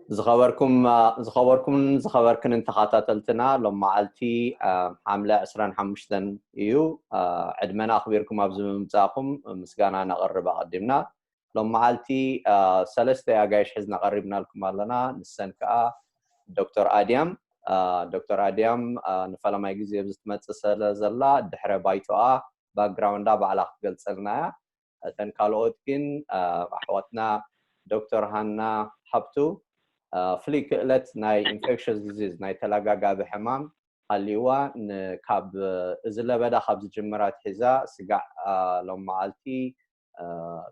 ዝኸበርኩም ዝኸበርኩምን ዝኸበርክንን ተኸታተልትና፣ ሎም መዓልቲ ሓምለ ዕስራን ሓሙሽተን እዩ። ዕድመና ኣኽቢርኩም ኣብዚ ምምፃእኩም ምስጋና ነቕርብ ኣቐዲምና። ሎም መዓልቲ ሰለስተ ኣጋይሽ ሒዝና ቀሪብናልኩም ኣለና። ንሰን ከዓ ዶክተር ኣድያም ዶክተር ኣድያም ንፈለማይ ግዜ ኣብዚ ትመፅእ ስለ ዘላ፣ ድሕረ ባይቶኣ ባክግራውንዳ ባዕላ ክትገልፀልና እያ። እተን ካልኦት ግን ኣሕዋትና ዶክተር ሃና ሃብቱ ፍሉይ ክእለት ናይ ኢንፌክሽስ ዲዚዝ ናይ ተላጋጋቢ ሕማም ሃልይዋ፣ ካብ እዚ ለበዳ ካብ ዝጅምር ኣትሒዛ ስጋዕ ሎም መዓልቲ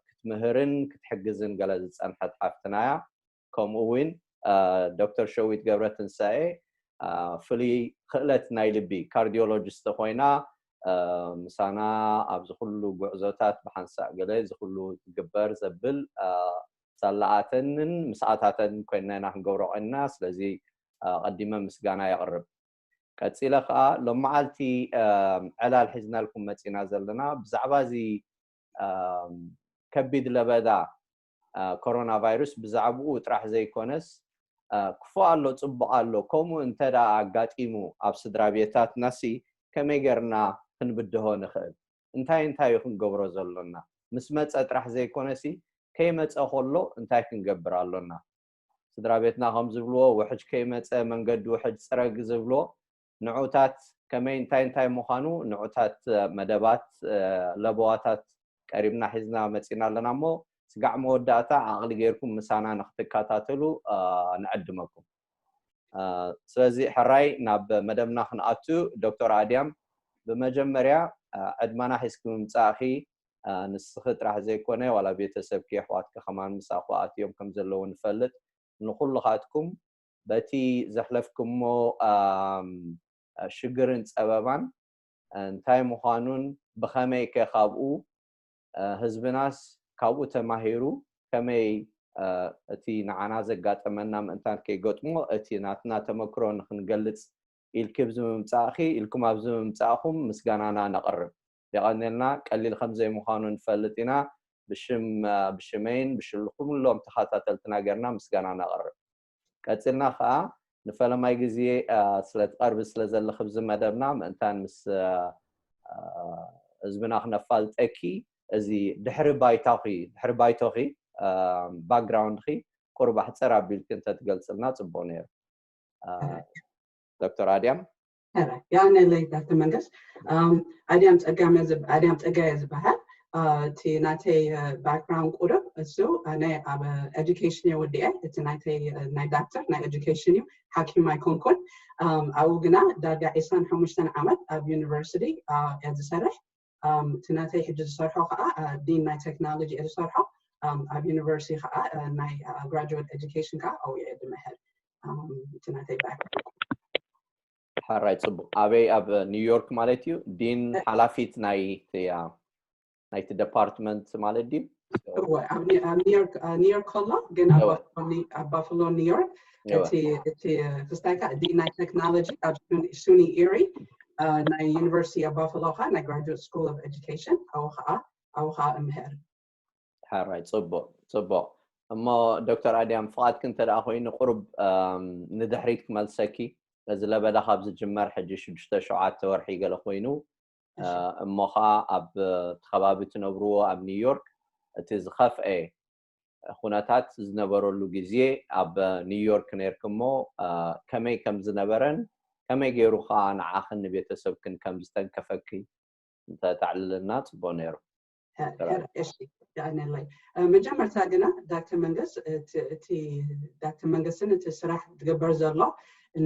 ክትምህርን ክትሕግዝን ገለ ዝፀንሐት ሓፍትና እያ። ከምኡ እውን ዶክተር ሸዊት ገብረ ትንሳኤ ፍሉይ ክእለት ናይ ልቢ ካርዲዮሎጂስት ኮይና ምሳና ኣብዚ ኩሉ ጉዕዞታት ብሓንሳእ ገለ እዚ ኩሉ ትግበር ዘብል ሳላኣተንን ምስኣታተን ኮይና ኢና ክንገብሮ ቀንና። ስለዚ ቀዲመ ምስጋና የቕርብ። ቀፂለ ከዓ ሎም መዓልቲ ዕላል ሒዝናልኩም መፂና ዘለና ብዛዕባ እዚ ከቢድ ለበዳ ኮሮና ቫይረስ ብዛዕባኡ ጥራሕ ዘይኮነስ ክፉእ ኣሎ፣ ፅቡቕ ኣሎ፣ ከምኡ እንተ ኣጋጢሙ ኣብ ስድራ ቤታትናሲ ከመይ ጌርና ክንብድሆ ንኽእል? እንታይ እንታይ እዩ ክንገብሮ ዘሎና? ምስ መፀ ጥራሕ ዘይኮነሲ ከይመፀ ከሎ እንታይ ክንገብር ኣሎና? ስድራ ቤትና ከም ዝብልዎ ውሕጅ ከይመፀ መንገዲ ውሕጅ ፅረግ ዝብሎ ንዑታት ከመይ እንታይ እንታይ ምዃኑ ንዑታት መደባት ለበዋታት ቀሪብና ሒዝና መፂና ኣለና እሞ ስጋዕ መወዳእታ ዓቕሊ ጌርኩም ምሳና ንክትከታተሉ ንዕድመኩም። ስለዚ ሕራይ ናብ መደብና ክንኣቱ ዶክተር ኣድያም ብመጀመርያ ዕድማና ሒዝኪ ምምፃእኺ ንስኺ ጥራሕ ዘይኮነ ዋላ ቤተሰብኪ ኣሕዋትኪ ከማን ምሳኹ ኣትዮም ከም ዘለዉ ንፈልጥ። ንኩልኻትኩም በቲ ዘሕለፍኩሞ ሽግርን ፀበባን እንታይ ምዃኑን ብኸመይ ከ ካብኡ ህዝብናስ ካብኡ ተማሂሩ ከመይ እቲ ንዓና ዘጋጠመና ምእንታን ከይገጥሞ እቲ ናትና ተመክሮ ንክንገልፅ ኢልኪ ኣብዚ ምምፃእኺ ኢልኩም ኣብዚ ምምፃእኹም ምስጋናና ነቕርብ። የቐንየልና። ቀሊል ከም ዘይምዃኑ ንፈልጥ ኢና። ብሽም ብሽመይን ብሽም ኩሎም ተኸታተልትና ጌርና ምስጋና ነቕርብ። ቀፂልና ከዓ ንፈለማይ ግዜ ስለትቐርቢ ስለ ዘለኺ ኣብዚ መደብና ምእንታን ምስ ህዝብና ክነፋልጠኪ እዚ ድሕሪ ባይታኺ ድሕሪ ባይቶኺ ባክግራውንድኺ ቁሩብ ኣሕፀር ኣቢልኪ እንተትገልፅልና ፅቡቕ ነይሩ። ዶክተር ኣድያም ያነለይ ዳክተር መንገስ ኣድያም ፀጋየ ዝበሃል። እቲ ናተይ ባክግራውንድ ቁርብ እሱ ናይ ኣብ ኤዱኬሽን እየ ወዲኤ። እቲ ናተይ ናይ ዳክተር ናይ ኤዱኬሽን እዩ፣ ሓኪም ኣይኮንኩን። ኣብኡ ግና ዳርጋ ዒስራን ሓሙሽተን ዓመት ኣብ ዩኒቨርሲቲ እየ ዝሰርሕ። እቲ ናተይ ሕጂ ዝሰርሖ ከዓ ዲን ናይ ቴክኖሎጂ እየ ዝሰርሖ። ኣብ ዩኒቨርሲቲ ከዓ ናይ ግራጁዌት ኤዱኬሽን ከዓ ኣብኡ እየ ዝምህር። እቲ ናተይ ባክግራውንድ ሕራይ ፅቡቕ። ኣበይ ኣብ ኒውዮርክ ማለት እዩ? ዲን ሓላፊት ናይቲ ናይቲ ደፓርትመንት ማለት ድዩ? እወ ኣብ ኒውዮርክ ከሎ ግን ኣብ ባፍሎ ኒውዮርክ እቲ ክስታይ ከዓ ዲን ናይ ቴክኖሎጂ ኣብ ሱኒ ኢሪ ናይ ዩኒቨርሲቲ ኣብ ባፍሎ ከዓ ናይ ግራጁዌት ስኩል ኦፍ ኤዱኬሽን ኣብኡ ከዓ ኣብኡ ከዓ እምህር። ሕራይ ፅቡቕ ፅቡቕ። እሞ ዶክተር ኣድያም ፍቓድኪ እንተ ደኣ ኮይኑ ቁሩብ ንድሕሪት ክመልሰኪ። እዚ ለበዳ ካብ ዝጅመር ሕጂ ሽዱሽተ ሸውዓተ ወርሒ ገለ ኮይኑ እሞ ኸዓ ኣብ እቲ ከባቢ ትነብርዎ ኣብ ኒውዮርክ እቲ ዝኸፍአ ኩነታት ዝነበረሉ ግዜ ኣብ ኒውዮርክ ነይርኪ እሞ ከመይ ከም ዝነበረን ከመይ ገይሩ ኸዓ ንዓኽን ንቤተሰብክን ከም ዝተንከፈኪ እንተተዕልልና ፅቡቕ ነይሩ። እሺ የቐንየለይ። መጀመርታ ግና ዳክተር መንገስ እቲ ዳክተር መንገስን እቲ ስራሕ ዝግበር ዘሎ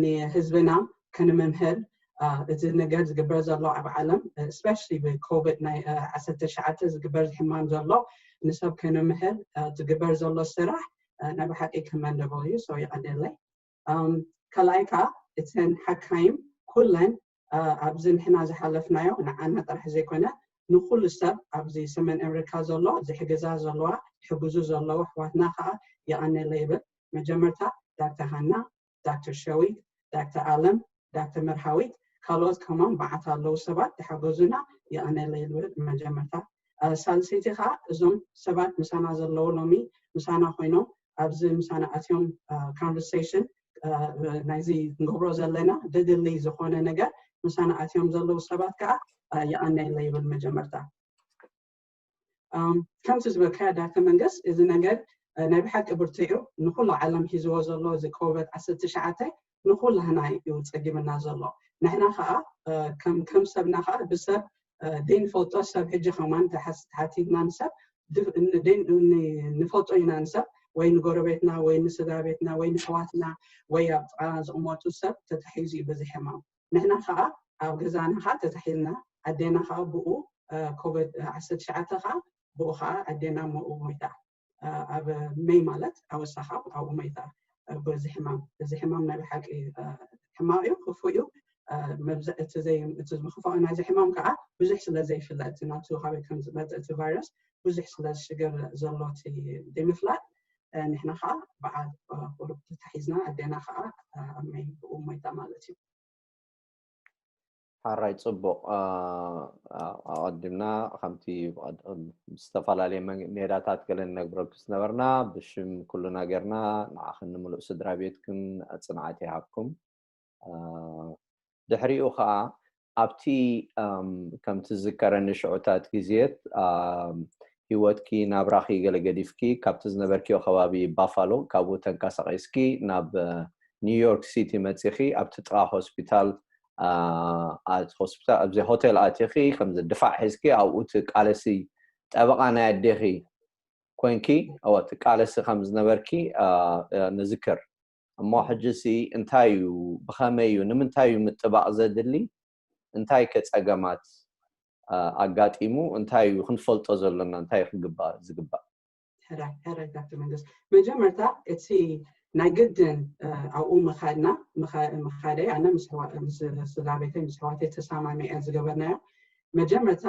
ንህዝብና ከነመምህር እቲ ነገር ዝግበር ዘሎ ኣብ ዓለም especially ብኮቪድ ናይ ዓሰርተ ትሽዓተ ዝግበር ሕማም ዘሎ ንሰብ ከነምህር ዝግበር ዘሎ ስራሕ ናይ ብሓቂ commendable እዩ። So የቐንየለይ። ካልኣይ ከዓ እተን ሓካይም ኩለን ኣብዚ ንሕና ዝሓለፍናዮ ንዓና ጥራሕ ዘይኮነ ንኩሉ ሰብ ኣብዚ ሰሜን ኣሜሪካ ዘሎ ዝሕግዛ ዘለዋ ዝሕግዙ ዘለዉ ኣሕዋትና ከዓ የቐንየለይ ይብል። መጀመርታ ዳክተር ሃና፣ ዳክተር ሸዊት፣ ዳክተር ኣለም፣ ዳክተር መርሃዊት ካልኦት ከማን በዓት ኣለዉ ሰባት ዝሓገዙና የቐንየለይ ይብል። መጀመርታ ሳልሰይቲ ከዓ እዞም ሰባት ምሳና ዘለዉ ሎሚ ምሳና ኮይኖም ኣብዚ ምሳና ኣትዮም conversation ናይዚ ንገብሮ ዘለና ድድሊ ዝኾነ ነገር ምሳና ኣትዮም ዘለዉ ሰባት ከዓ የቐነየለ ይብል መጀመርታ። ከምቲ ዝበልካዮ ዳክተር መንግስት፣ እዚ ነገር ናይ ብሓቂ ብርትዑ ንኩሉ ዓለም ሒዝዎ ዘሎ እዚ ኮቨድ ዓሰርተ ትሽዓተ ንኩላህና እዩ ፀጊምና ዘሎ። ንሕና ከዓ ከም ከም ሰብና ከዓ ብሰብ ዘይንፈልጦ ሰብ ሕጂ ከማን ተሓቲትና ንሰብ ንፈልጦ ኢና ንሰብ ወይ ንጎረቤትና ወይ ንስድራ ቤትና ወይ ንሕዋትና ወይ ኣብ ጥቃና ዝቕመጡ ሰብ ተታሒዙ እዩ በዚ ሕማም። ንሕና ከዓ ኣብ ገዛና ከዓ ተታሒዝና ኣዴና ከዓ ብኡ ኮቨድ ዓሰርተ ትሽዓተ ከዓ ብኡ ከዓ ኣዴና ሞኡ ሞይታ። ኣብ መይ ማለት ኣወሳኻ ኣብኡ ሞይታ። በዚ ሕማም እዚ ሕማም ናይ ብሓቂ ሕማቅ እዩ፣ ክፉእ እዩ። መብዛሕቲ እቲ ዝኽፋኦ ናይዚ ሕማም ከዓ ብዙሕ ስለ ዘይፍለጥ ናቱ ካበይ ከም ዝመፀ እቲ ቫይረስ ብዙሕ ስለ ዝሽገር ዘሎ እቲ ዘይምፍላጥ ንሕና ከዓ በዓል ቁሩብ ተታሒዝና ኣዴና ከዓ ኣብ መይ ብኡ ሞይታ ማለት እዩ። ሓራይ ፅቡቕ። ኣቐድምና ከምቲ ዝተፈላለየ ሜዳታት ገለ ነግረኩ ዝነበርና ብሽም ኩሉ ነገርና ንዓኽን ንምሉእ ስድራ ቤትክን ፅንዓት ይሃብኩም። ድሕሪኡ ከዓ ኣብቲ ከምቲ ዝከረኒ ሽዑታት ግዜት ህይወትኪ ናብራኺ ገለ ገዲፍኪ ካብቲ ዝነበርኪዮ ከባቢ ባፋሎ ካብኡ ተንቀሳቂስኪ ናብ ኒውዮርክ ሲቲ መፂኺ ኣብቲ ጥቓ ሆስፒታል ሆስፒታል ኣብዚ ሆቴል ኣቲኺ ከምዚ ድፋዕ ሒዝኪ ኣብኡ ትቃለሲ ጠበቃ ናይ ኣዴኺ ኮንኪ እወ ትቃለሲ ከም ዝነበርኪ ንዝክር። እሞ ሕጂ ሲ እንታይ እዩ ብኸመይ እዩ ንምንታይ እዩ ምጥባቕ ዘድሊ? እንታይ ከ ጸገማት ኣጋጢሙ እንታይ እዩ ክንፈልጦ ዘሎና እንታይ ክግባእ ዝግባእ? ሕራይ ሕራይ ዳክተር መንግስት መጀመርታ እቲ ናይ ግድን ኣብኡ ምኻድና ምኻደይ ኣነ ምስ ስድራ ቤተይ ምስ ሕዋተይ ተሳማሚዐ ዝገበርናዮ መጀመርታ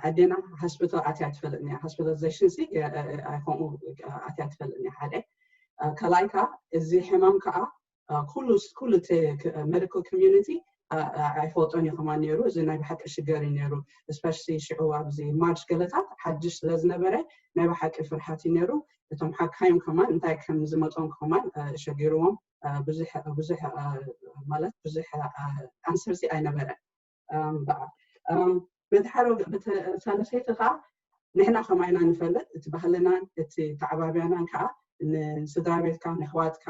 ኣዴና ሃስፒታል ኣትያ ትፈልጥ ያ hospitalization ሲ ከምኡ ኣትያ ትፈልጥ ያ ሓደ ካልኣይ ከዓ እዚ ሕማም ከዓ ኩሉ ኩሉ medical community ኣይፈልጦን እዩ ከማን ነይሩ። እዚ ናይ ብሓቂ ሽገር እዩ ነይሩ። especially ሽዑ ኣብዚ ማርች ገለታት ሓድሽ ስለ ዝነበረ ናይ ብሓቂ ፍርሓት እዩ ነይሩ። እቶም ሓካይም ከማን እንታይ ከም ዝመፆም ከማን ሸጊርዎም ብዙሕ ብዙሕ ማለት ብዙሕ ኣንሰርሲ ኣይነበረን። በዓል በቲ ሓደ ሳልሰይቲ ከዓ ንሕና ከማይና ንፈልጥ እቲ ባህልናን እቲ ተዓባብያናን ከዓ ንስድራ ቤትካ ንሕዋትካ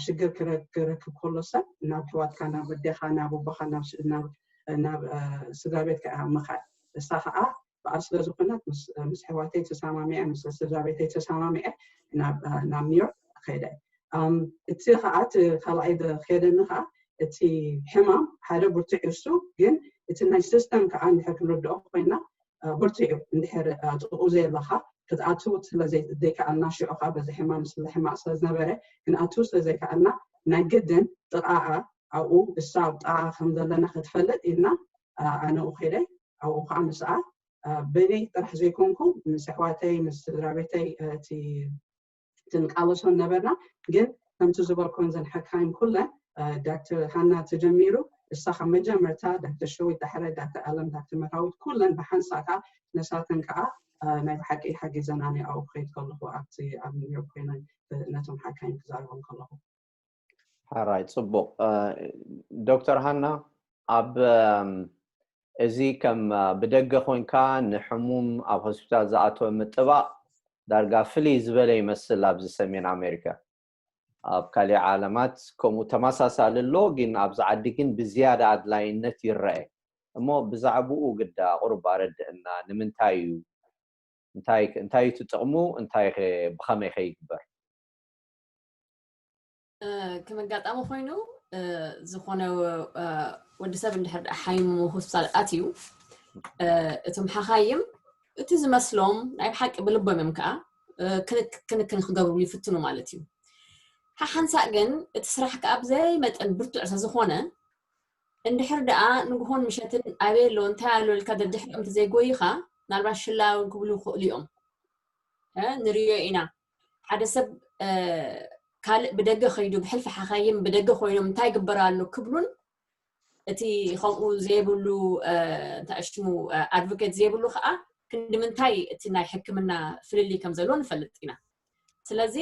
ሽግር ክረክብ ከሎ ሰብ ናብ ሕዋትካ ናብ ኣዴኻ ናብ ኣቦኻ ናብ ስድራ ቤትካ ምኻድ እሳ ከዓ በዓል ስለ ዝኾነት ምስ ሕዋተይ ተሰማሚዐ ምስ ስድራ ቤተይ ተሰማሚዐ ናብ ኒውዮርክ ከይደ። እቲ ከዓ እቲ ካልኣይ ከየደኒ ከዓ እቲ ሕማም ሓደ ብርቱዕ እሱ ግን እቲ ናይ ሲስተም ከዓ እንድሕር ክንርድኦ ኮይና ብርቱዕ እዩ። እንድሕር ጥቕኡ ዘየለኻ ክትኣትው ስለዘይከኣልና ሽዑ ከዓ በዚ ሕማም ስለ ሕማቅ ስለ ዝነበረ ክንኣትው ስለዘይከኣልና ናይ ግድን ጥቓኣ ኣብኡ እሳ ኣብ ጥቓኣ ከም ዘለና ክትፈልጥ ኢልና ኣነኡ ከይደ ኣብኡ ከዓ ምስኣ በይነይ ጥራሕ ዘይኮንኩ ምስ ኣሕዋተይ ምስ ስድራ ቤተይ እቲ ክንቃለሶ ነበርና ግን ከምቲ ዝበልኮን ዘን ሓካይም ኩለን ዳክተር ሃና ተጀሚሩ እሳ ካብ መጀመርታ ዳክተር ሸዊት ዳሕረ ዳክተር ኣለም ዳክተር መራዊት ኩለን ብሓንሳእ ከዓ ነሳተን ከዓ ናይ ብሓቂ ሓጊዘናኒ ኣብኡ ክኸይድ ከለኹ ኣብቲ ኣብ ኒውዮርክ ኮይነ ነቶም ሓካይም ክዛረቦም ከለኹ ሓራይ ፅቡቅ ዶክተር ሃና ኣብ እዚ ከም ብደገ ኮይንካ ንሕሙም ኣብ ሆስፒታል ዝኣተወ ምጥባቅ ዳርጋ ፍልይ ዝበለ ይመስል ኣብዚ ሰሜን ኣሜሪካ ኣብ ካሊእ ዓለማት ከምኡ ተመሳሳሊ ኣሎ ግን ኣብዚ ዓዲ ግን ብዝያዳ ኣድላይነት ይረአ እሞ ብዛዕባኡ ግዳ ቁሩብ ኣረድእና ንምንታይ እዩ እንታይ እንታይ እቲ ጥቕሙ እንታይ ብኸመይ ከ ይግበር ከም ኣጋጣሚ ኮይኑ ዝኾነ ወዲ ሰብ እንድሕር ደኣ ሓይሙ ሆስፒታል ኣትዩ እቶም ሓኻይም እቲ ዝመስሎም ናይ ብሓቂ ብልቦም እዮም ከዓ ክንክን ክገብሩ ይፍትኑ ማለት እዩ ሓሓንሳእ ግን እቲ ስራሕ ከዓ ብዘይ መጠን ብርቱዕ ስለዝኾነ እንድሕር ደኣ ንግሆን ምሸትን ኣበይ ኣሎ እንታይ ኣሎ ኢልካ ደድሕሪኦም ተዘይጎይኻ ምናልባት ሽላ ክብሉ ይኽእሉ እዮም ንርእዮ ኢና ሓደ ሰብ ካልእ ብደገ ከይዱ ብሕልፊ ሓኻይም ብደገ ኮይኖም እንታይ ግበር ኣሎ ክብሉን እቲ ከምኡ ዘይብሉ እንታይ ሽሙ ኣድቮኬት ዘይብሉ ከዓ ክንዲ ምንታይ እቲ ናይ ሕክምና ፍልልይ ከም ዘሎ ንፈልጥ ኢና ስለዚ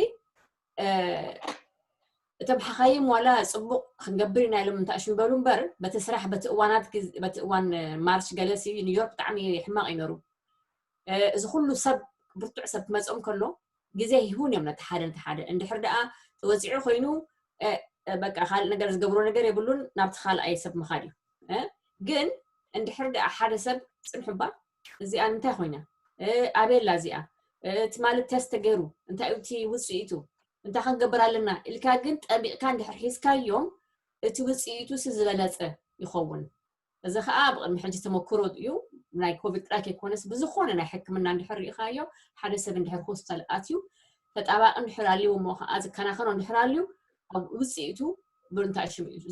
እቶም ሓኻይም ዋላ ፅቡቕ ክንገብር ኢና ኢሎም እንታእሽ ምበሉ እምበር፣ በቲ ስራሕ፣ በቲ እዋናት፣ በቲ እዋን ማርች ገለሲ ኒውዮርክ ብጣዕሚ ሕማቕ እዩ ነሩ። እዚ ኩሉ ሰብ፣ ብርቱዕ ሰብ ክመፅኦም ከሎ ግዜ ይህቡን እዮም ነቲ ሓደ ነቲ ሓደ። እንድሕር ደኣ ተወፂዑ ኮይኑ በቃ ካልእ ነገር ዝገብሮ ነገር የብሉን፣ ናብቲ ካልኣይ ሰብ ምኻድ እዩ። ግን እንድሕር ደኣ ሓደ ሰብ ፅንሑባ፣ እዚኣ እንታይ ኮይና፣ ኣበየላ እዚኣ፣ ትማሊ ቴስት ተገይሩ፣ እንታይ እዩ እቲ ውፅኢቱ፣ እንታይ ክንገብር ኣለና ኢልካ ግን ጠቢቕካ እንድሕር ሒዝካዮም፣ እቲ ውፅኢቱ ሲ ዝበለፀ ይኸውን። እዚ ከዓ ብቕድሚ ሕጂ ተመክሮ እዩ። ናይ ኮቪድ ጥራይ ከይኮነስ ብዝኾነ ናይ ሕክምና እንድሕር ርኢኻዮ፣ ሓደ ሰብ እንድሕር ሆስፒታል ኣትዩ ተጣባቂ እንድሕር ኣልዩ፣ እሞ ከዓ ዝከናኸኖ እንድሕር ኣልዩ፣ ኣብ ውፅኢቱ ብእንታይ ሽም እዩ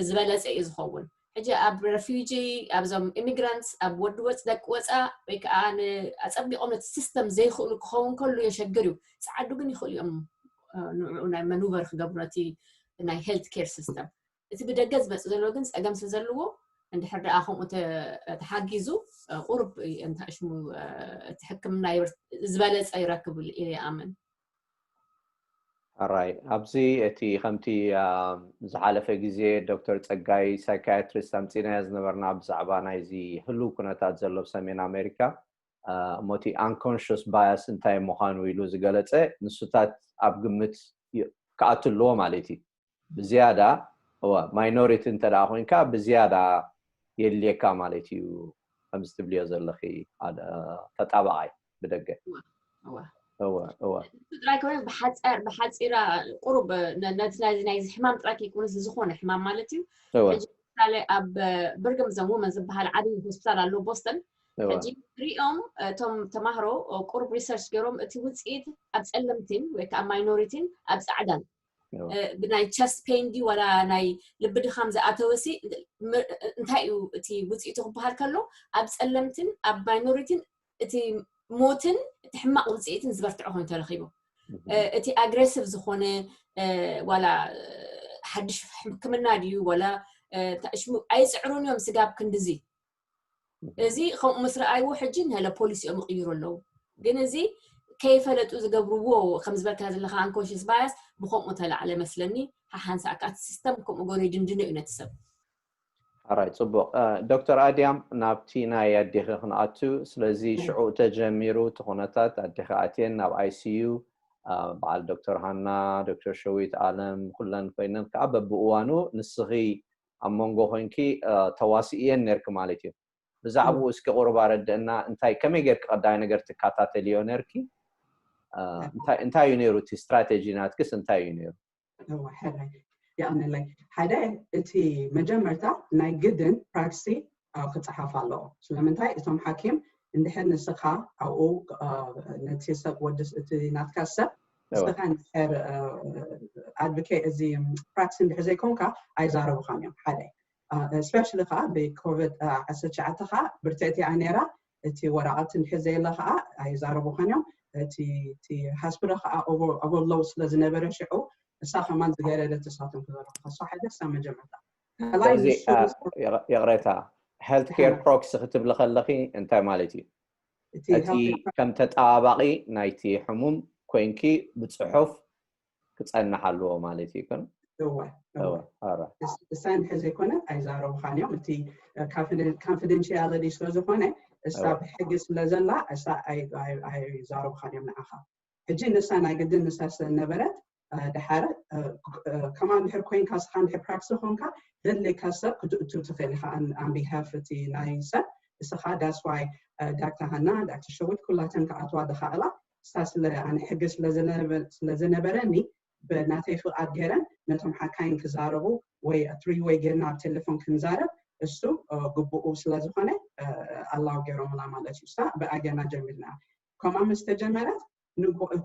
ዝበለፀ እዩ ዝኸውን። ሕጂ ኣብ ረፊጂ፣ ኣብዞም ኢሚግራንትስ፣ ኣብ ወዲ ወፅ ደቂ ወፃ ወይ ከዓ ኣፀቢቆም ነቲ ሲስተም ዘይክእሉ ክኸውን ከሉ የሸግር እዩ። ፀዓዱ ግን ይኽእሉ እዮም ንኡ ናይ መኑቨር ክገብሩ ነቲ ናይ ሄልት ኬር ሲስተም። እቲ ብደገ ዝመፅእ ዘሎ ግን ፀገም ስለ ዘለዎ እንድሕር ደኣ ከምኡ ተሓጊዙ ቁሩብ እንታይ ሽሙ እቲ ሕክምና ዝበለፀ ይረክብ ኢለ ይኣምን። ኣራይ ኣብዚ እቲ ከምቲ ዝሓለፈ ግዜ ዶክተር ፀጋይ ሳይካትሪስት ኣምፂናዮ ዝነበርና ብዛዕባ ናይዚ ህሉው ኩነታት ዘሎ ኣብ ሰሜን ኣሜሪካ እሞቲ unconscious bias እንታይ ምዃኑ ኢሉ ዝገለፀ ንሱታት ኣብ ግምት ክኣቱ ኣለዎ ማለት እዩ። ብዝያዳ እዋ ማይኖሪቲ እንተ ደኣ ኮይንካ ብዝያዳ የድልየካ ማለት እዩ። ከምዚ ትብልዮ ዘለኺ ተጣባዓይ ብደገ ጥራይ ከይኮነ ብሓፂራ ቁሩብ ነቲ ናይዚ ናይዚ ሕማም ጥራይ ከይኮነስ ዝኾነ ሕማም ማለት እዩ። ሕጂ ምሳሌ ኣብ ብርግም ዘም ውመን ዝበሃል ዓብዪ ሆስፒታል ኣሎ ቦስተን። ሕጂ ሪኦም እቶም ተማህሮ ቁሩብ ሪሰርች ገይሮም እቲ ውፅኢት ኣብ ፀለምቲን ወይ ከዓ ማይኖሪቲን ኣብ ፃዕዳን ብናይ ቸስት ፔን ድዩ ዋላ ናይ ልቢ ድኻም ዝኣተወሲ እንታይ እዩ እቲ ውፅኢቱ ክበሃል ከሎ ኣብ ፀለምትን ኣብ ማይኖሪቲን እቲ ሞትን እቲ ሕማቕ ውፅኢትን ዝበርትዖ ኮይኑ ተረኺቡ። እቲ ኣግሬሲቭ ዝኾነ ዋላ ሓድሽ ሕክምና ድዩ ዋላ ሽሙ ኣይፅዕሩን እዮም ስጋብ ክንድዚ። እዚ ከምኡ ምስ ረኣይዎ ሕጂ ንለ ፖሊሲኦም ይቕይሩ ኣለዉ። ግን እዚ ከይፈለጡ ዝገብርዎ ከም ዝበልካ ዘለካ unconscious bias ብከምኡ ተላዕለ መስለኒ። ሓሓንሳእ ከዓ እቲ ሲስተም ከምኡ ገይሩ ይድንድኖ እዩ ነቲ ሰብ። ኣራይ ፅቡቕ ዶክተር ኣድያም ናብቲ ናይ ኣዴኺ ክንኣቱ። ስለዚ ሽዑ ተጀሚሩ እቲ ኩነታት ኣዴኺ ኣትየን ናብ ኣይሲዩ በዓል ዶክተር ሃና፣ ዶክተር ሸዊት ኣለም ኩለን ኮይነን ከዓ በብእዋኑ ንስኺ ኣብ መንጎ ኮይንኪ ተዋስእየን ነርኪ ማለት እዩ። ብዛዕባኡ እስኪ ቁሩብ ኣረድእና። እንታይ ከመይ ጌርኪ ቀዳይ ነገር ትከታተልዮ ነርኪ? እንታይ እዩ ነይሩ እቲ ስትራቴጂ ናትክስ እንታይ እዩ ነይሩ? እወ ሕራይ የቐንለይ። ሓደ እቲ መጀመርታ ናይ ግድን ፕራክሲ ክፀሓፍ ኣለዎ። ስለምንታይ እቶም ሓኪም እንድሕር ንስኻ ኣብኡ ነቲ ሰብ ወዲ እቲ ናትካ ሰብ ንስኻ እንድሕር ኣድቮኬት እዚ ፕራክሲ እንድሕር ዘይኮንካ ኣይዛረቡኻን እዮም። ሓደ especially ከዓ ብኮቪድ ዓሰርተ ትሽዓተ ከዓ ብርትዕቲ እያ ነይራ። እቲ ወረቐት እንድሕር ዘየለ ከዓ ኣይዛረቡኻን እዮም። እቲ ሃስፒታል ከዓ ኦቨርሎድ ስለ ዝነበረ ሽዑ እሳ ከማን ዝገደደት እሳቶም ክዘረቡኻ እሳ ሓደ እሳ መጀመርታ ይቕሬታ ሄልት ኬር ፕሮክሲ ክትብሊ ከለኺ እንታይ ማለት እዩ? እቲ ከም ተጠባባቂ ናይቲ ሕሙም ኮይንኪ ብፅሑፍ ክፀንሕ ኣለዎ ማለት እዩ። እሳ እንድሕር ዘይኮነ ኣይዛረቡኻን እዮም። እቲ confidentiality ስለዝኾነ እሳ ብሕጊ ስለዘላ እሳ ኣይዛረቡኻን እዮም ንዓኻ። ሕጂ ንሳ ናይ ግድን ንሳ ስለዝነበረት ድሓር ከማን ድሕር ኮይንካ ስኻ ድሕር ፕራክሲ ኮንካ ዘድልየካ ሰብ ክትእቱ ትኽእል ኢኻ። On behalf እቲ ናይ ሰብ እስኻ that's why ዳክተር ሃና ዳክተር ሸዊት ኩላተን ክኣትዋ ዝኽእላ እሳ ስለ ኣነ ሕጊ ስለዝነበረኒ ብናተይ ፍቓድ ገይረን ነቶም ሓካይም ክዛረቡ ወይ three way ጌርና ኣብ ቴሌፎን ክንዛረብ እሱ ግቡኡ ስለዝኾነ ኣላው ገይሮምላ ማለት እዩ። እሳ ብኣገና ጀሚርና ከምኣ ምስ ተጀመረት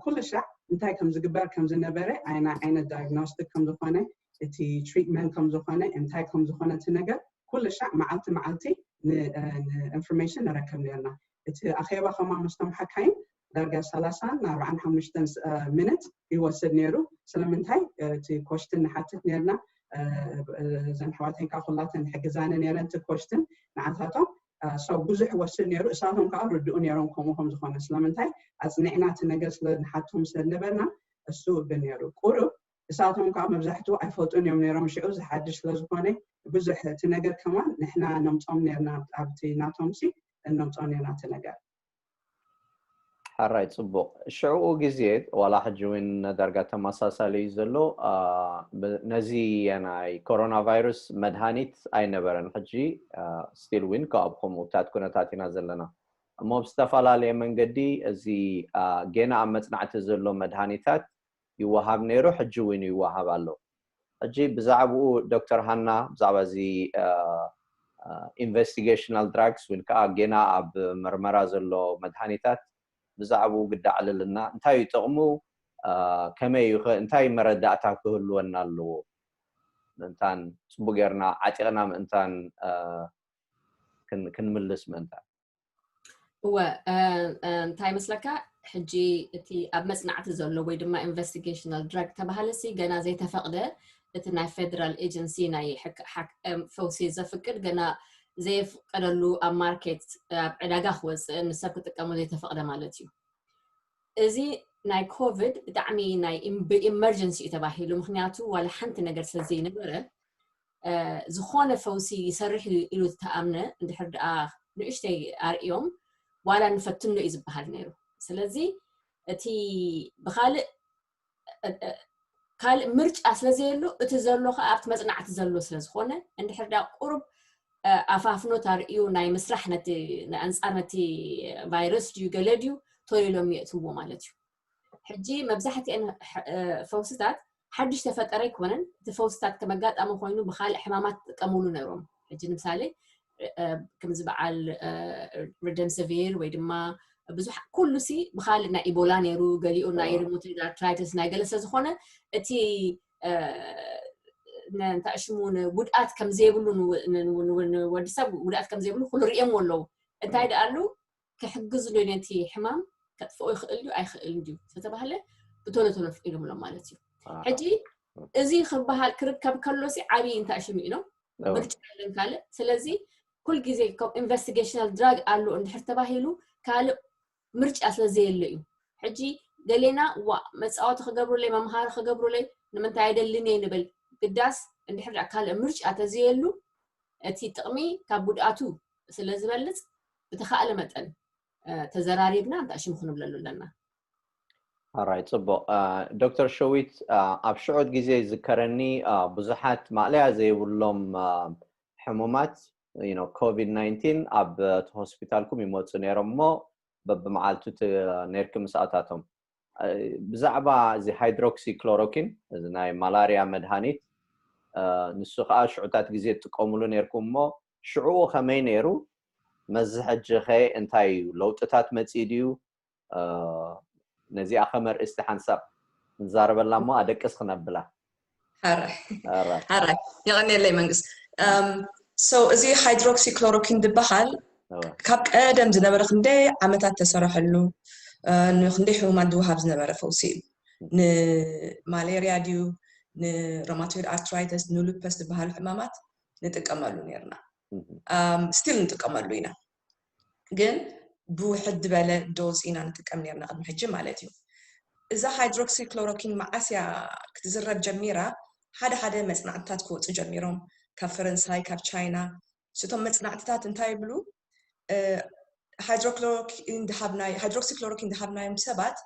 ኩሉ ሻዕ እንታይ ከም ዝግበር ከም ዝነበረ ኣይና ዓይነት ዳያግኖስቲክ ከም ዝኾነ እቲ ትሪትመንት ከም ዝኾነ እንታይ ከም ዝኾነ እቲ ነገር ኩሉ ሻዕ መዓልቲ መዓልቲ ኢንፎርሜሽን ንረከብ ነርና። እቲ ኣኼባ ከማ ምስቶም ሓካይም ዳርጋ ሰላሳን ኣርባዓን ሓሙሽተን ሚኒት ይወስድ ነይሩ። ስለምንታይ እቲ ኮሽትን ንሓትት ነርና። እዘን ኣሕዋተይ ከዓ ኩላተን ይሕግዛኒ ነይረን እቲ ኮሽትን ንዓታቶም ሰብ ብዙሕ ወስድ ነይሩ። እሳቶም ከዓ ርድኡ ነይሮም ከምኡ ከም ዝኾነ ስለምንታይ ኣፅኒዕና እቲ ነገር ስለ ንሓቶም ስለ ዝነበርና እሱ ግን ነይሩ ቁሩብ እሳቶም ከዓ መብዛሕትኡ ኣይፈልጡን እዮም ነይሮም። ሽዑ ዝሓድሽ ስለዝኾነ ብዙሕ እቲ ነገር ከማን ንሕና ነምፆም ነርና ኣብቲ ናቶም ሲ እነምፆ ነርና እቲ ነገር። ሓራይ ጽቡቕ። ሽዕኡ ግዜ ዋላ ሕጂ እውን ዳርጋ ተመሳሳሊ እዩ ዘሎ። ነዚ ናይ ኮሮና ቫይረስ መድሃኒት ኣይነበረን። ሕጂ ስቲል ዊን ካብ ከምኡታት ኩነታት ኢና ዘለና። እሞ ብዝተፈላለየ መንገዲ እዚ ጌና ኣብ መጽናዕቲ ዘሎ መድሃኒታት ይወሃብ ነይሩ፣ ሕጂ እውን ይወሃብ ኣሎ። ሕጂ ብዛዕባኡ ዶክተር ሃና ብዛዕባ እዚ ኢንቨስቲጌሽናል ድራግስ ወይ ከዓ ጌና ኣብ መርመራ ዘሎ መድሃኒታት ብዛዕባኡ ግዳ ዕልልና እንታይ እዩ ጥቕሙ፣ ከመይ እዩ እንታይ መረዳእታ ክህልወና ኣለዎ ምእንታን ጽቡቅ ጌርና ዓጢቕና ምእንታን ክንምልስ ምእንታን እወ እንታይ መስለካ ሕጂ እቲ ኣብ መጽናዕቲ ዘሎ ወይ ድማ ኢንቨስቲጌሽናል ድራግ ተባሃለ ሲ ገና ዘይተፈቅደ እቲ ናይ ፌደራል ኤጀንሲ ናይ ፈውሲ ዘፍቅድ ገና ዘየፍቀደሉ ኣብ ማርኬት ኣብ ዕዳጋ ክወፅእ ንሰብ ክጥቀሙ ዘይተፈቅደ ማለት እዩ። እዚ ናይ ኮቪድ ብጣዕሚ ናይ ብኢመርጀንሲ እዩ ተባሂሉ። ምክንያቱ ዋላ ሓንቲ ነገር ስለዘይነበረ ዝኾነ ፈውሲ ይሰርሕ ኢሉ ዝተኣምነ እንድሕር ደኣ ንእሽተይ ኣርእዮም ዋላ ንፈትኖ እዩ ዝበሃል ነይሩ። ስለዚ እቲ ብካልእ ካልእ ምርጫ ስለዘየሉ እቲ ዘሎ ከዓ ኣብቲ መፅናዕቲ ዘሎ ስለዝኮነ እንድሕር ደኣ ቁሩብ ኣፋፍኖት ኣርእዩ ናይ ምስራሕ ነቲ ኣንፃር ነቲ ቫይረስ ድዩ ገለ ድዩ ቶሎ ኢሎም የእትዎ ማለት እዩ። ሕጂ መብዛሕትአን ፈውስታት ሓድሽ ተፈጠረ ኣይኮነን። እቲ ፈውስታት ከም ኣጋጣሚ ኮይኑ ብካልእ ሕማማት ትጥቀምሉ ነይሮም። ሕጂ ንምሳሌ ከምዚ በዓል ሪደምሰቪር ወይ ድማ ብዙሕ ኩሉ ሲ ብካልእ ናይ ኢቦላ ነይሩ፣ ገሊኡ ናይ ሩሞቶይድ ኣርትራይተስ ናይ ገለ ስለዝኮነ እቲ እንታይ ሽሙ ንጉድኣት ከም ዘይብሉ ንወዲሰብ ጉድኣት ከም ዘይብሉ ኩሉ ርእየምዎ ኣለዉ። እንታይ ደኣሉ ክሕግዝ ዶ ነቲ ሕማም ከጥፍኦ ይኽእል ድዩ ኣይኽእል ድዩ ዝተባህለ ብቶሎ ቶሎ ፍቂዶምሎም ማለት እዩ። ሕጂ እዚ ክበሃል ክርከብ ከሎ ሲ ዓብዪ እንታይ ሽሙ ኢሎም ምርጫ የለን ካልእ። ስለዚ ኩል ግዜ ከም ኢንቨስቲጌሽናል ድራግ ኣሎ እንድሕር ተባሂሉ ካልእ ምርጫ ስለ ዘየለ እዩ። ሕጂ ገሌና ዋ መፃወቲ ክገብሩለይ መምሃሪ ክገብሩለይ ንምንታይ ኣይደልን እየ ንብል። ግዳስ እንድሕር ካልእ ምርጫ ተዘየሉ እቲ ጥቕሚ ካብ ጉድኣቱ ስለ ዝበልፅ ብተኻእለ መጠን ተዘራሪብና እንታይ ሽሙ ክንብለሉ ኣለና። ኣራይ ጽቡቅ። ዶክተር ሸዊት ኣብ ሽዑት ግዜ ይዝከረኒ ብዙሓት ማእለያ ዘይብሎም ሕሙማት ኮቪድ ናይንቲን ኣብ ሆስፒታልኩም ይመፁ ነይሮም እሞ በብመዓልቱ ነርኪ ምስኣታቶም ብዛዕባ እዚ ሃይድሮክሲ ክሎሮኪን እዚ ናይ ማላርያ መድሃኒት ንሱ ከዓ ሽዑታት ግዜ ትጥቀሙሉ ነርኩም እሞ ሽዕኡ ከመይ ነይሩ? መዚ ሕጂ ከ እንታይ እዩ ለውጥታት መፅኡ ድዩ? ነዚኣ ከመርእስቲ ሓንሳብ ንዛረበላ እሞ ኣደቅስ ክነብላ። ሓራይ የቐንየለይ መንግስት። So እዚ ሃይድሮክሲ ክሎሮኪን ዝበሃል ካብ ቀደም ዝነበረ ክንደይ ዓመታት ተሰረሐሉ ንክንደይ ሕሙማት ዝወሃብ ዝነበረ ፈውሲ እዩ። ንማሌርያ ድዩ ንሮማቶይድ ኣርትራይተስ ንሉፐስ ዝበሃሉ ሕማማት ንጥቀመሉ ነርና። ስቲል ንጥቀመሉ ኢና፣ ግን ብውሕድ ዝበለ ዶዝ ኢና ንጥቀም ነርና ቅድሚ ሕጂ ማለት እዩ። እዛ ሃይድሮክሲ ክሎሮኪን መዓስያ ክትዝረብ ጀሚራ ሓደ ሓደ መፅናዕትታት ክወፁ ጀሚሮም ካብ ፈረንሳይ ካብ ቻይና። ስቶም መፅናዕትታት እንታይ ይብሉ? ሃይድሮክሲ ክሎሮኪን ዝሃብናዮም ሰባት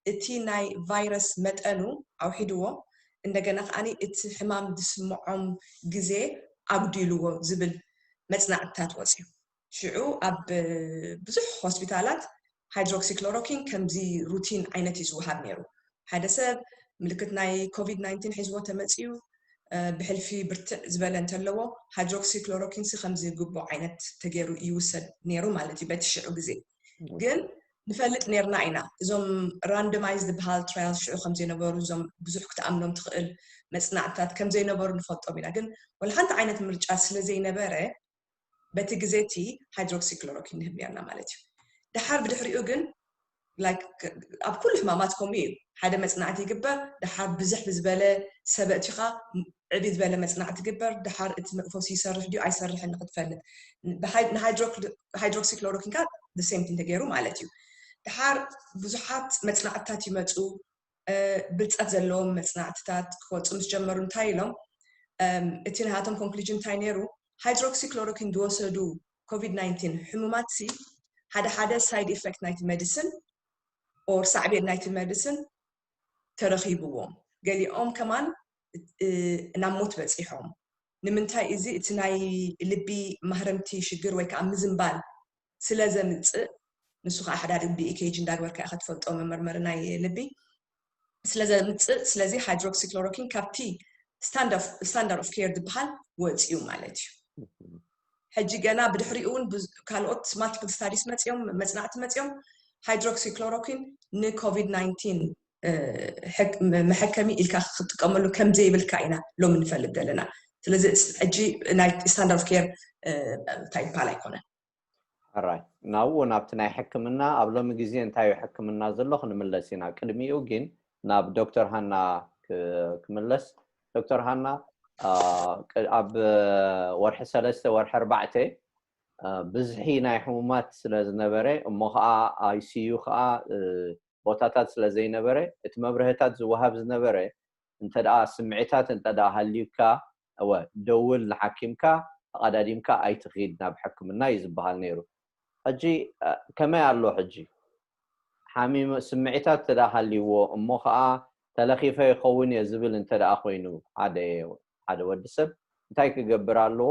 እቲ ናይ ቫይረስ መጠኑ ኣውሒድዎ እንደገና ከዓኒ እቲ ሕማም ዝስምዖም ግዜ ኣጉዲልዎ ዝብል መፅናዕትታት ወፅዩ። ሽዑ ኣብ ብዙሕ ሆስፒታላት ሃይድሮክሲክሎሮኪን ከምዚ ሩቲን ዓይነት እዩ ዝወሃብ ነይሩ። ሓደ ሰብ ምልክት ናይ ኮቪድ ናይንቲን ሒዝዎ ተመፅዩ ብሕልፊ ብርትዕ ዝበለ እንተለዎ ሃይድሮክሲክሎሮኪን ሲ ከምዚ ግቡእ ዓይነት ተገይሩ ይውሰድ ነይሩ ማለት እዩ በቲ ሽዑ ግዜ። ግን ንፈልጥ ነርና ኢና እዞም ራንደማይዝ ዝበሃል ትራያል ሽዑ ከምዘይነበሩ እዞም ብዙሕ ክትኣምኖም ትኽእል መፅናዕትታት ከምዘይነበሩ ንፈልጦም ኢና። ግን ወላ ሓንቲ ዓይነት ምርጫ ስለዘይነበረ በቲ ግዜ እቲ ሃይድሮክሲክሎሮኪን ንህብ ነርና ማለት እዩ። ድሓር ብድሕሪኡ ግን ኣብ ኩሉ ሕማማት ከምኡ እዩ። ሓደ መፅናዕቲ ይግበር፣ ድሓር ብዝሕ ብዝበለ ሰበእቲኻ ዕቢ ዝበለ መፅናዕቲ ይግበር፣ ድሓር እቲ ፈውሲ ይሰርሕ ድዩ ኣይሰርሕን ንክትፈልጥ ንሃይድሮክሲክሎሮኪን ካ ሴም ቲንግ ተገይሩ ማለት እዩ። ድሓር ብዙሓት መፅናዕትታት ይመፁ፣ ብልፀት ዘለዎም መፅናዕትታት ክወፁ ምስ ጀመሩ እንታይ ኢሎም? እቲ ናሃቶም ኮንክሉዥን እንታይ ነይሩ? ሃይድሮክሲክሎሮኪን ዝወሰዱ ኮቪድ ናይንቲን ሕሙማት ሲ ሓደ ሓደ ሳይድ ኢፌክት ናይቲ መዲስን ኦር ሳዕቤን ናይቲ መዲስን ተረኺብዎም፣ ገሊኦም ከማን ናብ ሞት በፂሖም። ንምንታይ? እዚ እቲ ናይ ልቢ ማህረምቲ ሽግር ወይ ከዓ ምዝንባል ስለ ዘምፅእ፣ ንሱ ከዓ ሓዳሪ ብኢኬጂ እንዳግበርካ ኢካ ትፈልጦ፣ መመርመሪ ናይ ልቢ ስለ ዘምፅእ፣ ስለዚ ሃይድሮክሲክሎሮኪን ካብቲ ስታንዳርድ ኦፍ ኬር ዝበሃል ወፂኡ ማለት እዩ። ሕጂ ገና ብድሕሪኡ እውን ካልኦት ማልቲፕል ስታዲስ መፅኦም፣ መፅናዕቲ መፂኦም፣ ሃይድሮክሲክሎሮኪን ንኮቪድ ናይንቲን መሐከሚ ኢልካ ክትጥቀመሉ ከም ዘይብልካ ኢና ሎም ንፈልጥ ዘለና። ስለዚ ሕጂ ናይ ስታንዳርድ ኦፍ ኬር እንታይ ይበሃል ኣይኮነን። ራይ ናብኡ ናብቲ ናይ ሕክምና ኣብ ሎሚ ግዜ እንታይ እዩ ሕክምና ዘሎ ክንምለስ ኢና። ቅድሚኡ ግን ናብ ዶክተር ሃና ክምለስ። ዶክተር ሃና፣ ኣብ ወርሒ ሰለስተ ወርሒ ኣርባዕተ ብዝሒ ናይ ሕሙማት ስለ ዝነበረ፣ እሞ ከዓ ኣይሲዩ ከዓ ቦታታት ስለ ዘይነበረ፣ እቲ መብርህታት ዝወሃብ ዝነበረ እንተ ደኣ ስምዒታት እንተ ደኣ ሃልዩካ፣ እወ ደውል ንሓኪምካ፣ ተቐዳዲምካ ኣይትኺድ ናብ ሕክምና እዩ ዝበሃል ነይሩ። ሕጂ ከመይ ኣሎ? ሕጂ ሓሚሙ ስምዒታት እንተ ደኣ ሃልይዎ እሞ ከዓ ተለኺፈ ይኸውን እየ ዝብል እንተ ደኣ ኮይኑ ሓደ ሓደ ወዲ ሰብ እንታይ ክገብር ኣለዎ?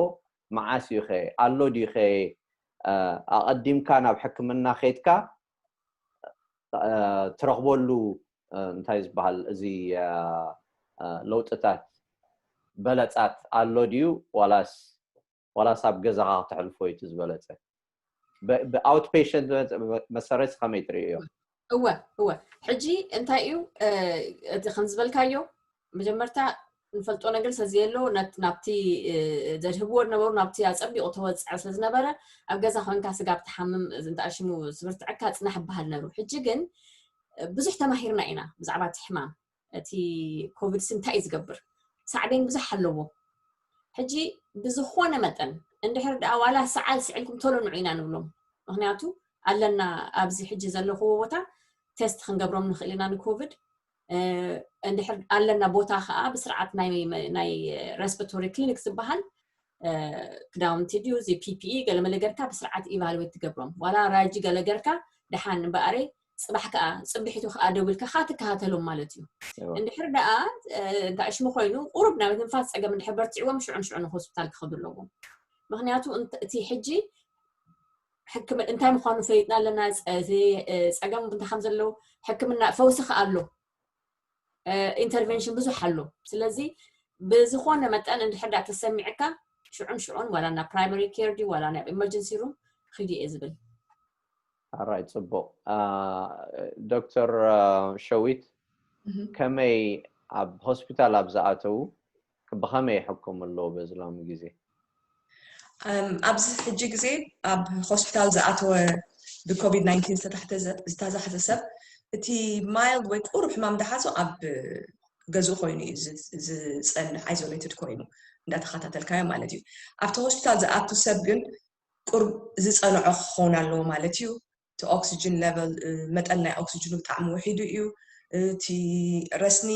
መዓስ እዩ ኸ ኣሎ ድዩ ኸ ኣቐዲምካ ናብ ሕክምና ኸይድካ ትረኽበሉ እንታይ ዝበሃል እዚ ለውጥታት በለፃት ኣሎ ድዩ ዋላስ ዋላስ ኣብ ገዛኻ ክተሕልፎ እዩ ዝበለፀ? ብኣውት ፔሽንት መሰረት ከመይ ትርእዮ? እወ እወ ሕጂ እንታይ እዩ እቲ ከም ዝበልካዮ መጀመርታ ንፈልጦ ነገር ስለዘየሎ ናብቲ ዘድህብዎ ዝነበሩ ናብቲ ኣፀቢቑ ተወፅዐ ስለዝነበረ ኣብ ገዛ ኮንካ ስጋብ ትሓምም እንተኣሽሙ ዝብርትዐካ ፅናሕ ይበሃል ነሩ። ሕጂ ግን ብዙሕ ተማሂርና ኢና ብዛዕባ እቲ ሕማም። እቲ ኮቪድ ሲ እንታይ እዩ ዝገብር? ሳዕቤን ብዙሕ ኣለዎ። ሕጂ ብዝኾነ መጠን እንድሕር ደኣ ዋላ ሰዓል ስዒልኩም ቶሎ ንዑ ኢና ንብሎም። ምክንያቱ ኣለና ኣብዚ ሕጂ ዘለኽዎ ቦታ ቴስት ክንገብሮም ንኽእል ኢና ንኮቪድ። እንድሕር ኣለና ቦታ ከዓ ብስርዓት ናይ respiratory clinic ዝበሃል ክዳውንቲ ድዩ እዚ ፒፒኢ ገለመለ ገርካ ብስርዓት ኢቫሉዌት ትገብሮም። ዋላ ራጂ ገለ ገርካ ደሓን እምበኣረይ ፅባሕ ከዓ ፅብሒቱ ከዓ ደዊልካ ከዓ ትከታተሎም ማለት እዩ። እንድሕር ደኣ እንታይ ሽሙ ኮይኑ ቁሩብ ናይ ምትንፋስ ፀገም እንድሕር በርትዕዎም ሽዑን ሽዑን ሆስፒታል ክኸዱ ኣለዎም። ምክንያቱ እቲ ሕጂ ሕክምና እንታይ ምኳኑ ፈሊጥና ኣለና። ፀገም እንታይ ከም ዘለዉ ሕክምና ፈውሲ ከዓ ኣሎ። ኢንተርቨንሽን ብዙሕ ኣሎ። ስለዚ ብዝኾነ መጠን እንድሕር ዳ ተሰሚዕካ ሽዑን ሽዑን ዋላ ናብ ፕራይመሪ ኬር ድዩ ዋላ ናብ ኢመርጀንሲ ሩም ኺዱ እየ ዝብል። ኣራይ ፅቡቕ። ዶክተር ሸዊት ከመይ ኣብ ሆስፒታል ኣብ ዝኣተዉ ብኸመይ ይሕከሙ ኣለዉ በዚ ሎሚ ግዜ? ኣብዚ ሕጂ ግዜ ኣብ ሆስፒታል ዝኣተወ ብኮቪድ ናይንቲን ዝተታሕዘ ሰብ እቲ ማይልድ ወይ ቁሩብ ሕማም ዝሓዞ ኣብ ገዝኡ ኮይኑ እዩ ዝፀንሕ፣ ኣይዞሌትድ ኮይኑ እንዳተኸታተልካዮ ማለት እዩ። ኣብቲ ሆስፒታል ዝኣቱ ሰብ ግን ቁሩብ ዝፀንዖ ክኸውን ኣለዎ ማለት እዩ። እቲ ኦክሲጅን ሌቨል፣ መጠን ናይ ኦክሲጅኑ ብጣዕሚ ውሒዱ እዩ። እቲ ረስኒ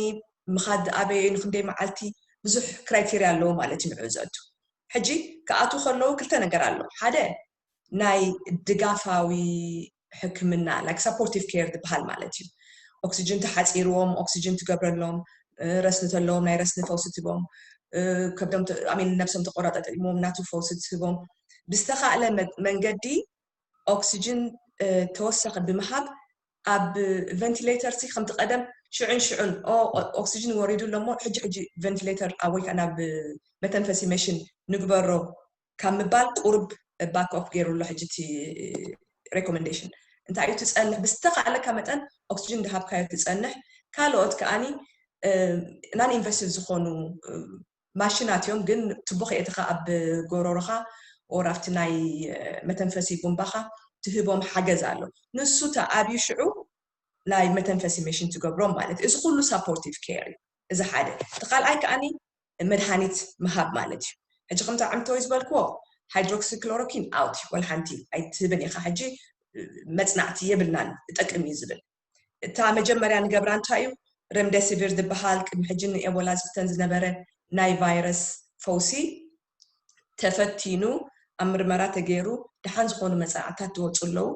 ምኻድ ኣበይ እዩ፣ ንክንደይ መዓልቲ፣ ብዙሕ ክራይቴርያ ኣለዎ ማለት እዩ ንዕኡ ዘእቱ። ሕጂ ክኣትዉ ከለዉ ክልተ ነገር ኣሎ። ሓደ ናይ ድጋፋዊ ሕክምና like supportive care ዝበሃል ማለት እዩ። ኦክሲጅን ተሓፂርዎም ኦክሲጅን ትገብረሎም፣ ረስኒ ተለዎም ናይ ረስኒ ፈውሲ ትቦም፣ ከብዶም ኣሚን ነብሶም ተቆራጠጢሞም ናቱ ፈውሲ ትህቦም። ብዝተኻእለ መንገዲ ኦክሲጅን ተወሳኺ ብምሃብ ኣብ ቨንቲሌተር ሲ ከምቲ ቀደም ሽዑን ሽዑን ኦክሲጅን ወሪዱ ኣለሞ ሕጂ ሕጂ ቨንቲሌተር ኣብ ወይ ከዓ ናብ መተንፈሲ መሽን ንግበሮ ካብ ምባል ቁርብ ባክ ኦፕ ገይሩ ኣሎ። ሕጂ እቲ ሬኮመንዴሽን እንታይ እዩ ትፀንሕ ብዝተኻእለካ መጠን ኦክሲጅን እንዳሃብካዮ ትፀንሕ። ካልኦት ከዓኒ ናን ኢንቨሲቭ ዝኾኑ ማሽናት እዮም፣ ግን ትቦ ከየእተኻ ኣብ ጎሮሮኻ ኦር ኣብቲ ናይ መተንፈሲ ቡምባኻ ትህቦም ሓገዝ ኣሎ። ንሱ ተኣብዩ ሽዑ ናይ መተንፈሲ ሜሽን ትገብሮም ማለት እዩ። እዚ ኩሉ ሳፖርቲቭ ኬር እዩ። እዚ ሓደ። እቲ ካልኣይ ከዓኒ መድሃኒት ምሃብ ማለት እዩ። ሕጂ ከምቲ ዓምተወይ ዝበልክዎ ሃይድሮክሲክሎሮኪን ኣውት እዩ፣ ወላ ሓንቲ ኣይትህብን ኢኻ። ሕጂ መፅናዕቲ የብልናን፣ ይጠቅም እዩ ዝብል። እታ መጀመርያ ንገብራ እንታይ እዩ? ረምደሲቪር ዝበሃል ቅድሚ ሕጂ ንኤቦላ ዝፍተን ዝነበረ ናይ ቫይረስ ፈውሲ ተፈቲኑ ኣብ ምርመራ ተገይሩ ደሓን ዝኾኑ መፅናዕትታት ዝወፁ ኣለዉ።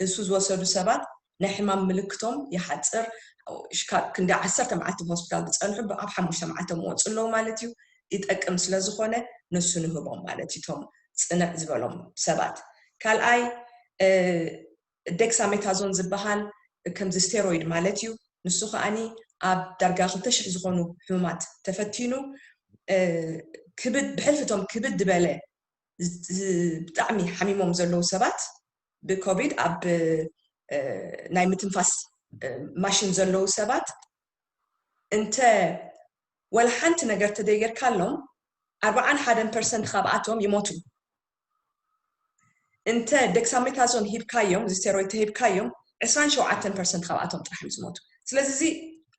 እሱ ዝወሰዱ ሰባት ናይ ሕማም ምልክቶም ይሓፅር። ሽካ-፣ ክንዲ ዓሰርተ መዓልቲ ብሆስፒታል ዝፀንሑ ኣብ ሓሙሽተ መዓልቶም ይወፁ ኣለዉ ማለት እዩ። ይጠቅም ስለ ዝኾነ ንሱ ንህቦም ማለት እዩ፣ እቶም ፅንዕ ዝበሎም ሰባት። ካልኣይ እ፣ ዴክሳሜታዞን ዝበሃል ከምዚ ስቴሮይድ ማለት እዩ። ንሱ ከኣኒ ኣብ ዳርጋ ክልተ ሽሕ ዝኾኑ ሕሙማት ተፈቲኑ እ፣ ክብድ ብሕልፊ እቶም ክብድ ዝበለ ዝ- ዝ- ብጣዕሚ ሓሚሞም ዘለዉ ሰባት ብኮቪድ ኣብ እ፣ ናይ ምትንፋስ እ፣ ማሽን ዘለዉ ሰባት እንተ ወላ ሓንቲ ነገር ተደይገርካሎም ኣርባዓን ሓደን ፐርሰንት ካብኣቶም ይሞቱ። እንተ ዴክሳሜታዞን ሂብካዮም፣ እዚ ስቴሮይድ ተሂብካዮም፣ ዕስራን ሸውዓተን ፐርሰንት ካብኣቶም ጥራሕ እዮም ዝሞቱ። ስለዚ እዚ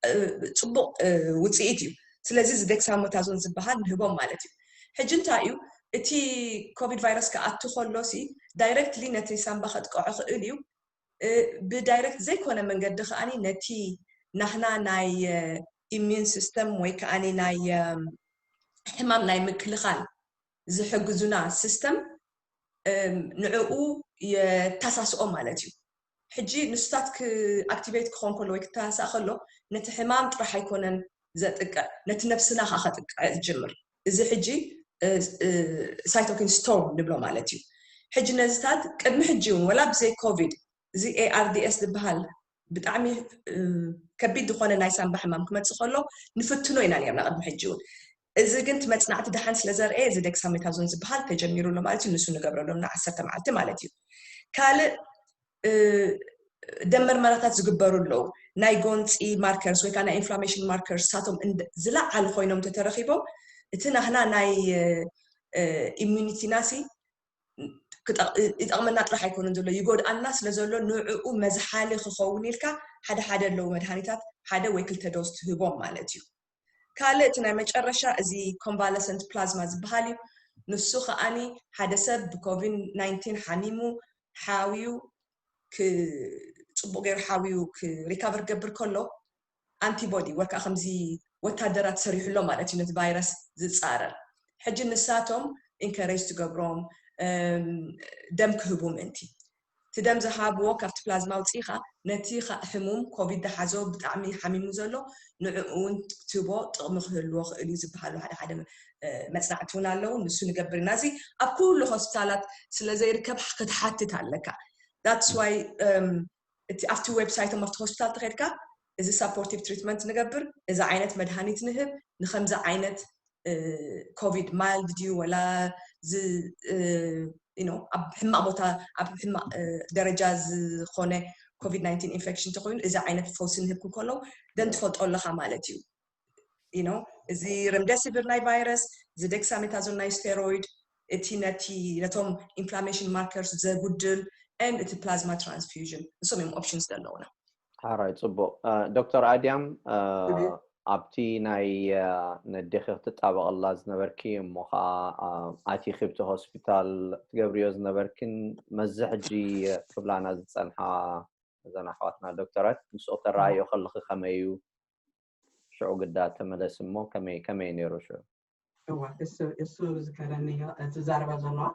እ፣ ፅቡቕ እ፣ ውፅኢት እዩ። ስለዚ እዚ ዴክሳሜታዞን ዝበሃል ንህቦም ማለት እዩ። ሕጂ እንታይ እዩ እቲ ኮቪድ ቫይረስ ክኣቱ ከሎ ሲ ዳይሬክትሊ ነቲ ሳምባ ከጥቅዖ ክእል እዩ። እ፣ ብዳይሬክት ዘይኮነ መንገዲ ከኣኒ ነቲ ናህና ናይ ኢሚዩን ሲስተም ወይ ከኣኒ ናይ እ፣ ሕማም ናይ ምክልኻል ዝሕግዙና ሲስተም እም፣ ንዕኡ የተሳስኦ ማለት እዩ። ሕጂ ንሱታት ኣክቲቬት ክኾን ከሎ ወይ ክተሳሳእ ከሎ ነቲ ሕማም ጥራሕ ኣይኮነን ዘጥቅዕ፣ ነቲ ነብስና ከዓ ከጥቅዕ ዝጅምር። እዚ ሕጂ እ፣ እ፣ ሳይቶኪን ስቶርም ንብሎ ማለት እዩ። ሕጂ ነዚታት ቅድሚ ሕጂ እውን ወላ ብዘይ ኮቪድ እዚ ኤኣርዲኤስ ዝበሃል ብጣዕሚ እ፣ ከቢድ ዝኾነ ናይ ሳንባ ሕማም ክመፅእ ከሎ ንፍትኖ ኢና ነርና ቅድሚ ሕጂ እውን። እዚ ግን እቲ መፅናዕቲ ደሓን ስለ ዘርአየ እዚ ዴክሳሜታዞን ዝበሃል ተጀሚሩ ኣሎ ማለት እዩ። ንሱ ንገብረሉ ኣለና ዓሰርተ መዓልቲ ማለት እዩ። ካልእ እ፣ ደም መርመራታት ዝግበሩ ኣለዉ። ናይ ጎንፂ ማርከርስ ወይ ከዓ ናይ ኢንፍላሜሽን ማርከርስ ሳቶም እንደ- ዝለዓሉ ኮይኖም ተተረኺቦም እቲ ናህና ናይ ኢሚዩኒቲና ሲ ክጠ- ይጠቕመና ጥራሕ ኣይኮነን ዘሎ፣ ይጎድኣና ስለ ዘሎ ንዕኡ መዝሓሊ ክኸውን ኢልካ ሓደ ሓደ ኣለዉ መድሃኒታት ሓደ ወይ ክልተ ዶዝ ትህቦም ማለት እዩ። ካልእ እቲ ናይ መጨረሻ እዚ ኮንቫለሰንት ፕላዝማ ዝበሃል እዩ። ንሱ ከኣኒ ሓደ ሰብ ብኮቪድ ናይንቲን ሓሚሙ ሓውዩ ክ- ፅቡቅ ገይሩ ሓውዩ ሪካቨር ክገብር ከሎ ኣንቲቦዲ ወይ ከዓ ከምዚ ወታደራት ሰሪሕሎ ማለት እዩ ነቲ ቫይረስ ዝፃረር። ሕጂ ንሳቶም ኢንከሬጅ ትገብሮም እም፣ ደም ክህቡ ምእንቲ እቲ ደም ዝሃብዎ ካብቲ ፕላዝማ ኣውፂእኻ ነቲ ኻ- ሕሙም ኮቪድ ዝሓዞ ብጣዕሚ ሓሚሙ ዘሎ ንዕኡ እውን ትህቦ ጥቕሚ ክህልዎ ክእል እዩ ዝበሃሉ ሓደ ሓደ እ፣ መፅናዕቲ እውን ኣለዉ። ንሱ ንገብር ኢና። እዚ ኣብ ኩሉ ሆስፒታላት ስለ ዘይርከብ ክትሓትት ኣለካ። ዳትስ ዋይ እቲ ኣብቲ ዌብሳይቶም ኣብቲ ሆስፒታል ተኸድካ እዚ ሳፖርቲቭ ትሪትመንት ንገብር፣ እዚ ዓይነት መድሃኒት ንህብ፣ ንከምዚ ዓይነት እ፣ ኮቪድ ማይልድ ድዩ ወላ ዝ- እ፣ you know፣ ኣብ ሕማቕ ቦታ ኣብ ሕማቕ እ፣ ደረጃ ዝኾነ ኮቪድ ናይንቲን ኢንፌክሽን እንተኮይኑ እዚ ዓይነት ፈውሲ ንህብኩም ከለዉ ደን ትፈልጦ ኣለኻ ማለት እዩ። You know፣ እዚ ረምደሲቪር ናይ ቫይረስ፣ እዚ ዴክሳሜታዞን ናይ ስቴሮይድ፣ እቲ ነቲ ነቶም ኢንፍላሜሽን ማርከርስ ዘጉድል and እቲ ፕላዝማ ትራንስፊውዥን፣ ንሶም እዮም ኦፕሽንስ ዘለውና። ሓራይ፣ ጽቡቕ። እ፣ ዶክተር ኣድያም፣ እ፣ ኣብቲ ናይ እ፣ ነዴኺ ክትጣበቐላ ዝነበርኪ እሞ ኸዓ እ፣ ኣቲኺ ብቲ ሆስፒታል ትገብርዮ ዝነበርክን መዚ ሕጂ ክብላና ዝጸንሓ እዘን ኣሕዋትና ዶክተራት ምስኡ ተረኣዮ ከለኺ ከመይ እዩ? ሽዑ ግዳ ተመለስ እሞ ከመይ ከመይ ነይሩ ሽዑ? እዋ እሱ እሱ ዝከረኒ ትዛረባ ዘለዋ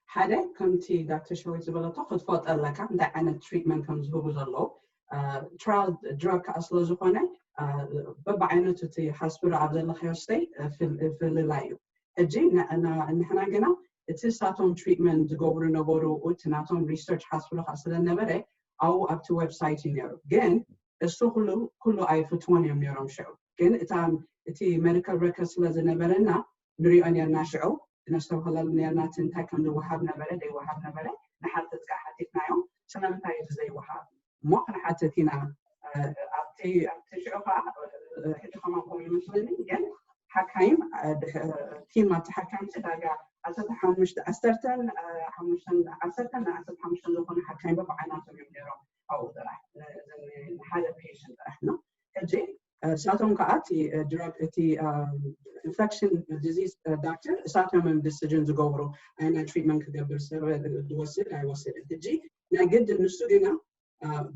ሓደ ከምቲ ዳክተር ሸዊት ዝበለቶ ክትፈልጦ ኣለካ እንታይ ዓይነት ትሪትመንት ከም ዝህቡ ዘለዉ ትራያል ድራግ ከዓ ስለ ዝኾነ በብዓይነቱ እቲ ሃስፒታል ኣብ ዘለካዮ ስተይ ፍልላይ እዩ ሕጂ ንሕና ግና እቲ ሳቶም ትሪትመንት ዝገብሩ ነበሩ እቲ ናቶም ሪሰርች ሃስፒታል ከዓ ስለነበረ ኣብኡ ኣብቲ ዌብሳይት እዩ ነይሩ ግን እሱ ኩሉ ኩሉ ኣይፍትዎን እዮም ነይሮም ሽዑ ግን እታ እቲ መርከብ ረከብ ስለ ዝነበረና ንሪኦ ነርና ሽዑ ነስተብሃለሉ ነርና እቲ እንታይ ከም ዝወሃብ ነበረ ዘይወሃብ ነበረ ንሓተት ከዓ ሓቲትናዮም ስለምንታይ እዩ ዘይወሃብ እሞ ክንሓተት ኢና ኣብቲ ኣብቲ ሽዑ ከዓ ሕጂ ከማን ከም ይመስለኒ ግን ሓካይም ቲም ኣብቲ ሓካይም ዳርጋ ዓሰርተ ሓሙሽተ ዓሰርተን ሓሙሽተን ዓሰርተን ዓሰርተ ሓሙሽተን ዝኾኑ ሓካይም በብዓይናቶም እዮም ነይሮም ኣብኡ ጥራሕ ንሓደ ፔሽን ጥራሕ ነው ሕጂ እሳቶም ከዓ እቲ ድራግ እቲ ኢንፌክሽን ዲዚዝ ዳክተር እሳቶም እዮም ዲሲዥን ዝገብሩ ኣይና ትሪትመንት ክገብር ዝወስድ ኣይወስድን ሕጂ ናይ ግድ ንሱ ግና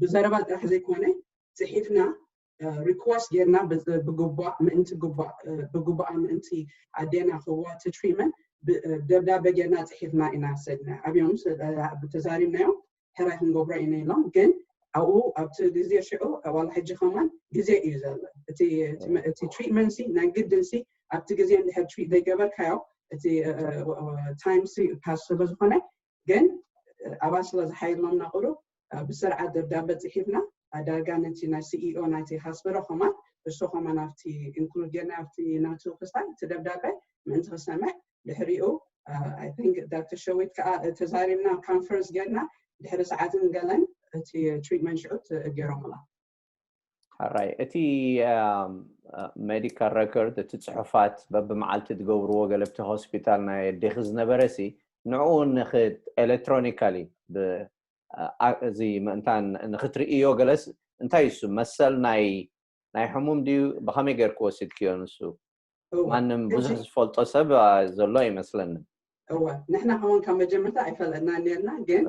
ብዘረባ ጥራሕ ዘይኮነ ፅሒፍና request ጌርና ብጉባእ ምእንቲ ጉባእ ብጉባኣ ምእንቲ ኣዴና ክዋ እቲ treatment ደብዳቤ ጌርና ጽሒፍና ኢና ሰድና ኣብዮም ተዛሪብናዮም ሕራይ ክንገብሮ ኢና ኢሎም ግን ኣብኡ ኣብቲ ግዜ ሽዑ ዋላ ሕጂ ከማን ግዜ እዩ ዘሎ እቲ treatment ሲ ናይ ግድን ሲ ኣብቲ ግዜ እንድሕር treat ዘይገበርካዮ እቲ time ሲ pass ስለ ዝኾነ ግን ኣባል ስለ ዝሓየሎም ናቕሩ ብስርዓት ደብዳቤ ጽሒፍና ዳርጋ ነቲ ናይ CEO ናይቲ hospital ከማን እሱ ከማን ኣብቲ include ጌርና ኣብቲ ናቱ ክሳይ እቲ ደብዳቤ ምእንቲ ክሰምዕ ድሕሪኡ I think ዶክተር ሸዊት ከዓ ተዛሪብና conference ጌርና ድሕሪ ሰዓትን ገለን እቲ treatment ሽዑ ገይሮምላ ሕራይ እቲ medical record እቲ ፅሑፋት በብመዓልቲ ትገብርዎ ገለ ኣብቲ ሆስፒታል ናይ ኣዴኺ ዝነበረ ሲ ንዕኡ ንክት electronically እዚ ምእንታን ንክትርእዮ ገለስ እንታይ እሱ መሰል ናይ ናይ ሕሙም ድዩ ብኸመይ ገይርክ ወሲድክዮ ንሱ ማንም ብዙሕ ዝፈልጦ ሰብ ዘሎ ኣይመስለንን እወ ንሕና ከውን ካብ መጀመርታ ኣይፈለጥና ነርና ግን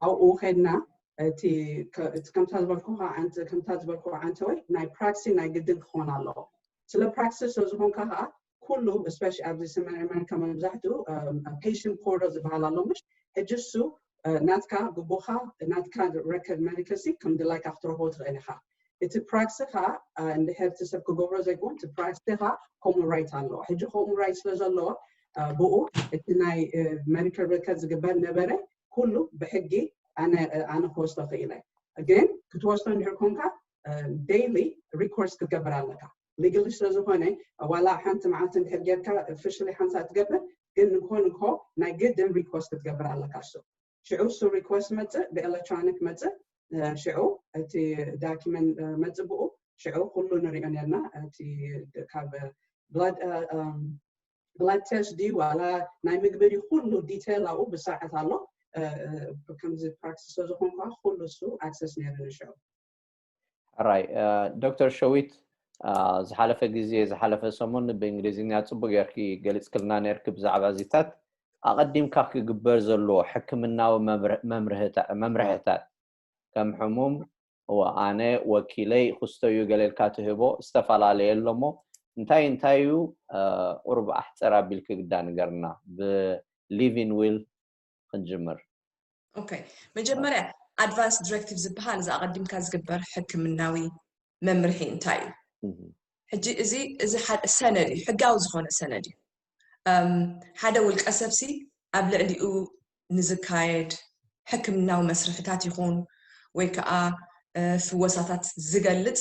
ኣብኡ ከድና እቲ ከምታ ዝበልኩ ከምታ ዝበልኩ ዓንተወይ ናይ practice ናይ ግድን ክኾን ኣለዎ ስለ practice ስለዝኾንካ ከዓ ኩሉ especially ኣብዚ ሰሜን ኣሜሪካ መብዛሕትኡ patient portal ዝበሃል ኣሎ ምሽ ሕጂ እሱ ናትካ ግቡኻ ናትካ record medical ሲ ከም ድላይካ ክትረኽቦ ትኽእል ኢኻ እቲ practice ኻ እንድሕር እቲ ሰብ ክገብሮ ዘይኮን እቲ practice ኻ ከምኡ right ኣለዎ ሕጂ ከምኡ right ስለ ዘለዎ ብኡ እቲ ናይ medical record ዝግበር ነበረ ኩሉ ብሕጊ ኣነ ክወስዶ ክኢለ ግን ክትወስዶ እንድሕር ኮንካ daily recourse ክትገብር ኣለካ legally ስለ ዝኾነ ዋላ ሓንቲ መዓልቲ እንድሕር ጌርካ officially ሓንሳ ትገብር ግን ንግሆ ንግሆ ናይ ግድን recourse ክትገብር ኣለካ እሱ ሽዑ እሱ request መፅእ ብ electronic መፅእ ሽዑ እቲ document መፅእ ብኡ ሽዑ ኩሉ ንሪኦ ነርና እቲ ካብ blood test ድዩ ዋላ ናይ ምግቢ ድዩ ኩሉ detail ኣብኡ ብስርዓት ኣሎ ከምዚ practice ስለዝኾንኳ ኩሉ እሱ access ነይሩ ንሽዑ ሕራይ ዶክተር ሸዊት ዝሓለፈ ግዜ ዝሓለፈ ሰሙን ብእንግሊዝኛ ፅቡቅ ጌርኪ ገሊፅክልና ነርኪ ብዛዕባ እዚታት ኣቐዲምካ ክግበር ዘለዎ ሕክምናዊ መምርሕታት ከም ሕሙም እወ ኣነ ወኪለይ ክስቶ እዩ ገለ ኢልካ ትህቦ ዝተፈላለየ ኣሎ እሞ እንታይ እንታይ እዩ ቁሩብ ኣሕፅር ኣቢልኪ ግዳ ንገርና ብ living will ክንጅምር okay መጀመርያ advance directive ዝበሃል እዚ ኣቐዲምካ ዝግበር ሕክምናዊ መምርሒ እንታይ እዩ ሕጂ እዚ እዚ ሰነድ እዩ ሕጋዊ ዝኾነ ሰነድ እዩ ሓደ ውልቀ ሰብሲ ኣብ ልዕሊኡ ንዝካየድ ሕክምናዊ መስርሕታት ይኹን ወይ ከዓ ፍወሳታት ዝገልፅ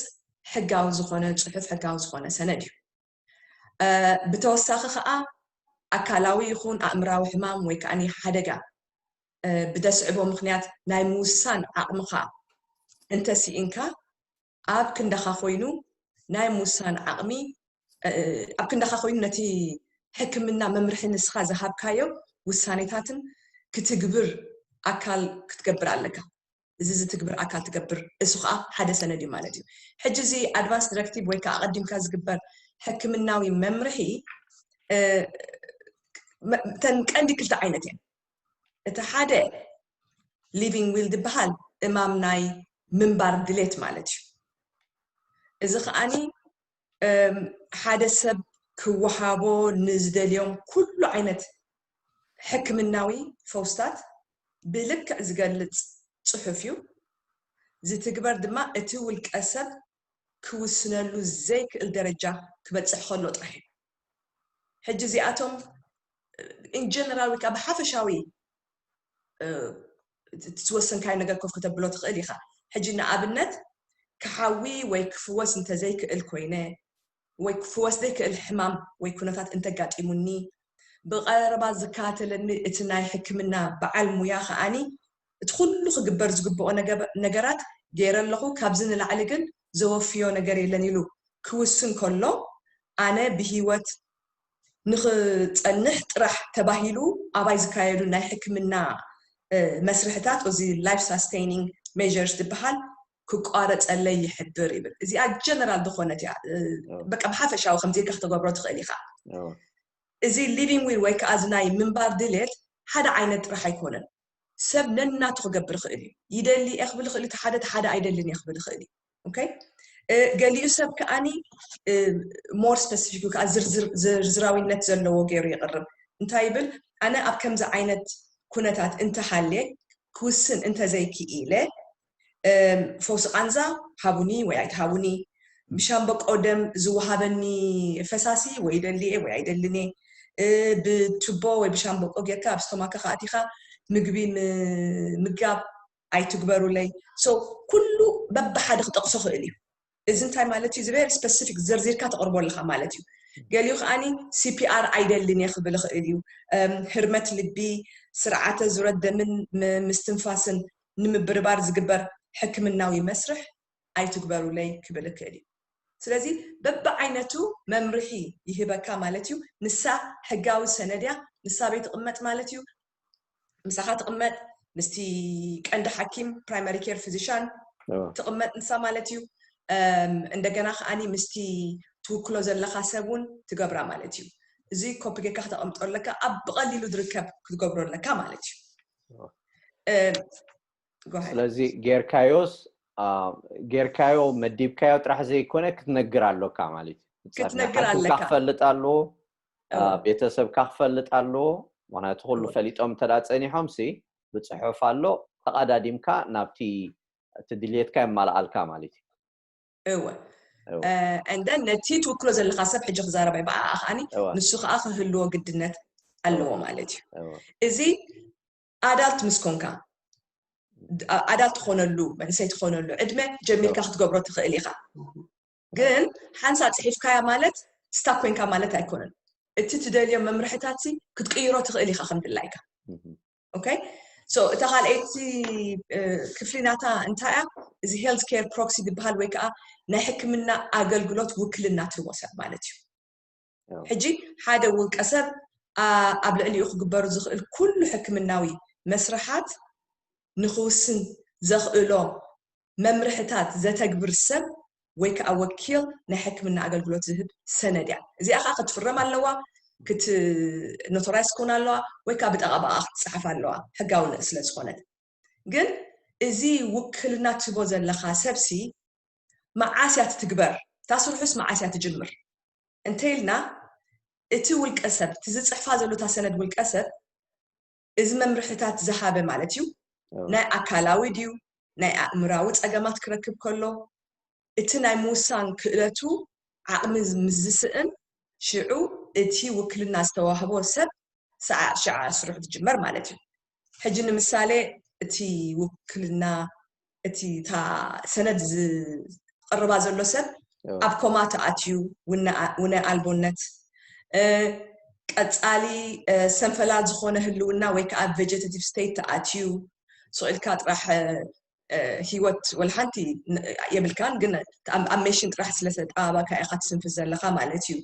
ሕጋዊ ዝኾነ ፅሑፍ ሕጋዊ ዝኾነ ሰነድ እዩ ብተወሳኺ ከዓ ኣካላዊ ይኹን ኣእምራዊ ሕማም ወይ ከዓ ሓደጋ ብደስዕቦ ምክንያት ናይ ምውሳን ዓቕምኻ እንተስኢንካ ኣብ ክንዳኻ ኮይኑ ናይ ምውሳን ዓቕሚ ኣብ ክንዳኻ ኮይኑ ነቲ ሕክምና መምርሒ ንስኻ ዝሃብካዮ ውሳኔታትን ክትግብር ኣካል ክትገብር ኣለካ እዚ ዝትግብር ኣካል ትገብር እሱ ከዓ ሓደ ሰነድ እዩ ማለት እዩ ሕጂ እዚ advance directive ወይ ከዓ ኣቀዲምካ ዝግበር ሕክምናዊ መምርሒ ተን ቀንዲ ክልተ ዓይነት እየን እቲ ሓደ living will ዝበሃል እማም ናይ ምንባር ድሌት ማለት እዩ እዚ ከዓኒ ሓደ ሰብ ክወሃቦ ንዝደልዮም ኩሉ ዓይነት ሕክምናዊ ፈውስታት ብልክዕ ዝገልፅ ፅሑፍ እዩ ዝትግበር ድማ እቲ ውልቀ ሰብ ክውስነሉ ዘይክእል ደረጃ ክበፅሕ ከሎ ጥራሕ እዩ ሕጂ እዚኣቶም in general ወይ ከዓ ብሓፈሻዊ ዝወሰንካዮ ነገር ኮፍ ከተብሎ ትኽእል ኢኻ ሕጂ ንኣብነት ክሓዊ ወይ ክፍወስ እንተዘይክእል ኮይነ ወይ ክፍወስ ዘይክእል ሕማም ወይ ኩነታት እንተጋጢሙኒ ብቐረባ ዝከታተለኒ እቲ ናይ ሕክምና በዓል ሙያ ከዓኒ እቲ ኩሉ ክግበር ዝግብኦ ነገራት ገይረ ኣለኹ ካብዚ ንላዕሊ ግን ዘወፍዮ ነገር የለን ኢሉ ክውስን ከሎ ኣነ ብሂወት ንኽፀንሕ ጥራሕ ተባሂሉ ኣባይ ዝካየዱ ናይ ሕክምና መስርሕታት እዚ life sustaining measures ዝበሃል ክቋረፀለይ ይሕብር ይብል እዚኣ general ዝኾነት እያ በቃ ብሓፈሻዊ ከምዚ ኢልካ ክትገብሮ ትኽእል ኢኻ እዚ living will ወይ ከዓ እዚ ናይ ምንባር ድሌት ሓደ ዓይነት ጥራሕ ኣይኮነን ሰብ ነናቱ ክገብር ይኽእል እዩ ይደሊ እየ ክብል ይኽእል እቲ ሓደ ሓደ ኣይደልን እየ ክብል ይኽእል እዩ okay ገሊኡ ሰብ ከዓኒ more specific ከዓ ዝርዝራዊነት ዘለዎ ገይሩ ይቕርብ። እንታይ ይብል? ኣነ ኣብ ከምዚ ዓይነት ኩነታት እንተሃልየ ክውስን እንተዘይክኢለ፣ ፈውሲ ቃንዛ ሃቡኒ ወይ ኣይትሃቡኒ፣ ብሻምበቆ ደም ዝወሃበኒ ፈሳሲ ወይ ደልየ ወይ ኣይደልንየ፣ ብቱቦ ወይ ብሻምበቆ ጌርካ ኣብ ስቶማካ ከኣቲኻ ምግቢ ምጋብ ኣይትግበሩለይ። So ኩሉ በብሓደ ክጠቕሶ ክእል እዩ። እዚ እንታይ ማለት እዩ? ዝበል ስፐሲፊክ ዘርዚርካ ተቕርቦ ኣለካ ማለት እዩ። ገሊኡ ከዓኒ ሲፒኣር ኣይደልን እየ ክብል ይኽእል እዩ። ህርመት ልቢ፣ ስርዓተ ዙረት ደምን ምስትንፋስን ንምብርባር ዝግበር ሕክምናዊ መስርሕ ኣይትግበሩለይ ክብል ይኽእል እዩ። ስለዚ በብዓይነቱ መምርሒ ይህበካ ማለት እዩ። ንሳ ሕጋዊ ሰነድ እያ። ንሳ በይ ትቕመጥ ማለት እዩ? ምሳኻ ትቕመጥ፣ ምስቲ ቀንዲ ሓኪም ፕራይማሪ ኬር ፊዚሻን ትቕመጥ ንሳ ማለት እዩ። እንደገና ከዓኒ ምስቲ ትውክሎ ዘለካ ሰብ እውን ትገብራ ማለት እዩ። እዚ ኮፒ ጌርካ ክተቐምጦ ኣለካ፣ ኣብ ብቐሊሉ ዝርከብ ክትገብሮ ኣለካ ማለት እዩ። ስለዚ ጌርካዮስ ጌርካዮ መዲብካዮ ጥራሕ ዘይኮነ ክትነግር ኣለካ ማለት እዩ። ክትነግር ኣለካ። ክፈልጥ ኣለዎ፣ ቤተሰብካ ክፈልጥ ኣለዎ። ምክንያቱ ኩሉ ፈሊጦም እንተ ጸኒሖም ሲ ብፅሑፍ ኣሎ፣ ተቐዳዲምካ ናብቲ እቲ ድልየትካ የማልኣልካ ማለት እዩ። እወ። And then ነቲ ትውክሎ ዘለካ ሰብ ሕጂ ክዛረብ ኣይበኣ ከዓኒ ንሱ ከዓ ክህልዎ ግድነት ኣለዎ ማለት እዩ። እዚ ኣዳልት ምስ ኮንካ፣ ኣዳልት ትኾነሉ፣ መንእሰይ ትኾነሉ ዕድመ ጀሚርካ ክትገብሮ ትኽእል ኢኻ። ግን ሓንሳ ጽሒፍካያ ማለት ስታክ ኮይንካ ማለት ኣይኮነን። እቲ ትደልዮ መምርሕታት ክትቅይሮ ትኽእል ኢኻ ከም ድላይካ። ኦኬ። So እታ ካልኣይቲ ክፍሊ ናታ እንታይ እያ? እዚ ሄልት ኬር ፕሮክሲ ዝበሃል ወይ ከዓ ናይ ሕክምና ኣገልግሎት ውክልና ትህቦ ሰብ ማለት እዩ። ሕጂ ሓደ ውልቀ ሰብ ኣብ ልዕሊኡ ክግበሩ ዝኽእል ኩሉ ሕክምናዊ መስርሓት ንክውስን ዘኽእሎ መምርሕታት ዘተግብር ሰብ ወይ ከዓ ወኪል ናይ ሕክምና ኣገልግሎት ዝህብ ሰነድ እያ። እዚኣ ከዓ ክትፍረም ኣለዋ፣ ክት ኖቶራይዝ ክውን ኣለዋ፣ ወይ ከዓ ብጠቓባኣ ክትፀሓፍ ኣለዋ፣ ሕጋዊ ስለ ዝኾነት። ግን እዚ ውክልና ትህቦ ዘለካ ሰብሲ መዓስ እያ ትትግበር? እታ ስርሑስ መዓስ እያ ትጅምር? እንተኢልና እቲ ውልቀ ሰብ፣ እቲ ዝፅሕፋ ዘሎ እታ ሰነድ ውልቀ ሰብ እዚ መምርሕታት ዝሃበ ማለት እዩ። ናይ ኣካላዊ ድዩ ናይ ኣእምራዊ ፀገማት ክረክብ ከሎ እቲ ናይ ምውሳን ክእለቱ ዓቕሚ ምስ ዝስእን ሽዑ እቲ ውክልና ዝተዋህቦ ሰብ ሰዓ ሽዓ ስርሑ ትጅመር ማለት እዩ። ሕጂ ንምሳሌ እቲ ውክልና እቲ እታ ሰነድ ዝቐርባ ዘሎ ሰብ ኣብ ኮማ ተኣትዩ ውነ ኣልቦነት ቀፃሊ ሰንፈላል ዝኾነ ህልውና ወይ ከዓ ቬጀታቲቭ ስቴት ተኣትዩ ስቕ ኢልካ ጥራሕ ህይወት ወላ ሓንቲ የብልካን፣ ግን ኣብ ሜሽን ጥራሕ ስለተጠባባካ ኢኻ ትስንፍስ ዘለካ ማለት እዩ።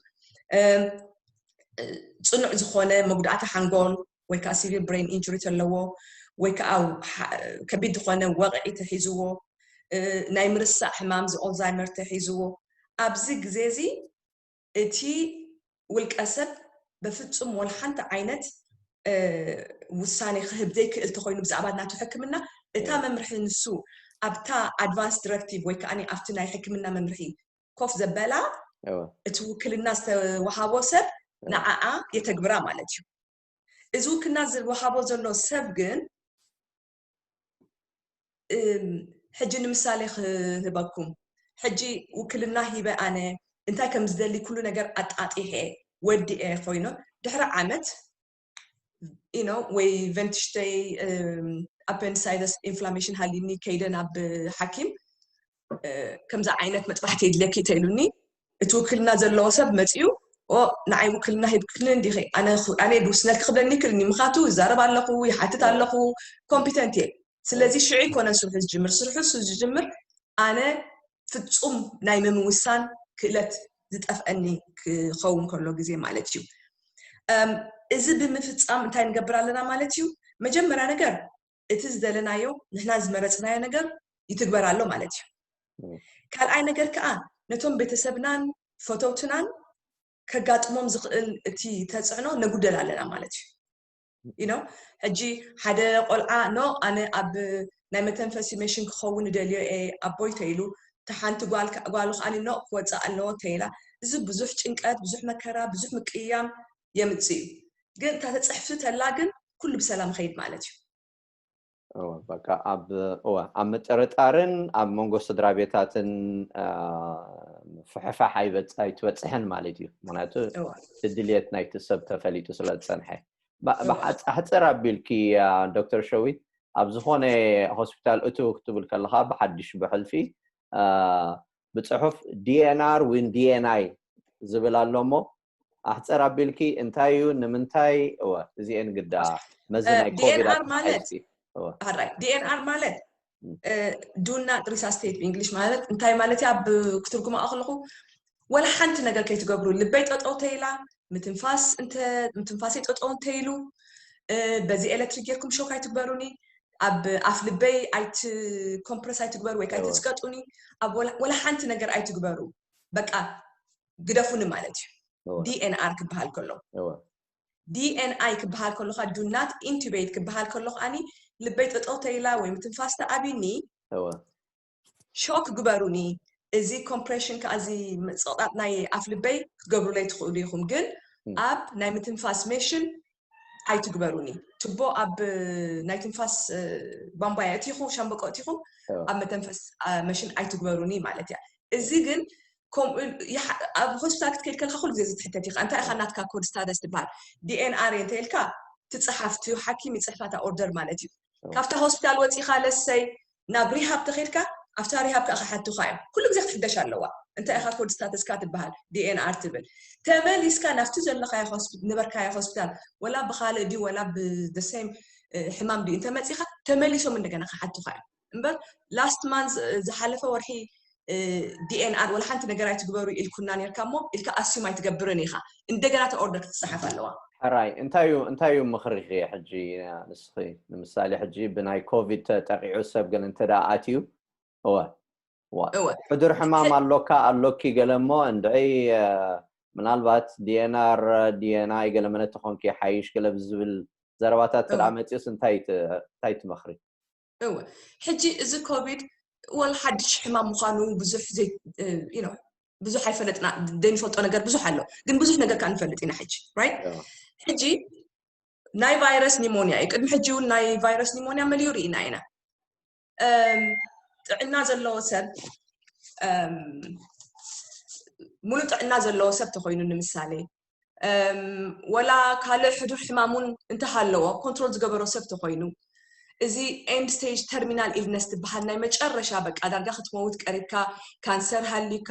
ፅኑዕ ዝኾነ መጉዳእቲ ሓንጎል ወይ ከዓ ሲቪር ብሬን ኢንጁሪ ተለዎ ወይ ከዓ ከቢድ ዝኾነ ወቕዒ ተሒዝዎ፣ ናይ ምርሳዕ ሕማም ኦልዛይመር ተሒዝዎ፣ ኣብዚ ግዜ እዚ እቲ ውልቀ ሰብ በፍፁም ወላ ሓንቲ ዓይነት ውሳኔ ክህብ ዘይክእል ተኮይኑ ብዛዕባ ናቱ ሕክምና፣ እታ መምርሒ ንሱ ኣብታ ኣድቫንስ ዲረክቲቭ ወይ ከዓ ኣብቲ ናይ ሕክምና መምርሒ ኮፍ ዘበላ እቲ ውክልና ዝተወሃቦ ሰብ ንዓኣ የተግብራ ማለት እዩ። እዚ ውክልና ዝወሃቦ ዘሎ ሰብ ግን ሕጂ ንምሳሌ ክህበኩም፣ ሕጂ ውክልና ሂበ ኣነ እንታይ ከም ዝደሊ ኩሉ ነገር ኣጣጢሐ ወዲኤ ኮይኑ ድሕሪ ዓመት ኢኖ ወይ ቨንትሽተይ ኣፐንዲሳይተስ ኢንፍላሜሽን ሃሊኒ ከይደ ናብ ሓኪም ከምዚ ዓይነት መጥባሕቲ የድልየኪ ተኢሉኒ፣ እቲ ውክልና ዘለዎ ሰብ መፅዩ ንዓይ ውክልና ሂብክኒ እንዲኺ ኣነ ድውስነልኪ ክብለኒ ይክእልኒ፣ ምክንያቱ ይዛረብ ኣለኹ፣ ይሓትት ኣለኹ፣ ኮምፒተንት እየ። ስለዚ ሽዑ ይኮነ ስርሑ ዝጅምር፣ ስርሑ ዝጅምር ኣነ ፍፁም ናይ ምምውሳን ክእለት ዝጠፍአኒ ክኸውን ከሎ ግዜ ማለት እዩ። እዚ ብምፍፃም እንታይ ንገብር ኣለና ማለት እዩ? መጀመርያ ነገር እቲ ዝደለናዮ ንሕና ዝመረፅናዮ ነገር ይትግበር ኣሎ ማለት እዩ። ካልኣይ ነገር ከዓ ነቶም ቤተሰብናን ፈተውትናን ከጋጥሞም ዝኽእል እቲ ተፅዕኖ ነጉደል ኣለና ማለት እዩ። ኢኖ ሕጂ ሓደ ቆልዓ ኖ ኣነ ኣብ ናይ መተንፈሲ መሽን ክኸውን እደልዮ እየ ኣቦይ ተኢሉ እታ ሓንቲ ጓል ከ- ጓሉ ከኣ ኖእ ክወፅእ ኣለዎ ተይላ። እዚ ብዙሕ ጭንቀት፣ ብዙሕ መከራ፣ ብዙሕ ምቅያም የምፅእ እዩ። ግን እታ ተፅሕፍ ተላ ግን ኩሉ ብሰላም ኸይድ ማለት እዩ። እወ፣ በቃ ኣብ እወ ኣብ ምጥርጣርን ኣብ መንጎ ስድራ ቤታትን አ፣ ፍሕፋሕ ኣይበጽ- ኣይትበጽሕን ማለት እዩ። ምክንያቱ እወ እቲ ድልየት ናይቲ ሰብ ተፈሊጡ ስለ ዝጸንሐ። ባ- እወ ብሓጽ- ኣሕጽር ኣቢልኪ አ፣ ዶክተር ሸዊት ኣብ ዝኾነ ሆስፒታል እትው ክትብል ከለኻ ብሓድሽ ብሕልፊ አ፣ ብጽሑፍ ዲኤንኣር ዊን ዲኤንኣይ ዝብል ኣሎ እሞ ኣሕጽር ኣቢልኪ እንታይ እዩ ንምንታይ እወ እዚኤን ግዳ መዚ ናይ ኮቪድ ዲኤንኣር ማለት ኣተሓሒዝኪ እወ ኣራይ ዲኤንኣር ማለት ም። ዱ ናት ሪሳስቴት ብእንግሊሽ ማለት እንታይ ማለት እያ? ብክትርጉማ ከለኹ ወላ ሓንቲ ነገር ከይትገብሩ፣ ልበይ ጠጠው ተይላ፣ ምትንፋስ እንተ ምትንፋሰይ ጠጠው እንተይሉ፣ እ፣ በዚ ኤሌክትሪክ ጌርኩም ሾክ ኣይትግበሩኒ፣ ኣብ ኣፍ ልበይ ኣይት ኮምፕረስ ኣይትግበሩ ወይ እወ ከይትስቀጡኒ፣ ኣብ ወላ ወላ ሓንቲ ነገር ኣይትግበሩ፣ በቃ ግደፉኒ ማለት እዩ። እወ ዲኤንኣር ክበሃል ከሎ እወ ዲኤንኣይ ክበሃል ከሎ ኸዓ ዱ ናት ኢንቱቤት ክበሃል ከሎ ከዓኒ ልበይ ጠጠው ተይላ ወይ ምትንፋስ ተኣቢኒ እወ ሾክ ግበሩኒ። እዚ ኮምፕሬሽን ከዓ እዚ ምፅቕጣጥ ናይ ኣፍ ልበይ ክትገብሩለይ ትኽእሉ ኢኹም፣ ግን ም። ኣብ ናይ ምትንፋስ ሜሽን ኣይትግበሩኒ። ትቦ ኣብ ናይ ትንፋስ እ፣ ቧንቧ ኣእቲኹ ሻምበቆ ኣእቲኹም እወ ኣብ መተንፈስ እ፣ መሽን ኣይትግበሩኒ ማለት እያ። እዚ ግን ከምኡ ኢሉ ይሓ- ኣብ ሆስፒታል ክትከይድ ከለካ ኩሉ ግዜ ዝትሕተት ኢኻ። እንታይ ኢኻ ናትካ ኮድ ስታተስ ትበሃል? ዲኤንኣር እንተ ኢልካ ትፅሓፍ፣ እቲ ሓኪም ይፅሕፋ እታ ኦርደር ማለት እዩ። እወ ካብታ ሆስፒታል ወፂኻ ለሰይ ናብ ሪሃብ ተኸይድካ ኣብታ ሪሃብ ከዓ ክሓቱኻ እዮም። ኩሉ ግዜ ክትሕደሽ ኣለዋ። እንታይ ኢኻ ኮድ ስታተስካ ትበሃል? ዲኤንኣር ትብል። ተመሊስካ ናብቲ ዘለኻዮ ሆስፒ- ነበርካዮ ሆስፒታል ወላ ብኻልእ ድዩ ወላ ብደሴም ሕማም ድዩ እንተመፂኻ ተመሊሶም እንደገና ክሓቱኻ እዮም። እምበር ላስት ማንዝ ዝሓለፈ ወርሒ ዲኤንኣር ወላ ሓንቲ ነገር ኣይትግበሩ ኢልኩና ነርካ እሞ ኢልካ ኣስዩም ኣይትገብርን ኢኻ። እንደገና እታ ኦርደር ክትፅሓፍ ኣለዋ። ሕራይ እንታይ እዩ እንታይ እዩ ምኽሪኺ ሕጂ ንስኺ ንምሳሌ ሕጂ ብናይ ኮቪድ ተጠቂዑ ሰብ ግን እንተ ደኣ ኣትዩ እወ እወ እወ ሕዱር ሕማም ኣሎካ ኣሎኪ ገለ እሞ እንድዒ እ፣ ምናልባት ዲኤንኣር ዲኤንኣይ ገለ መለ ተኾንኪ ሓይሽ ገለ ብዝብል ዘረባታት ተደኣ እወ መፂኡስ እንታይ ት- እንታይ ትመኽሪ እወ ሕጂ እዚ ኮቪድ ወል ሓድሽ ሕማም ምዃኑ ብዙሕ ዘይ ዩ ኖ ብዙሕ ኣይፈለጥና። ዘይንፈልጦ ነገር ብዙሕ ኣሎ፣ ግን ብዙሕ ነገር ከዓ ንፈልጥ ኢና ሕጂ ራይት። እወ ሕጂ ናይ ቫይረስ ኒሞንያ እዩ። ቅድሚ ሕጂ እውን ናይ ቫይረስ ኒሞንያ መሊኡ ርኢና ኢና። እም፣ ጥዕና ዘለዎ ሰብ እም፣ ሙሉእ ጥዕና ዘለዎ ሰብ ተኮይኑ ንምሳሌ እም፣ ወላ ካልእ ሕዱር ሕማም እውን እንተሃለዎ ኮንትሮል ዝገበሮ ሰብ ተኮይኑ እዚ ኤንድ ስቴጅ ተርሚናል ኢልነስ ትበሃል ናይ መጨረሻ በቃ ዳርጋ ክትመውት ቀሪብካ ካንሰር ሃልዩካ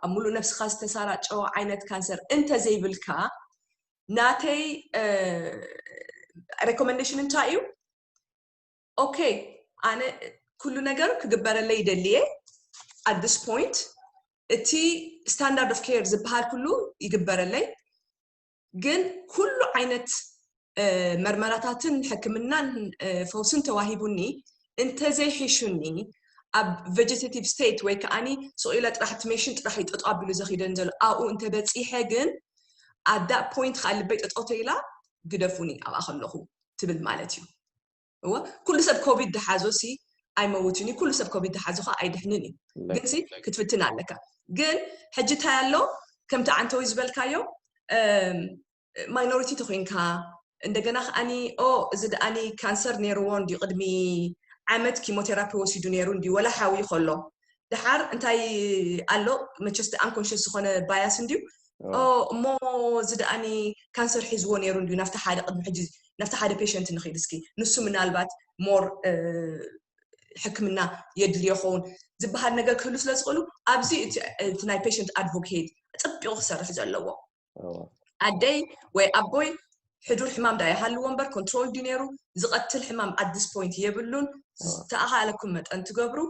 ኣብ ሙሉእ ነብስኻ ዝተሳራጨወ ዓይነት ካንሰር እንተዘይብልካ ናተይ ሬኮመንዴሽን እንታይ እዩ? ኦኬ ኣነ ኩሉ ነገር ክግበረለይ ይደልየ። ኣት ዲስ ፖይንት እቲ ስታንዳርድ ኦፍ ኬር ዝበሃል ኩሉ ይግበረለይ፣ ግን ኩሉ ዓይነት እ፣ መርመራታትን ሕክምናን እ፣ ፈውስን ተዋሂቡኒ እንተዘይሒሹኒ ኣብ ቬጀቴቲቭ ስቴት ወይ ከዓኒ ስቕ ኢለ ጥራሕ እቲ ሜሽን ጥራሕ ይጠጦ ኣቢሉ ዘኺደን ዘሎ ኣብኡ እንተበፂሐ ግን ኣት ዳት ፖይንት ከዓ ልበይ ጠጠው ተይላ ግደፉኒ ኣብኣ ከለኹ ትብል ማለት እዩ። እወ ኩሉ ሰብ ኮቪድ ድሓዞ ሲ ኣይመውትን እዩ፣ ኩሉ ሰብ ኮቪድ ድሓዞ ከዓ ኣይድሕንን እዩ። ግን ሲ ክትፍትን ኣለካ። ግን ሕጂ እንታይ ኣሎ ከምቲ ዓንተዊ ዝበልካዮ ማይኖሪቲ ተኮይንካ እንደገና ከዓኒ ኦ እዚ ደኣኒ ካንሰር ነይርዎ እንዲ ቅድሚ ዓመት ኪሞቴራፒ ወሲዱ ነይሩ እንዲ ወላ ሓዊ ከሎ ድሓር እንታይ ኣሎ መቸስ ኣንኮንሽስ ዝኾነ ባያስ እንዲዩ ኦ እሞ እዚ ደኣኒ ካንሰር ሒዝዎ ነይሩ እንዲዩ ናብቲ ሓደ ቅድሚ ሕጂ ናብቲ ሓደ ፔሸንት ንኽድ እስኪ ንሱ ምናልባት ሞር ሕክምና የድልዮ ኸውን ዝበሃል ነገር ክህሉ ስለ ዝኽእሉ ኣብዚ እቲ ናይ ፔሸንት ኣድቮኬት ኣፀቢቑ ክሰርሕ ዘለዎ ኣደይ ወይ ኣቦይ ሕዱር ሕማም ዳ ይሃልዎ እምበር ኮንትሮል ድዩ ነይሩ ዝቐትል ሕማም ኣት ዲስ ፖይንት የብሉን። ዝተኣኻለኩም መጠን ትገብሩ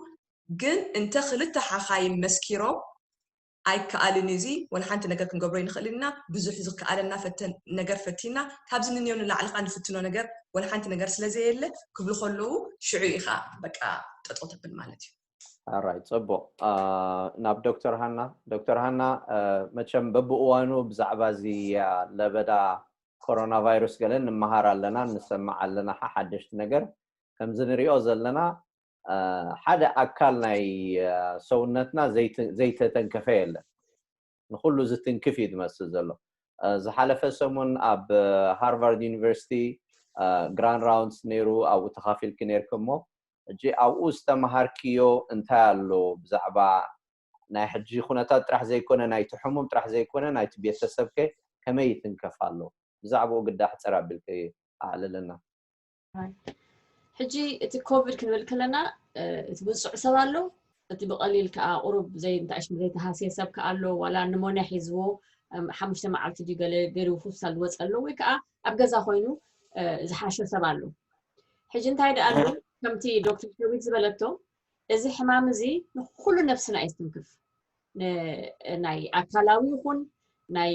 ግን እንተ ክልተ ሓኻይም መስኪሮም ኣይከኣልን እዚ ወላ ሓንቲ ነገር ክንገብሮ ይንኽእል ኢና። ብዙሕ ዝከኣለና ፈተን ነገር ፈቲና ካብዚ ንንዮ ንላዕሊ ከዓ ንፍትኖ ነገር ወላ ሓንቲ ነገር ስለ ዘየለ ክብሉ ከለዉ ሽዑ ኢኻ በቃ ጠጠው ተብል ማለት እዩ። ኣራይ ጽቡቕ ናብ ዶክተር ሃና ዶክተር ሃና መቸም በብእዋኑ ብዛዕባ እዚ ለበዳ ኮሮና ቫይረስ ገለ ንምሃር ኣለና ንሰምዕ ኣለና ሓደሽቲ ነገር ከምዚ ንሪኦ ዘለና ሓደ ኣካል ናይ ሰውነትና ዘይተተንከፈ የለን። ንኩሉ ዝትንክፍ እዩ ዝመስል ዘሎ። ዝሓለፈ ሰሙን ኣብ ሃርቫርድ ዩኒቨርሲቲ ግራንድ ራውንድስ ነይሩ። ኣብኡ ተኻፊልኪ ነይርኪ እሞ፣ ሕጂ ኣብኡ ዝተምሃርክዮ እንታይ ኣሎ? ብዛዕባ ናይ ሕጂ ኩነታት ጥራሕ ዘይኮነ፣ ናይቲ ሕሙም ጥራሕ ዘይኮነ፣ ናይቲ ቤተሰብከ ከመይ ይትንከፍ ኣሎ? ብዛዕባኡ ግዳ ሕፅር ኣቢልኪ ኣዕልልና። ሕጂ እቲ ኮቪድ ክንብል ከለና፣ እቲ ብፁዕ ሰብ ኣሎ፣ እቲ ብቐሊል ከዓ ቁሩብ ዘይ-፣ እንታይ ሽሙ ዘይተሃስየ ሰብ ከዓ ኣሎ። ዋላ ኒሞንያ ሒዝዎ፣ ሓሙሽተ መዓልቲ ድዩ ገለ ገይሩ ሆስፒታል ዝወፀ ኣሎ፣ ወይ ከዓ ኣብ ገዛ ኮይኑ ዝሓሸ ሰብ ኣሎ። ሕጂ እንታይ ደኣ ኣሎ? ከምቲ ዶክተር ሸዊት ዝበለቶ፣ እዚ ሕማም እዚ ንኩሉ ነብስና እዩ ዝትንክፍ። ናይ ኣካላዊ ይኹን ናይ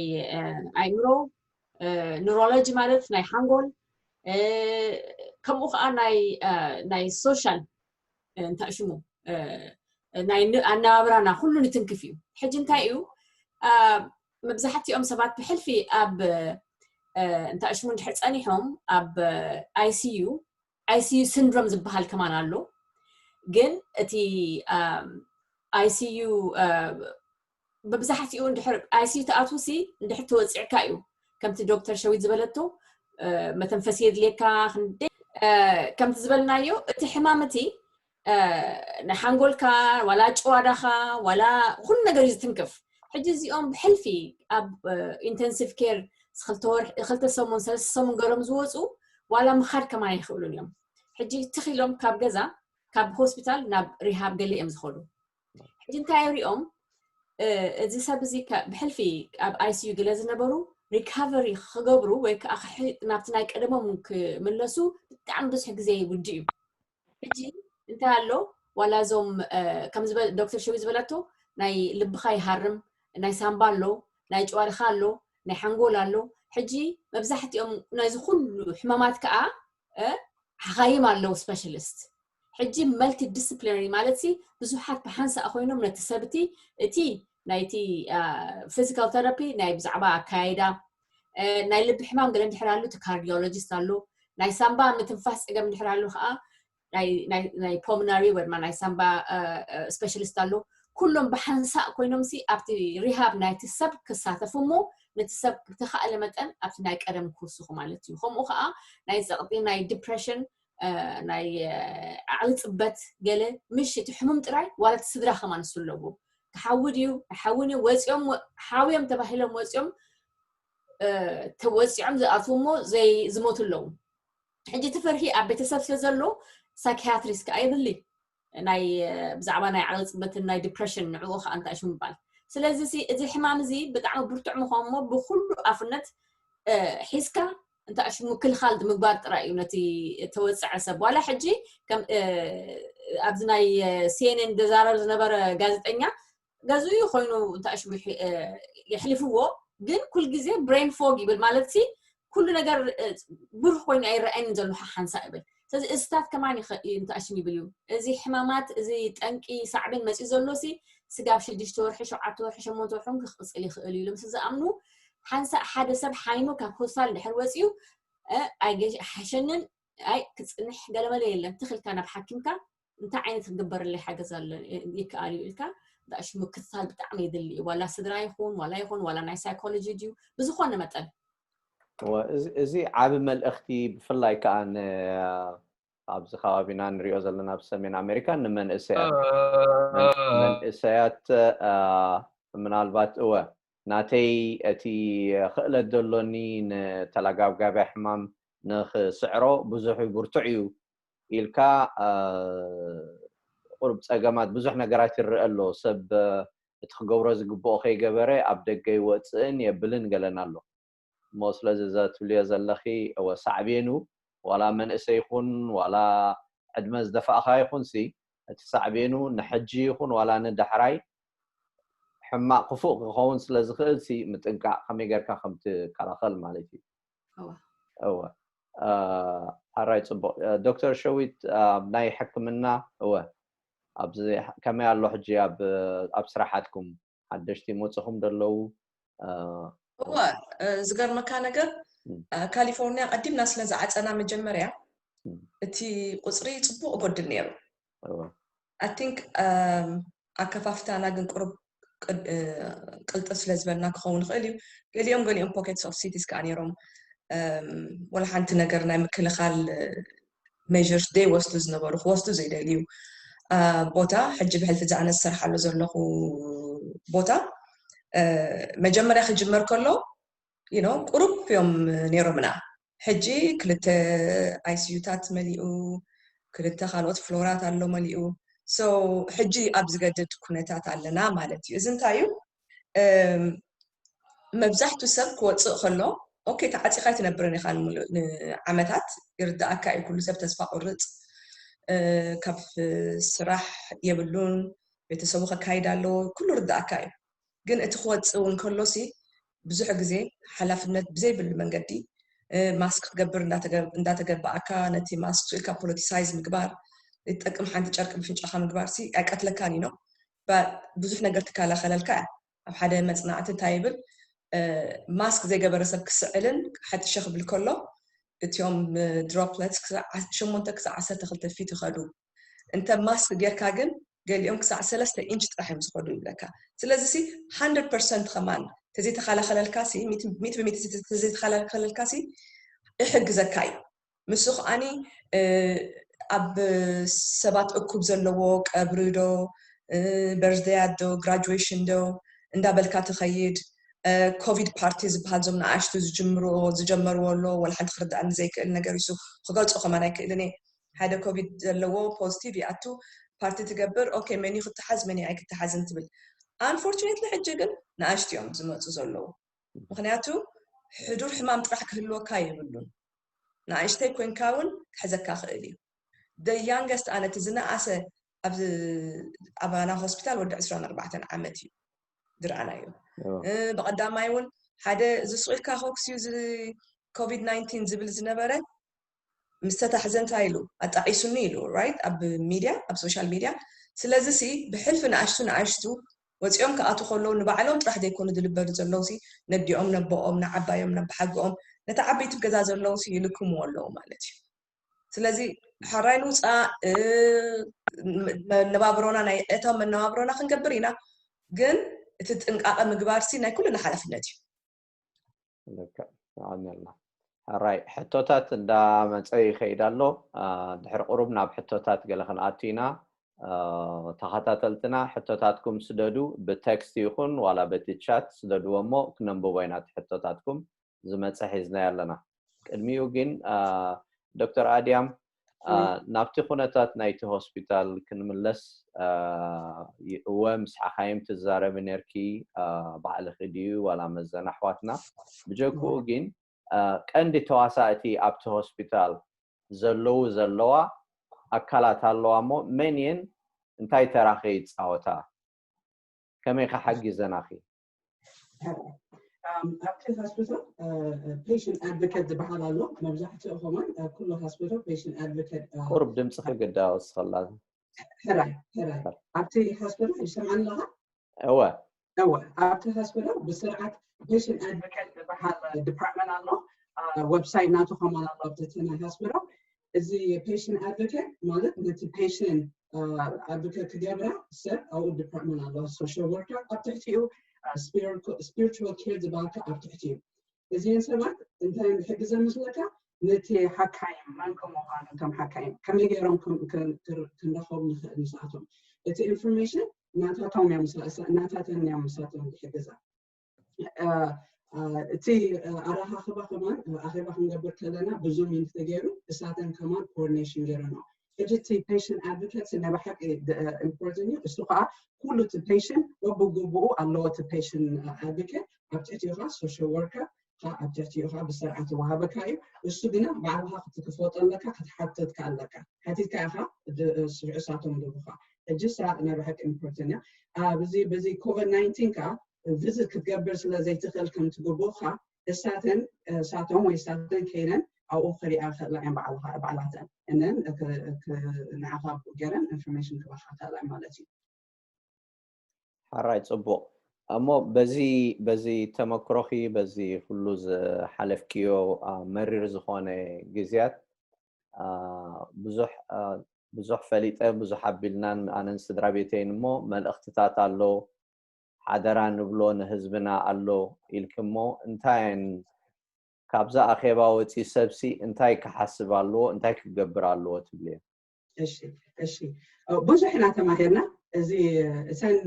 ኣእምሮ፣ ኑሮሎጂ ማለት ናይ ሓንጎል፣ ከምኡ ከዓ ናይ ሶሻል፣ እንታይ ሽሙ፣ ናይ ኣነባብራና ኩሉ ንትንክፍ እዩ። ሕጂ እንታይ እዩ፣ መብዛሕትኦም ሰባት ብሕልፊ ኣብ እንታይ ሽሙ እንድሕር ፀኒሖም ኣብ ኣይሲዩ፣ ኣይሲዩ ሲንድሮም ዝበሃል ከማን ኣሎ። ግን እቲ ኣይሲዩ መብዛሕትኡ እንድሕር ኣይሲዩ ትኣትውሲ እንድሕር ተወፂዕካ እዩ። ከምቲ ዶክተር ሸዊት ዝበለቶ መተንፈሲ የድልየካ። ክንደ ከምቲ ዝበልናዮ እቲ ሕማም እቲ ንሓንጎልካ ዋላ ጨዋዳኻ ዋላ ኩሉ ነገር እዩ ዝትንክፍ። ሕጂ እዚኦም ብሕልፊ ኣብ ኢንተንሲቭ ኬር ክልተ ሰሙን ሰለስተ ሰሙን ገሮም ዝወፁ ዋላ ምኻድ ከማን ኣይኽእሉን እዮም። ሕጂ ትኺሎም ካብ ገዛ ካብ ሆስፒታል ናብ ሪሃብ ገለ እዮም ዝኸዱ። ሕጂ እንታይ ሪኦም እዚ ሰብ እዚ ብሕልፊ ኣብ ኣይሲዩ ገለ ዝነበሩ ሪካቨሪ ክገብሩ ወይ ከዓ ናብቲ ናይ ቀደሞም ክምለሱ ብጣዕሚ ብዙሕ ግዜ ይውድ እዩ። ሕጂ እንታይ ኣሎ ዋላ እዞም ከም ዶክተር ሸዊ ዝበለቶ ናይ ልብኻ ይሃርም፣ ናይ ሳምባ ኣሎ፣ ናይ ጨዋድኻ ኣሎ፣ ናይ ሓንጎል ኣሎ። ሕጂ መብዛሕትኦም ናይዚ ኩሉ ሕማማት ከዓ ሓኻይም ኣለዉ ስፔሻሊስት። ሕጂ መልቲ ዲስፕሊነሪ ማለት ሲ ብዙሓት ብሓንሳእ ኮይኖም ነቲ ሰብቲ እቲ ናይቲ ፊዚካል ተራፒ ናይ ብዛዕባ ኣካያይዳ ናይ ልቢ ሕማም ገለ እንድሕር ኣሎ እቲ ካርዲዮሎጂስት ኣሎ፣ ናይ ሳምባ ምትንፋስ ፀገም እንድሕር ኣሎ ከዓ ናይ ፖልሞናሪ ወይ ድማ ናይ ሳምባ ስፔሻሊስት ኣሎ። ኩሎም ብሓንሳእ ኮይኖም ሲ ኣብቲ ሪሃብ ናይቲ ሰብ ክሳተፉ እሞ ነቲ ሰብ ብተኻእለ መጠን ኣብቲ ናይ ቀደም ክውስኹ ማለት እዩ። ከምኡ ከዓ ናይ ፀቕጢ ናይ ዲፕሬሽን ናይ ዓቕሊ ፅበት ገለ ምሽ እቲ ሕሙም ጥራይ ዋላ እቲ ስድራ ከማን እሱ ኣለዎ። ክሓዊ ድዩ ኣይሓውን እዩ ወፂኦም ሓውዮም ተባሂሎም ወፂኦም ተወፂዖም ዝኣትዉ እሞ ዝሞቱ ኣለዉ። ሕጂ እቲ ፍርሂ ኣብ ቤተሰብ ስለ ዘሎ ሳይኪያትሪስት ከዓ የድሊ ናይ ብዛዕባ ናይ ዓቕሊ ፅበትን ናይ ዲፕሬሽን ንዕኡ ከዓ እንታይ ሽሙ ምባል። ስለዚ እዚ ሕማም እዚ ብጣዕሚ ብርቱዕ ምዃኑ እሞ ብኩሉ ኣፍነት ሒዝካ እንታይ ሽሙ ምክልኻል ምግባር ጥራይ እዩ ነቲ ተወፀዐ ሰብ። ዋላ ሕጂ ኣብዚ ናይ ሲኤንኤን ዘዛረብ ዝነበረ ጋዜጠኛ ገዝኡ ኮይኑ እንታይ ሽሙ የሕልፍዎ፣ ግን ኩል ግዜ ብሬን ፎግ ይብል ማለት ሲ ኩሉ ነገር ብሩህ ኮይኑ ኣይረኣየንን ዘሎ ሓንሳ ይብል። ስለዚ እዝታት ከማን እንታይ ሽሙ ይብል እዩ። እዚ ሕማማት እዚ ጠንቂ ሳዕቤን መፅኡ ዘሎ ሲ ስጋብ ሽዱሽተ ወርሒ ሸውዓተ ወርሒ ሸሞንተ ወርሒ ክቕፅል ይኽእል እዩ ኢሎም ዝኣምኑ ሓንሳእ ሓደ ሰብ ሓይኑ ካብ ሆስፒታል እንድሕር ወፂኡ ኣይሓሸንን ኣይ ክፅንሕ ገለመለ የለን ትኽልካ ናብ ሓኪምካ እንታይ ዓይነት ክግበረለይ ሓገዝ ኣሎ ይከኣል እዩ ኢልካ እንታይ ሽሙ ምክትታል ብጣዕሚ የድሊ እዩ። ዋላ ስድራ ይኹን ዋላ ይኹን ዋላ ናይ ሳይኮሎጂ ድዩ ብዝኾነ መጠን እዚ ዓቢ መልእኽቲ ብፍላይ ከዓ ኣብዚ ከባቢና ንሪኦ ዘለና ኣብ ሰሜን ኣሜሪካ ንመንእሰያት መንእሰያት ምናልባት እወ ናተይ እቲ ክእለት ዘሎኒ ንተለጋብጋብያ ሕማም ንኽስዕሮ ብዙሕ ብርቱዕ እዩ ኢልካ ቁሩብ ፀገማት ብዙሕ ነገራት ይረአ ኣሎ። ሰብ እቲ ክገብሮ ዝግብኦ ከይገበረ ኣብ ደገ ይወፅእን የብልን ገለና ኣሎ እሞ ስለዚ እዛ ትብልዮ ዘለኺ እወ ሳዕቤኑ ዋላ መንእሰይ ይኹን ዋላ ዕድመ ዝደፋእኻ ይኹን ሲ እቲ ሳዕቤኑ ንሕጂ ይኹን ዋላ ንዳሕራይ ሕማቕ ክፉእ ክኸውን ስለ ዝኽእል ሲ ምጥንቃቕ ከመይ ጌርካ ከም ትከላኸል ማለት እዩ። እወ ኣራይ ፅቡቕ ዶክተር ሸዊት ኣብ ናይ ሕክምና እወ ኣብዚ ከመይ ኣሎ ሕጂ ኣብ ስራሓትኩም ሓደሽቲ መፅኹም ደለዉ እወ ዝገርመካ ነገር ካሊፎርኒያ ቀዲምና ስለ ዝዓፀና መጀመርያ እቲ ቁፅሪ ፅቡቅ ጎድል ነይሩ I think ኣከፋፍታና ግን ቅሩብ ቅልጥፍ ስለ ዝበልና ክኸውን ይኽእል እዩ። ገሊኦም ገሊኦም pockets of cities ከዓ ነይሮም ወላ ሓንቲ ነገር ናይ ምክልኻል measures ዘይወስዱ ዝነበሩ፣ ክወስዱ ዘይደልዩ ቦታ፣ ሕጂ ብሕልፊ ዝኣነ ዝሰርሓሉ ዘለኹ ቦታ መጀመርያ ክጅመር ከሎ ቁሩብ እዮም ነይሮምና። ሕጂ ክልተ ICU ታት መሊኡ፣ ክልተ ካልኦት ፍሎራት ኣሎ መሊኡ። ሕጂ ኣብ ዝገድድ ኩነታት ኣለና ማለት እዩ። እዚ እንታይ እዩ? መብዛሕቱ ሰብ ክወፅእ ከሎ okay ተዓፂኻ ኣይትነብርን ኢኻ ንዓመታት፣ ይርዳእካ እዩ። ኩሉ ሰብ ተስፋ ቁርፅ፣ ካብ ስራሕ የብሉን፣ ቤተሰቡ ከካይድ ኣለዎ፣ ኩሉ ርዳእካ እዩ። ግን እቲ ክወፅእ እውን ከሎሲ ብዙሕ ግዜ ሓላፍነት ብዘይብሉ መንገዲ ማስክ ክትገብር እንዳተገባእካ ነቲ ማስክ ኢልካ ፖለቲሳይዝ ምግባር፣ ዝጠቅም ሓንቲ ጨርቂ ብፍንጫኻ ምግባር ሲ ኣይቀትለካን እዩ። ብዙሕ ነገር ትከላኸለልካ እያ። ኣብ ሓደ መፅናዕቲ እንታይ ይብል፣ ማስክ ዘይገበረ ሰብ ክስዕልን ሓጥሸ ክብል ከሎ እቲኦም ድሮፕለትስ ሸሞንተ ክሳብ ዓሰርተ ክልተ ፊት ይኸዱ። እንተ ማስክ ጌርካ ግን ገሊኦም ክሳዕ ሰለስተ ኢንች ጥራሕ እዮም ዝኸዱ ይብለካ። ስለዚ ሲ ሃንድረድ ፐርሰንት ከማን ተዘይተኸላኸለልካ ሲ፣ ሚእቲ ብሚእቲ ተዘይተኸላኸለልካ ሲ ይሕግዘካ እዩ። ምስ ከዓኒ ኣብ ሰባት እኩብ ዘለዎ ቀብሪ ዶ፣ በርዝደያት ዶ፣ ግራጁዌሽን ዶ እንዳበልካ ትኸይድ። ኮቪድ ፓርቲ ዝበሃል ዞም ንኣሽቱ ዝጅምርዎ ዝጀመርዎ ኣሎ፣ ወላ ሓንቲ ክርዳእኒ ዘይክእል ነገር ይሱ ክገልጾ ከማን ኣይክእልን እየ። ሓደ ኮቪድ ዘለዎ ፖዚቲቭ ይኣቱ፣ ፓርቲ ትገብር፣ okay መን እዩ ክትሓዝ መን እዩ ኣይክትሓዝን ትብል። Unfortunately ሕጂ ግን ንኣሽቱ እዮም ዝመፁ ዘለዉ። ምክንያቱ ሕዱር ሕማም ጥራሕ ክህልወካ የብሉን። ንኣሽተይ ኮይንካ እውን ክሕዘካ ክእል እዩ። The youngest ኣነ እቲ ዝነኣሰ ኣብዚ ኣባና ሆስፒታል ወዲ ዕስራን ኣርባዕተን ዓመት እዩ ዝረኣናዮ። ብቀዳማይ እውን ሓደ እዚ ሱቕ ኢልካ ኮክስ እዩ እዚ ኮቪድ ናይንቲን ዝብል ዝነበረ ምስ ተታሕዘ እንታይ ኢሉ ኣጣዒሱኒ ኢሉ፣ right? ኣብ ሚድያ ኣብ ሶሻል ሚድያ። ስለዚ ሲ ብሕልፊ ንኣሽቱ ንኣሽቱ ወፂኦም ክኣቱ ከለዉ ንባዕሎም ጥራሕ ዘይኮኑ ዝልበዱ ዘለዉ ሲ ነዲኦም ነቦኦም ንዓባዮም ነብሓጎኦም ነቲ ዓበይቲ ገዛ ዘለዉ ሲ ይልክምዎ ኣለዉ ማለት እዩ። ስለዚ ሓራይ ንውፃእ መነባብሮና ናይ ዕለታዊ መነባብሮና ክንገብር ኢና፣ ግን እቲ ጥንቃቐ ምግባር ሲ ናይ ኩልና ሓላፍነት እዩ። ልክዕ። የቐንየልና። ሕራይ ሕቶታት እንዳመፀ ይኸይድ ኣሎ። ድሕሪ ቁሩብ ናብ ሕቶታት ገለ ክንኣቱ ኢና። ተኸታተልትና ሕቶታትኩም ስደዱ፣ ብቴክስት ይኹን ዋላ በቲ ቻት ስደድዎ እሞ ክነንብቦ ኢና እቲ ሕቶታትኩም። ዝመፀ ሒዝናዮ ኣለና። ቅድሚኡ ግን ዶክተር ኣድያም ናብቲ ኩነታት ናይቲ ሆስፒታል ክንምለስ። እወ ምስሓኻይም ትዛረቢ ነርኪ፣ ባዕልኺ ድዩ ዋላ መዘን ኣሕዋትና? ብጀክኡ ግን ቀንዲ ተዋሳእቲ ኣብቲ ሆስፒታል ዘለዉ ዘለዋ ኣካላት ኣለዋ እሞ መን እየን እንታይ ተራኸ ይፃወታ? ከመይ ከ ሓጊዘናኺ? ኣብቲ ሆስፒታል ፔሽንት ኣድቮኬት ዝበሃል ኣሎ። መብዛሕትኡ ከማን ኣብ ኩሉ ሆስፒታል ፔሽንት ኣድቮኬት ቁሩብ ድምፅኺ ግዳ ወስኸላ። ሕራይ ሕራይ ኣብቲ ሆስፒታል ይሰምዓኒ ኣለኻ? እወ እወ ኣብቲ ሆስፒታል ብስርዓት ፔሽንት ኣድቮኬት ዝበሃል ዲፓርትመንት ኣሎ። ዌብሳይት ናቱ ከማን ኣሎ ኣብቲ ናይ ሆስፒታል። እዚ ፔሽንት ኣድቮኬት ማለት ነቲ ፔሽንት ኣድቮኬት ክገብራ ሰብ ኣብኡ ዲፓርትመንት ኣሎ። ሶሻል ወርከር ኣብ ትሕቲኡ፣ ስፒሪቹዋል ኬር ዝበሃልካ ኣብ ትሕቲኡ። እዚአን ሰባት እንታይ ይሕግዘን መስለካ? ነቲ ሓካይም መን ከም ምዃኑ፣ እቶም ሓካይም ከመይ ገይሮም ክንረኸቡ ንኽእል ምስኣቶም። እቲ ኢንፎርሜሽን ናታቶም እዮም ናታተን እዮም ምስኣቶም ዝሕግዛ። እቲ ኣረኻኽባ ከማን ኣኼባ ክንገብር ከለና ብዙም እዩ ተገይሩ። እሳተን ከማን ኮኦርዲኔሽን ገይረን። ሕጂ እቲ ፔሽንት ኣድቮኬሲ ናይ ብሓቂ ኢምፖርታንት እዩ። እሱ ከዓ ኩሉ እቲ ፔሽንት በብግቡኡ ኣለዎ። እቲ ፔሽንት ኣድቮኬት ኣብ ትሕቲኡ ከዓ ሶሻል ወርከር ኣብ ትሕቲኡ ከዓ ብስርዓት ይወሃበካ እዩ። እሱ ግና ባዕልኻ ክትክፈጦ ኣለካ፣ ክትሓተትካ ኣለካ። ሓቲትካ ኢኻ ሽዑ እሳቶም ዝህቡኻ። ሕጂ እሳ ናይ ብሓቂ ኢምፖርታንት እያ። ኣብዚ በዚ ኮቪድ ናይንቲን ከዓ ቪዝት ክትገብር ስለ ዘይትኽእል ከምቲ ግቡእካ እሳተን እሳቶም ወይ እሳተን ከይነን ኣብኡ ክሪኣ ክእላ እየን ባዕልኻ ባዕላተን እነን ንዓኻ ገረን ኢንፎርሜሽን ክባካ ክእላ ማለት እዩ። ሓራይ ጽቡቕ። እሞ በዚ በዚ ተመክሮኺ በዚ ኩሉ ዝሓለፍክዮ መሪር ዝኾነ ግዜያት ብዙሕ ብዙሕ ፈሊጠ ብዙሕ ኣቢልናን ኣነን ስድራ ቤተይን እሞ መልእኽትታት ኣሎ ሓደራ ንብሎ ንህዝብና ኣሎ ኢልክሞ እንታይ ካብዛ ኣኼባ ወፂ ሰብሲ እንታይ ክሓስብ ኣለዎ እንታይ ክገብር ኣለዎ ትብልዮ? እሺ እሺ ብዙሕ ኢና ተማሂርና። እዚ እተን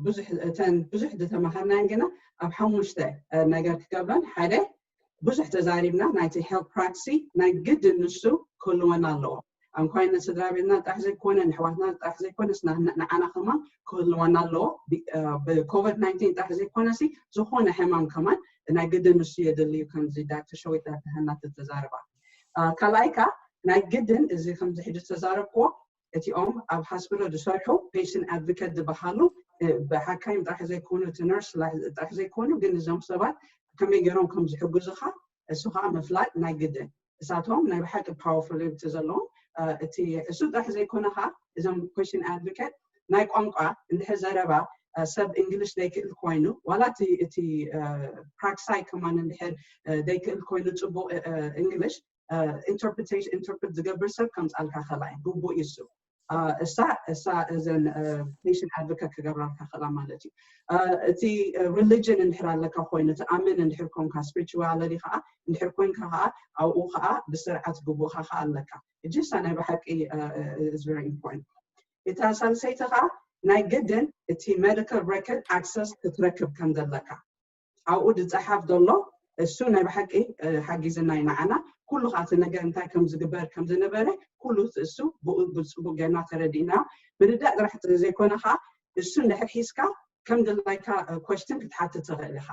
ብዙሕ እተን ብዙሕ ዝተማሃርናን ግና ኣብ ሓሙሽተ ነገር ክገብረን ሓደ ብዙሕ ተዛሪብና ናይቲ health practice ናይ ግድን ንሱ ክህልወና ኣለዎ። ኣንኳይ ንስድራ ቤትና ጥራሕ ዘይኮነ ንሕዋትና ጥራሕ ዘይኮነስ ንዓና ከማን ክህልወና ኣለዎ። ብኮቪድ ናይንቲን ጥራሕ ዘይኮነሲ ዝኾነ ሕማም ከማን ናይ ግድን ንሱ የድልዩ ከምዚ ዳክተር ሸዊት ዳክተር ሃና ተተዛረባ። ካልኣይ ከ ናይ ግድን እዚ ከምዚ ሕጂ ዝተዛረብክዎ እቲኦም ኣብ ሃስፒታል ዝሰርሑ patient advocate ዝበሃሉ ብሓካይም ጥራሕ ዘይኮኑ እቲ ነርስ ጥራሕ ዘይኮኑ ግን እዞም ሰባት ከመይ ገይሮም ከም ዝሕግዙኻ እሱ ከዓ ምፍላጥ ናይ ግድን እሳቶም ናይ ብሓቂ powerful ability ዘለዎም እቲ እሱ ጥራሕ ዘይኮነ ከዓ እዞም patient advocate ናይ ቋንቋ እንድሕር ዘረባ ሰብ እንግሊሽ ዘይክእል ኮይኑ ዋላ እቲ ፕራክሳይ ከማን እንድሕር ዘይክእል ኮይኑ ፅቡቅ እንግሊሽ interpretation interpret ዝገብር ሰብ ከምፃልካ ከላይ ግቡእ ይሱ እሳ እሳ እዘን patient advocate ክገብራልካ ከላ ማለት እዩ። እቲ religion እንድሕር ኣለካ ኮይኑ እቲ ኣምን እንድሕር ኮንካ spirituality ከዓ እንድሕር ኮንካ ከዓ ኣብኡ ከዓ ብስርዓት ግቡእካ ከዓ ኣለካ። እጂ እሳ ናይ ብሓቂ is very important። እታ ሳልሰይቲ ከዓ ናይ ግድን እቲ medical record access ክትረክብ ከም ዘለካ ኣብኡ ዝፀሓፍ ዘሎ እሱ ናይ ብሓቂ ሓጊዝና እዩ ንዓና። ኩሉ ከዓ እቲ ነገር እንታይ ከም ዝግበር ከም ዝነበረ ኩሉ እሱ ብኡ ብፅቡቅ ጌርና ተረዲእና ምርዳእ ጥራሕ ዘይኮነ ከዓ እሱ እንድሕር ሒዝካ ከም ድላይካ question ክትሓትት ትኽእል ኢኻ።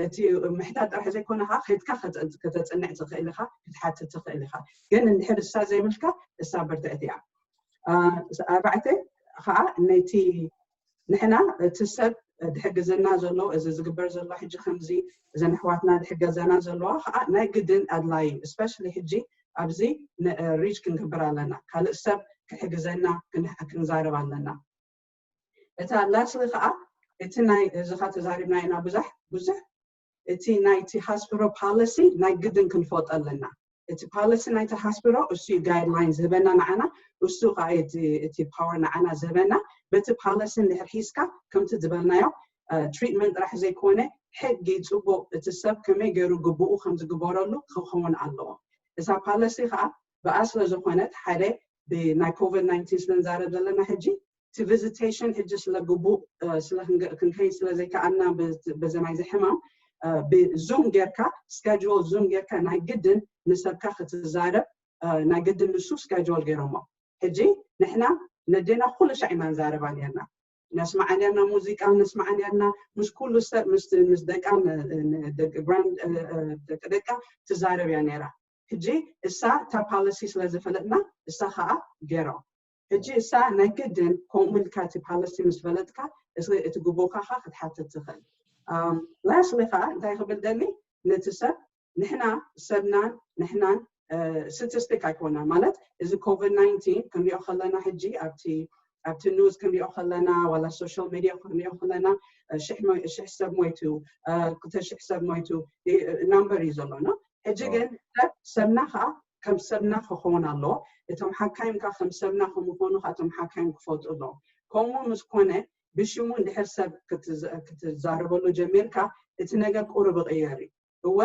እቲ ምሕታት ጥራሕ ዘይኮነ ከዓ ከይድካ ከተፅንዕ ትኽእል ኢኻ፣ ክትሓትት ትኽእል ኢኻ። ግን እንድሕር እሳ ዘይብልካ እሳ ብርትዕቲ እያ። ኣርባዕተ ከዓ ነቲ ንሕና እቲ ሰብ ድሕግዘና ዘሎ እዚ ዝግበር ዘሎ ሕጂ ከምዚ እዘን ኣሕዋትና ድሕገዘና ዘለዋ ከዓ ናይ ግድን ኣድላይ እዩ። Especially ሕጂ ኣብዚ reach ክንገብር ኣለና፣ ካልእ ሰብ ክሕግዘና ክንዛረብ ኣለና። እታ lastly ከዓ እቲ ናይ እዚ ካ ተዛሪብና ኢና ብዙሕ ብዙሕ እቲ ናይቲ hospital policy ናይ ግድን ክንፈልጦ ኣለና። እቲ policy ናይቲ hospital እሱ እዩ guideline ዝህበና ንዓና፣ እሱ ከዓ እቲ power ንዓና ዝህበና። በቲ policy እንድሕር ሒዝካ ከምቲ ዝበልናዮ treatment ጥራሕ ዘይኮነ ሕጊ ፅቡቅ እቲ ሰብ ከመይ ገይሩ ግቡኡ ከም ዝግበረሉ ክኸውን ኣለዎ። እዛ policy ከዓ ብኣ ስለ ዝኾነት ሓደ ብናይ ኮቪድ ናይንቲን ስለ ንዛረብ ዘለና ሕጂ እቲ visitation ሕጂ ስለ ግቡእ ስለ ክንከይድ ስለ ዘይከኣልና በዚ ናይ ሕማም ብዙም ጌርካ schedule ዙም ጌርካ ናይ ግድን ንሰብካ ክትዛረብ ናይ ግድን ንሱ schedule ገይሮሞ። ሕጂ ንሕና ነዴና ኩሉ ሻዕ ኢና ንዛረባ ኔርና። ነስማዓ ኔርና ሙዚቃ ነስማዓ ኔርና ምስ ኩሉ ሰብ ምስ ምስ ደቃ grand ደቂ ደቃ ትዛረብ እያ ኔራ። ሕጂ እሳ እታ policy ስለ ዝፈለጥና እሳ ከዓ ገይሮም ሕጂ እሳ ናይ ግድን ከምኡ ኢልካ እቲ policy ምስ ፈለጥካ እቲ ግቡእካ ከዓ ክትሓትት ትኽእል። Lastly ከዓ እንታይ ክብል ደሊ ነቲ ሰብ ንሕና ሰብናን ንሕናን statistic ኣይኮና ማለት እዚ ኮቪድ ናይንቲን ክንሪኦ ከለና ሕጂ ኣብቲ ኣብቲ news ክንሪኦ ከለና ዋላ social media ክንሪኦ ከለና ሽሕ ሰብ ሞይቱ ክልተ ሽሕ ሰብ ሞይቱ number እዩ ዘሎና። ሕጂ ግን ሰብ ሰብና ከዓ ከም ሰብና ክኸውን ኣለዎ። እቶም ሓካይም ከዓ ከም ሰብና ከምኾኑ ከዓ እቶም ሓካይም ክፈልጡ ኣለዎም። ከምኡ ምስ ኮነ ብሽሙ እንድሕር ሰብ ክትዛረበሉ ጀሚርካ እቲ ነገር ቁሩብ ይቕየር እዩ። እወ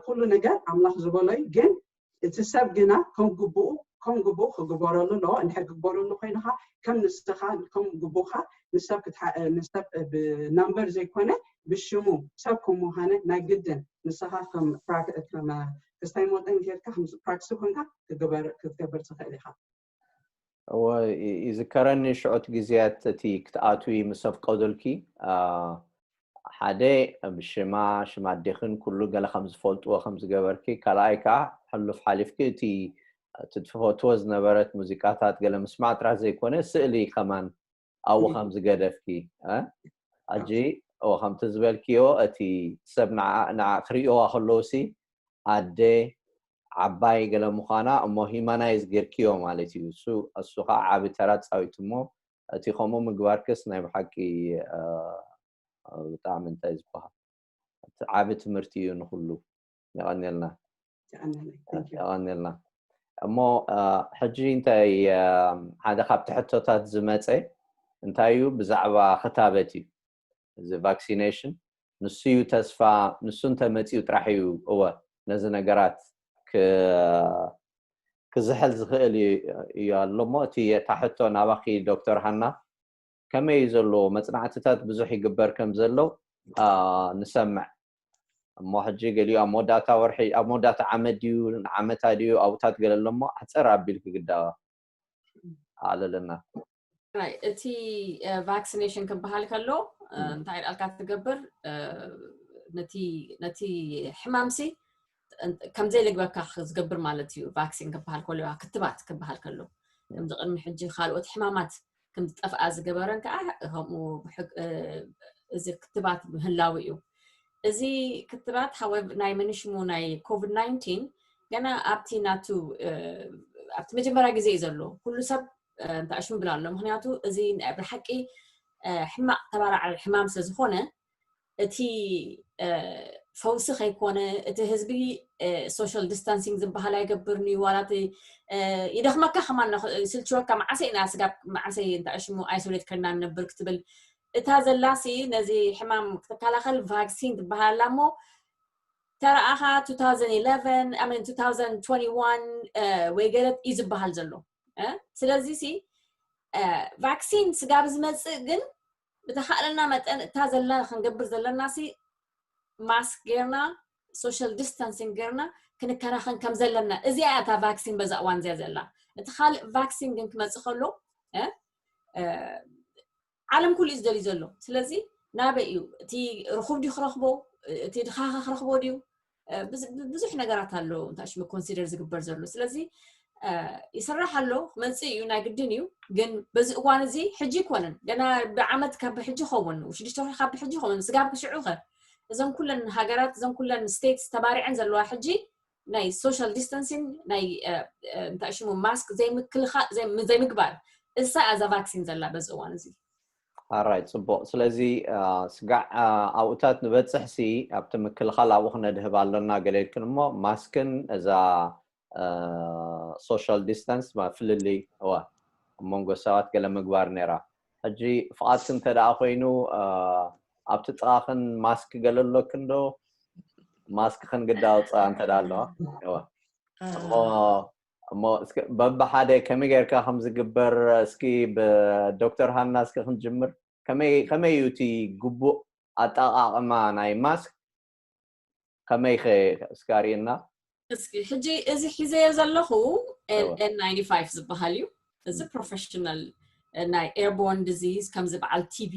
ኩሉ ነገር ኣምላኽ ዝበሎ እዩ፣ ግን እቲ ሰብ ግና ከም ግቡኡ ከም ግቡኡ ክግበረሉ ኣለዎ። እንድሕር ክግበረሉ ኮይኑኻ ከም ንስኻ ከም ግቡኻ ንሰብ ንሰብ ብናምበር ዘይኮነ ብሽሙ ሰብ ከም ምዃነ ናይ ግድን ንስኻ ከም ክስታይ መጠን ጌርካ ከም ፕራክቲስ ኮንካ ክትገብር ትኽእል ኢኻ። ይዝከረኒ ሽዑት ግዜያት እቲ ክትኣትዊ ምስ ኣፍቀዱልኪ ሓደ ብሽማ ሽም ኣዴኽን ኩሉ ገለ ከም ዝፈልጥዎ ከም ዝገበርኪ፣ ካልኣይ ከዓ ሕሉፍ ሓሊፍኪ እቲ እቲ ትፈትዎ ዝነበረት ሙዚቃታት ገለ ምስማዕ ጥራሕ ዘይኮነ ስእሊ ከማን ኣብኡ ከም ዝገደፍኪ ሕጂ ከምቲ ዝበልክዮ እቲ ሰብ ንዓ ክርእይዋ ከለውሲ ኣደ ዓባይ ገለ ምዃና እሞ humanize ጌርክዮ ማለት እዩ። እሱ እሱ ከዓ ዓቢ ተራ ፃዊቱ እሞ እቲ ከምኡ ምግባርክስ ናይ ብሓቂ ብጣዕሚ እንታይ ዝበሃል እቲ ዓቢ ትምህርቲ እዩ ንኩሉ። የቐንየልና። የቐንየልና። እሞ ሕጂ እንታይ ሓደ ካብቲ ሕቶታት ዝመፀ እንታይ እዩ ብዛዕባ ክታበት እዩ። እዚ ቫክሲኔሽን ንሱ እዩ ተስፋ፣ ንሱ እንተመፂኡ ጥራሕ እዩ እወ ነዚ ነገራት ክዝሕል ዝኽእል እዩ ኣሎ። እሞ እቲ እታ ሕቶ ናባኺ ዶክተር ሃና፣ ከመይ እዩ ዘለዎ? መፅናዕትታት ብዙሕ ይግበር ከም ዘሎ ንሰምዕ። እሞ ሕጂ ገሊኡ ኣብ መወዳእታ ወርሒ፣ ኣብ መወዳእታ ዓመት ድዩ ንዓመታ ድዩ ኣብታት ገለ ኣሎ እሞ ኣሕፀር ኣቢልኪ ግዳ ኣለለና። እቲ ቫክሲኔሽን ክበሃል ከሎ እንታይ ኢልካ ትገብር? ነቲ ሕማምሲ ከምዘይልግበካ ዝገብር ማለት እዩ። ቫክሲን ክበሃል ከሎ ክትባት ክበሃል ከሎ ከምዚ ቅድሚ ሕጂ ካልኦት ሕማማት ከምዝጠፍኣ ዝገበረን ከዓ ከምኡ እዚ ክትባት ምህላው እዩ። እዚ ክትባት ናይ ምንሽሙ ናይ ኮቪድ ናይንቲን ገና ኣብቲ ናቱ ኣብቲ መጀመርያ ግዜ እዩ ዘሎ። ኩሉ ሰብ እንታይ ሽም ብላ ኣሎ። ምክንያቱ እዚ ብሓቂ ሕማቅ ተባራዓሪ ሕማም ስለ ዝኾነ እቲ ፈውሲ ከይኮነ እቲ ህዝቢ ሶሻል ዲስታንሲንግ ዝበሃል ኣይገብርን እዩ። ዋላ እቲ ይደኽመካ ከማን ስልችወካ መዓሰ ኢና ስጋብ መዓሰ እንታይ ሽሙ ኣይሶሌት ከና ንነብር ክትብል እታ ዘላሲ ነዚ ሕማም ክትከላኸል ቫክሲን ትበሃል ኣላ እሞ ተረኣኻ two thousand eleven I mean two thousand twenty-one ወይ ገለት እዩ ዝበሃል ዘሎ። ስለዚ ሲ ቫክሲን ስጋብ ዝመፅእ ግን ብተኻእለና መጠን እታ ዘለና ክንገብር ዘለና ሲ ማስክ ጌርና ሶሻል ዲስታንሲንግ ጌርና ክንከናኸን ከም ዘለና እዚኣ እታ ቫክሲን በዛ እዋን እዚኣ ዘላ። እቲ ካልእ ቫክሲን ግን ክመፅእ ከሎ ዓለም ኩሉ እዩ ዝደልዩ ዘሎ። ስለዚ ናበይ እዩ እቲ ርኹብ ድዩ ክረኽቦ፣ እቲ ድኻኸ ክረኽቦ ድዩ? ብዙሕ ነገራት ኣሎ እንታይ ሽሙ ኮንሲደር ዝግበር ዘሎ። ስለዚ ይስራሕ ኣሎ፣ ክመፅእ እዩ፣ ናይ ግድን እዩ። ግን በዚ እዋን እዚ ሕጂ ይኮነን፣ ገና ብዓመት ካብ ሕጂ ኸውን፣ ሽዱሽተ ወርሒ ካብ ሕጂ ኸውን፣ ስጋብ ክሽዑ ከ እዞም ኩለን ሃገራት እዞም ኩለን ስቴትስ ተባሪዐን ዘለዋ ሕጂ ናይ ሶሻል ዲስታንሲንግ ናይ እንታይ ሽሙ ማስክ ዘይምክልኻል ዘይምግባር እሳ እዛ ቫክሲን ዘላ በዚ እዋን እዚ። ኣራይ ፅቡቅ። ስለዚ ስጋዕ ኣብኡታት ንበፅሕ ሲ ኣብቲ ምክልኻል ኣብኡ ክነድህብ ኣለና ገለ ኢልክን እሞ ማስክን እዛ ሶሻል ዲስታንስ ፍልልይ እዋ ኣብ መንጎ ሰባት ገለ ምግባር ነይራ። ሕጂ ፍቓድክን እንተ ደኣ ኮይኑ ኣብቲ ጥቓኽን ማስክ ገለ ኣሎክን ዶ? ማስክኽን ግዳ ኣውፅኣ እንተ ደኣ ኣለዋ። እዋ እሞ እሞ በብሓደ ከመይ ጌርካ ከም ዝግበር እስኪ ብዶክተር ሃና እስኪ ክንጅምር። ከመይ እዩ እቲ ግቡእ ኣጠቓቕማ ናይ ማስክ? ከመይ ኸ እስኪ ኣርእየና። እስኪ ሕጂ እዚ ሒዘዮ ዘለኹ N ninety-five ዝበሃል እዩ። እዚ ፕሮፌሽናል ናይ ኤርቦርን ዲዚዝ ከምዚ በዓል ቲቢ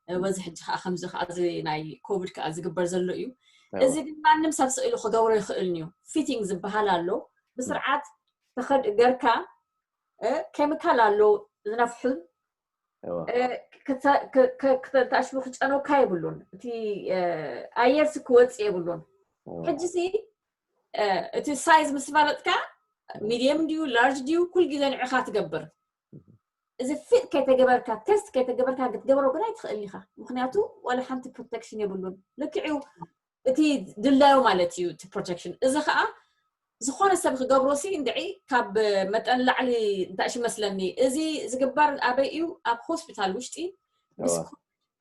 ወዚ ሕጂ ከዓ ከምዚ ከዓ እዚ ናይ ኮቪድ ከዓ ዝግበር ዘሎ እዩ። እዚ ግን ማንም ሰብ ስኢሉ ክገብሮ ይኽእል እዩ። ፊቲንግ ዝበሃል ኣሎ። ብስርዓት ተኸድ ገርካ ኬሚካል ኣሎ ዝነፍሑ ተሽቡ ክጨነካ የብሉን። እቲ ኣየር ሲ ክወፅእ የብሉን። ሕጂ ሲ እቲ ሳይዝ ምስ ፈለጥካ ሚድየም ድዩ ላርጅ ድዩ ኩል ግዜ ንዕኻ ትገብር። እዚ ፊት ከይተገበርካ ቴስት ከይተገበርካ ክትገብሮ ግን ኣይትኽእል ኢኻ። ምክንያቱ ዋላ ሓንቲ ፕሮቴክሽን የብሉን። ልክዕዩ እቲ ድላዩ ማለት እዩ እቲ ፕሮቴክሽን። እዚ ከዓ ዝኾነ ሰብ ክገብሮ ሲ እንድዒ ካብ መጠን ላዕሊ እንታይ ሽመስለኒ። እዚ ዝግበር ኣበይ እዩ? ኣብ ሆስፒታል ውሽጢ ምስ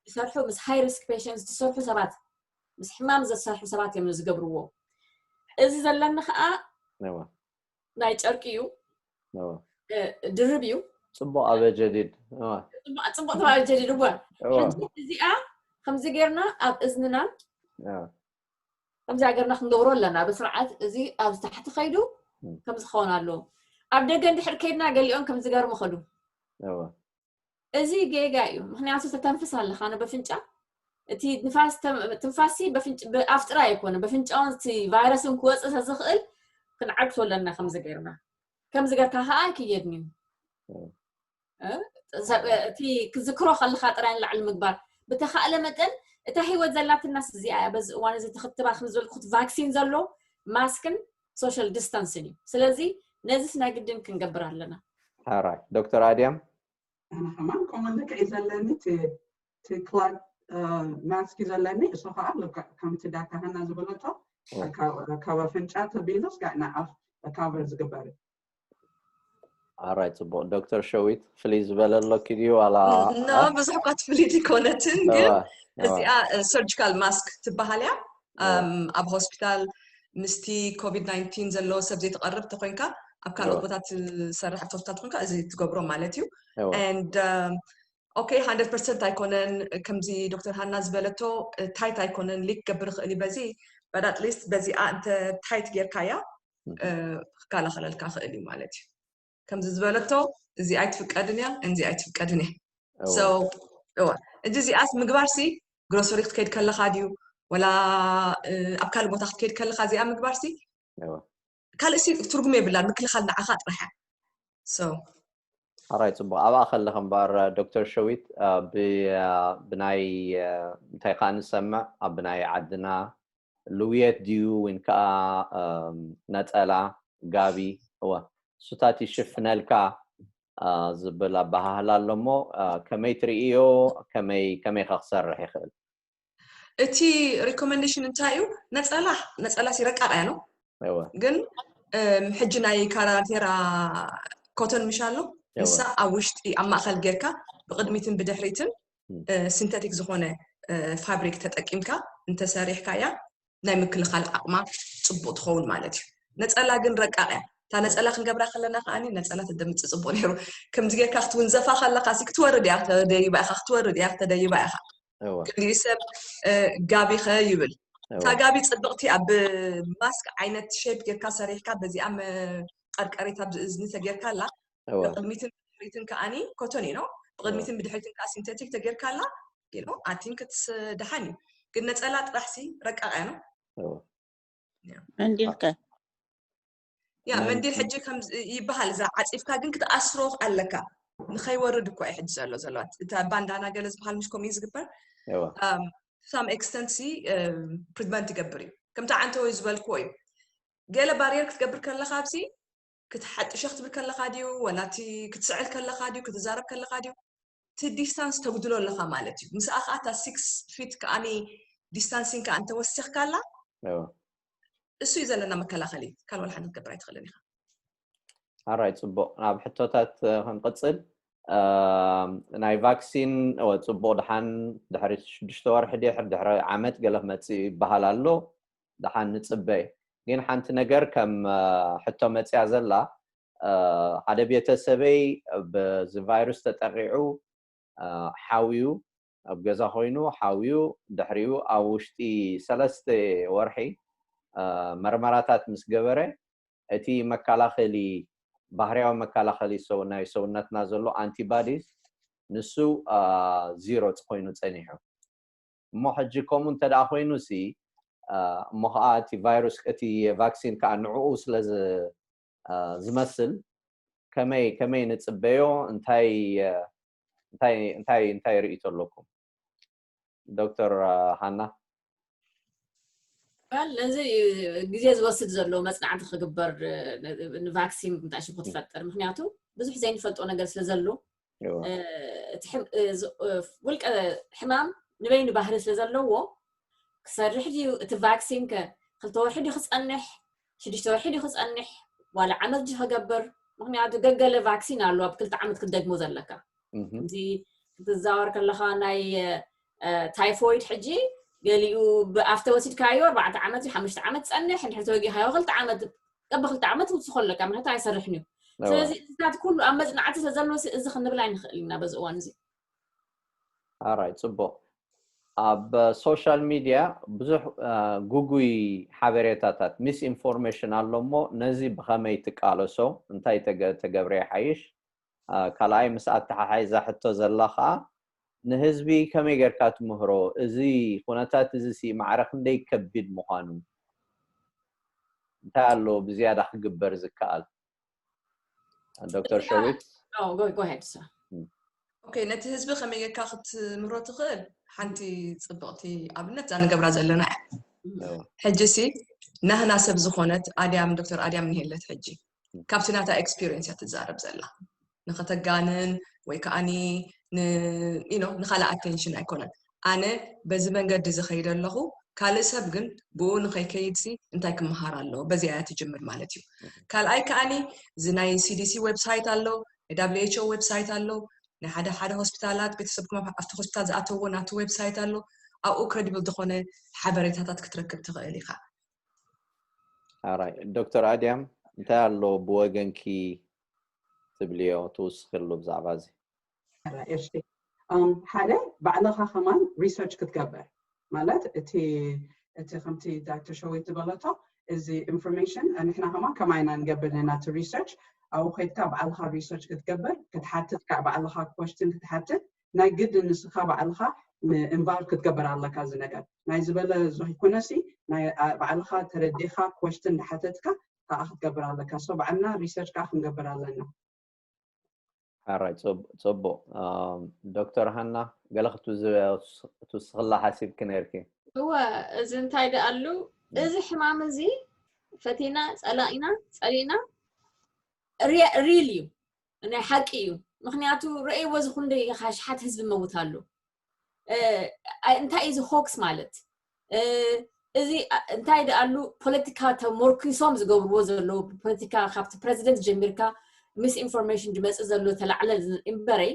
ዝሰርሑ ምስ ሃይ ሪስክ ፔሽንት ዝሰርሑ ሰባት ምስ ሕማም ዘሰርሑ ሰባት እዮም ዝገብርዎ። እዚ ዘለኒ ከዓ ናይ ጨርቂ እዩ። ድርብ እዩ። ፅቡቅ ኣበ ጀዲድ ፅቡቅ ተባለ ጀዲድ እወ። እዚኣ ከምዚ ጌርና ኣብ እዝንና ከምዚ ሃገርና ክንገብሮ ኣለና ብስርዓት። እዚ ኣብዚ ታሕቲ ከይዱ ከምዚ ክኸውን ኣለዎ። ኣብ ደገ እንድሕር ከይድና ገሊኦም ከምዚ ገርሙ ከዱ። እዚ ጌጋ እዩ። ምክንያቱ ተተንፍስ ኣለካ ነ በፍንጫ እቲ ንፋስ ትንፋሲ ኣፍ ጥራይ ኣይኮነ በፍንጫውን እቲ ቫይረስን ክወፅእ ዝኽእል ክንዓግቶ ኣለና። ከምዚ ገርና ከምዚ ገርካ ከዓ ኣይክየድን እዩ። እቲ ክዝክሮ ከለካ ጥራይ ንላዕሊ ምግባር ብተካእለ መጠን እታ ህይወት ዘላትናስ እዚኣ እያ። በዚ እዋን እዚ ትክትባ ከም ዝበልኩት ቫክሲን ዘሎ ማስክን ሶሻል ዲስታንስን እዩ። ስለዚ ነዚስ ናይ ግድን ክንገብር ኣለና። ሓራይ ዶክተር ኣድያም ኣነ ከማን ከምኡ ልክዕ እዩ ዘለኒ እቲ ክላክ ማስክ እዩ ዘለኒ። እሱ ከዓ ከምቲ ዳታ ሃና ዝበለቶ ካብ ኣፍንጫ ተቢሉ ስጋዕ ንኣፍ ካቨር ዝግበር እዩ። ኣራይ፣ ፅቡቅ። ዶክተር ሸዊት፣ ፍልይ ዝበለ ኣሎኪ ድዩ ዋላ? ኖ፣ ብዙሕ እኳ ትፍልይቲ ኮነትን፣ ግን እዚኣ ሰርጂካል ማስክ ትበሃል እያ። ኣብ ሆስፒታል ምስቲ ኮቪድ ናይንቲን ዘለዎ ሰብ ዘይትቐርብ ተኮይንካ፣ ኣብ ካልኦት ቦታ ትሰርሕ ኣብቲ ሆስፒታል ተኮይንካ፣ እዚ ትገብሮ ማለት እዩ። And okay፣ ሃንድረድ ፐርሰንት ኣይኮነን፣ ከምዚ ዶክተር ሃና ዝበለቶ ታይት ኣይኮነን፣ ሊክ ገብር ይኽእል እዩ በዚ። But at least በዚኣ እንተ ታይት ጌርካያ ክከላኸለልካ ክእል እዩ ማለት እዩ። ከምዚ ዝበለቶ፣ እዚ ኣይትፍቀድን እያ፣ እንዚ ኣይትፍቀድን እያ። So እዋ፣ እንጂ እዚኣስ ምግባር ሲ ግሮሰሪ ክትከይድ ከለኻ ድዩ፣ ወላ ኣብ ካልእ ቦታ ክትከይድ ከለኻ እዚኣ ምግባር ሲ ካልእ ሲ ትርጉም የብላን፣ ምክልኻል ንዓኻ ጥራሕ እያ። So ኣራይ፣ ፅቡቅ። ኣብኣ ከለኸ እምበኣር ዶክተር ሸዊት፣ ብናይ እንታይ ከዓ ንሰምዕ፣ ኣብ ናይ ዓድና ልውየት ድዩ፣ ወይን ከዓ ነፀላ፣ ጋቢ፣ እወ፣ እሱታት ይሽፍነልካ ዝብል ኣበሃህላ ኣሎ እሞ፣ ከመይ ትርእዮ? ከመይ ከመይ ከ ክሰርሕ ይኽእል? እቲ ሪኮመንዴሽን እንታይ እዩ? ነፀላ፣ ነፀላ ሲ ረቃቕ እያ ነው። ግን ሕጂ ናይ ካራቴራ ኮተን ምሽ ኣሎ፣ ንሳ ኣብ ውሽጢ ኣብ ማእኸል ጌርካ ብቕድሚትን ብድሕሪትን ሲንተቲክ ዝኾነ ፋብሪክ ተጠቂምካ እንተሰሪሕካያ፣ ናይ ምክልኻል ዓቕማ ፅቡቅ ትኸውን ማለት እዩ። ነፀላ ግን ረቃቕ እያ። እታ ነፀላ ክንገብራ ከለና ከዓኒ ነፀላ ተደምፂ ፅቡቅ ነይሩ። ከምዚ ጌርካ ክትውንዘፋ ከለካ ሲ ክትወርድ እያ፣ ተደይባ ኢኻ፣ ክትወርድ እያ፣ ተደይባ ኢኻ። ገሊኡ ሰብ ጋቢ ከ ይብል። እታ ጋቢ ፅብቅቲ ኣብ ማስክ ዓይነት ሼፕ ጌርካ ሰሪሕካ በዚኣ መቀርቀሪት ኣብዚ እዝኒ ተጌርካ ኣላ። ብቅድሚትን ብድሕሪትን ከዓኒ ኮቶን እዩ ነው። ብቅድሚትን ብድሕሪትን ከዓ ሲንተቲክ ተጌርካ ኣላ። I think it's ደሓን እዩ። ግን ነፀላ ጥራሕ ሲ ረቃቕ እያ ነው። መንዲል ከ? ያ መንዲል ሕጂ ከም ይበሃል፣ እዛ ዓፂፍካ ግን ክትኣስሮ ኣለካ። ንኸይወርድ እኮ እዩ ሕጂ ዘሎ ዘለዋ። እታ ባንዳና ገለ ዝበሃል ምሽ ከምኡ እዩ ዝግበር። To some extent ሲ ፕሪቨንት ይገብር እዩ። ከምቲ ዓንተወይ ዝበልክዎ እዩ። ገለ ባሪየር ክትገብር ከለካ ኣብዚ ክትሓጥሾ ክትብል ከለካ ድዩ፣ ወላ እቲ ክትስዕል ከለካ ድዩ፣ ክትዛረብ ከለካ ድዩ፣ እቲ ዲስታንስ ተጉድሎ ኣለካ ማለት እዩ። ምስኣ ከዓ እታ ሲክስ ፊት ከዓኒ ዲስታንሲንግ ከዓ እንተወሲኽካ ኣላ፣ እሱ እዩ ዘለና መከላኸሊ። ካልእ ወላ ሓንቲ ክትገብር ኣይትኽእልን ኢኻ። ኣራይ፣ ፅቡቅ። ናብ ሕቶታት ክንቅፅል፣ ናይ ቫክሲን ጽቡቕ፣ ድሓን ድሕሪ ሽዱሽተ ወርሒ ድሕሪ ድሕሪ ዓመት ገለ ክመጽእ ይበሃል ኣሎ። ድሓን ንጽበ። ግን ሓንቲ ነገር ከም ሕቶ መጽያ ዘላ፣ ሓደ ቤተሰበይ በዚ ቫይሩስ ተጠቒዑ ሓውዩ ኣብ ገዛ ኮይኑ ሓውዩ፣ ድሕሪኡ ኣብ ውሽጢ ሰለስተ ወርሒ መርመራታት ምስ ገበረ፣ እቲ መከላኸሊ፣ ባህርያዊ መከላኸሊ ሰው ናይ ሰውነትና ዘሎ ኣንቲባዲስ ንሱ ዚሮ ኮይኑ ጸኒሑ። እሞ ሕጂ ከምኡ እንተ ደኣ ኮይኑ ሲ፣ እሞ ኸዓ እቲ ቫይሩስ፣ እቲ ቫክሲን ከኣ ንዕኡ ስለ ዝመስል፣ ከመይ ከመይ ንጽበዮ? እንታይ እንታይ እንታይ እንታይ ርእይቶ ኣለኩም? ዶክተር ሃና። ነዚ ግዜ ዝወስድ ዘሎ መፅናዕቲ ክግበር፣ ንቫክሲን እንታይ ሽም ክትፈጥር፣ ምክንያቱ ብዙሕ ዘይንፈልጦ ነገር ስለ ዘሎ፣ ውልቀ ሕማም ንበይኑ ባህሪ ስለ ዘለዎ፣ ክሰርሕ ድዩ እቲ ቫክሲን ከ፣ ክልተ ወርሒ ድዩ ክፀንሕ፣ ሽዱሽተ ወርሒ ድዩ ክፀንሕ፣ ዋላ ዓመት ድዩ ክገብር? ምክንያቱ ገገለ ቫክሲን ኣሎ ኣብ ክልተ ዓመት ክትደግሞ ዘለካ። እዚ ክትዛወር ከለካ ናይ ታይፎይድ ሕጂ ገሊኡ ብኣፍ ተወሲድካዮ ኣርባዕተ ዓመት እዩ፣ ሓሙሽተ ዓመት ጸንሕ፣ እንድሕር ተወጊኻዮ ክልተ ዓመት፣ ቀቢ ክልተ ዓመት ትውስኾ ኣለካ፣ ምክንያቱ ኣይሰርሕን እዩ። ስለዚ እዚታት ኩሉ ኣብ መጽናዕቲ ስለዘሎ እዚ ክንብል ኣይንኽእል ኢና በዚ እዋን እዚ። ኣራይ፣ ጽቡቕ። ኣብ ሶሻል ሚድያ ብዙሕ ግጉይ ሓበሬታታት፣ ሚስ ኢንፎርሜሽን ኣሎ እሞ ነዚ ብኸመይ ትቃለሶ? እንታይ ተገብረ ይሓይሽ? ካልኣይ ምስ ኣተሓሓይዛ ሕቶ ዘላ ኸዓ ንህዝቢ ከመይ ጌርካ ትምህሮ? እዚ ኩነታት እዚ ሲ ማዕረ ክንደይ ከቢድ ምዃኑ እንታይ ኣሎ ብዝያዳ ክግበር ዝከኣል? ዶክተር ሸዊት። ኦኬ፣ ነቲ ህዝቢ ከመይ ጌርካ ክትምህሮ ትኽእል? ሓንቲ ጽብቕቲ ኣብነት እዛ ንገብራ ዘለና እያ። ሕጂ ሲ ናህና ሰብ ዝኾነት ኣድያም፣ ዶክተር ኣድያም ንሄለት ሕጂ ካብቲ ናታ ኤክስፒሪየንስ እያ ትዛረብ ዘላ። ንኸተጋንን ወይ ከዓኒ ንካልእ ኣቴንሽን ኣይኮነን። ኣነ በዚ መንገዲ ዝኸይደ ኣለኹ፣ ካልእ ሰብ ግን ብኡ ንኸይከይድሲ እንታይ ክመሃር ኣለዎ? በዚኣ እያ ትጅምር ማለት እዩ። ካልኣይ ከኣኒ እዚ ናይ C D C website ኣሎ፣ ናይ W H O website ኣሎ። ናይ ሓደ ሓደ ሆስፒታላት ቤተሰብኩም ኣብ- ኣብቲ ሆስፒታል ዝኣተዎ ናቱ website ኣሎ። ኣብኡ credible ዝኾነ ሓበሬታታት ክትረክብ ትኽእል ኢኻ። ኣራይ ዶክተር ኣድያም እንታይ ኣሎ ብወገንኪ ትብልዮ ትውስኽሉ ብዛዕባ እዚ? እሺ፣ እም፣ ሓደ ባዕልኻ ከማን research ክትገብር ማለት እቲ እቲ ከምቲ ዳክተር ሸዊት ዝበለቶ እዚ information ንሕና ከማን ከማይ ኢና ንገብር ነናቲ research ኣብኡ ከይድካ ባዕልኻ research ክትገብር ክትሓትት ካብ ባዕልኻ question ክትሓትት ናይ ግድ ንስኻ ባዕልኻ involve ክትገብር ኣለካ እዚ ነገር ናይ ዝበለ ዘይኮነሲ ናይ ኣ- ባዕልኻ ተረዲኻ question እንዳሓተትካ ከዓ ክትገብር ኣለካ so ባዕልና research ከዓ ክንገብር ኣለና ሓራይ ጽቡቅ ጽቡቅ። ኣም፣ ዶክተር ሃና ገለ ክትውስኽላ ሓሲብኪ ነርኪ? እወ፣ እዚ እንታይ ደኣሉ እዚ ሕማም እዚ ፈቲና ጸላኢና ጸሊእና ሪል እዩ፣ ናይ ሓቂ እዩ። ምክንያቱ ረእይዎ እዚ ክንደይ ኣሽሓት ህዝቢ መውት ኣሎ። እ፣ እንታይ እዩ እዚ ሆክስ ማለት? እ፣ እዚ ኣ- እንታይ ደኣሉ ፖለቲካ ተመርኪሶም ዝገብርዎ ዘለዉ ፖለቲካ ካብቲ ፕረዚደንት ጀሚርካ ሚስ ኢንፎርሜሽን ዝመፅእ ዘሎ ተላዕለ እምበረይ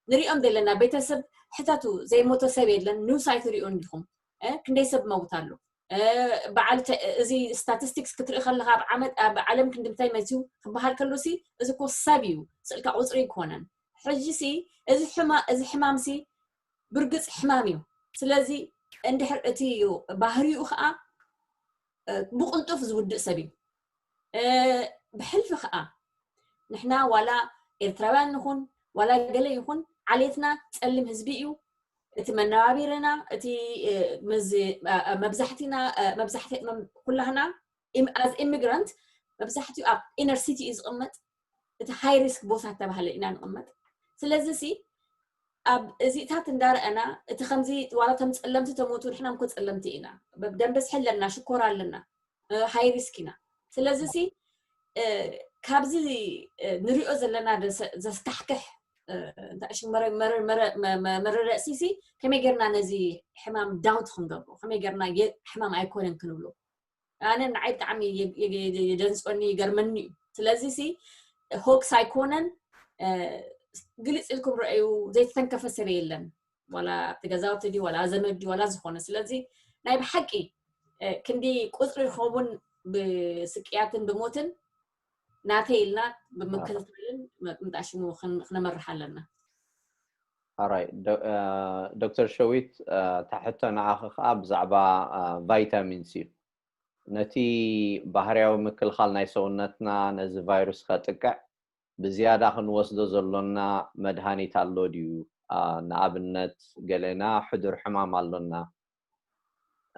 ንሪኦም ዘለና ቤተሰብ ሕተቱ ዘይሞተ ሰብ የለን ኒውስ ኣይትሪኡ እንዲኹም እ፣ ክንደይ ሰብ መውት ኣሎ እ፣ በዓል ተ- እዚ ስታቲስቲክስ ክትርኢ ከለካ ኣብ ዓመት ኣብ ዓለም ክንዲ ምታይ መፅዩ ክበሃል ከሎ ሲ እዚ እኮ ሰብ እዩ ስእልካ ቁፅሪ ይኮነን ሕጂ ሲ እዚ ሕማ- እዚ ሕማም ሲ ብርግፅ ሕማም እዩ ስለዚ እንድሕር እቲ ባህሪኡ ከዓ እ፣ ብቅልጡፍ ዝውድእ ሰብ እዩ እ፣ ብሕልፊ ከዓ ንሕና ዋላ ኤርትራውያን ንኹን ዋላ ገለ ይኹን ዓሌትና ፀሊም ህዝቢ እዩ እቲ መነባቢርና እቲ እ፣ ምዝ- እ፣ መብዛሕቲና እ፣ መብዛሕቲ መም- ኩላህና as immigrant መብዛሕትኡ ኣብ inner city እዩ ዝቕመጥ እቲ high risk ቦታ ተባህለ ኢና ንቕመጥ ስለዚ ሲ ኣብ እዚታት እንዳረኣና እቲ ከምዚ ዋላ ከም ፀለምቲ ተሞቱ ንሕና እኮ ፀለምቲ ኢና ደም በዝሒ ኣለና ሽኮር ኣለና high risk ኢና ስለዚ ሲ እ፣ ካብዚ እ፣ ንሪኦ ዘለና ዘስ- ዘስካሕክሕ እ፣ እንታይ ሽም መረ- መረ- መረ- መ- መ- መረረእሲ ሲ ከመይ ጌርና ነዚ ሕማም doubt ክንገብሮ ከመይ ጌርና የ- ሕማም ኣይኮነን ክንብሎ ኣነ ንዓይ ብጣዕሚ የ- የ- የ- የደንፅወኒ ይገርመኒ እዩ ስለዚ ሲ ሆክስ ኣይኮነን እ፣ ግልፅ ኢልኩም ረአዩ ዘይተተንከፈ ሰብ የለን ዋላ ኣብቲ ገዛውቲ ድዩ ዋላ ዘመድ ድዩ ዋላ ዝኾነ ስለዚ ናይ ብሓቂ እ፣ ክንዲ ቁፅሪ ዝኸውን ብስቅያትን ብሞትን ናተይ ኢልና ብምክትታልን ምጣሽሙ ክነመርሕ ኣለና ኣራይ ዶክተር ሸዊት ታሕቶ ንዓኺ ከዓ ብዛዕባ ቫይታሚንስ እዩ ነቲ ባህርያዊ ምክልኻል ናይ ሰውነትና ነዚ ቫይሩስ ከጥቅዕ ብዝያዳ ክንወስዶ ዘሎና መድሃኒት ኣሎ ድዩ ንኣብነት ገሌና ሕዱር ሕማም ኣሎና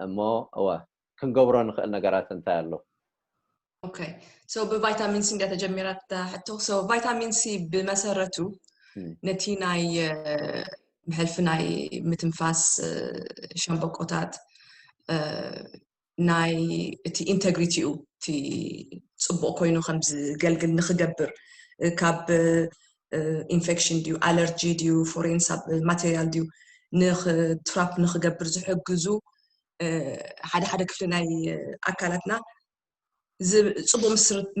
እሞ እወ ክንገብሮ ንኽእል ነገራት እንታይ ኣሎ okay so ብቫይታሚን ሲ እንዳ ተጀሚራ ሕቶ so ቫይታሚን ሲ ብመሰረቱ ነቲ ናይ ብሕልፊ ናይ ምትንፋስ ሸምበቆታት ናይ እቲ integrity ኡ እቲ ፅቡቅ ኮይኑ ከም ዝገልግል ንክገብር ካብ infection ድዩ allergy ድዩ foreign material ድዩ ንክትራፕ ንክገብር ዝሕግዙ ሓደ ሓደ ክፍሊ ናይ ኣካላትና ፅቡቅ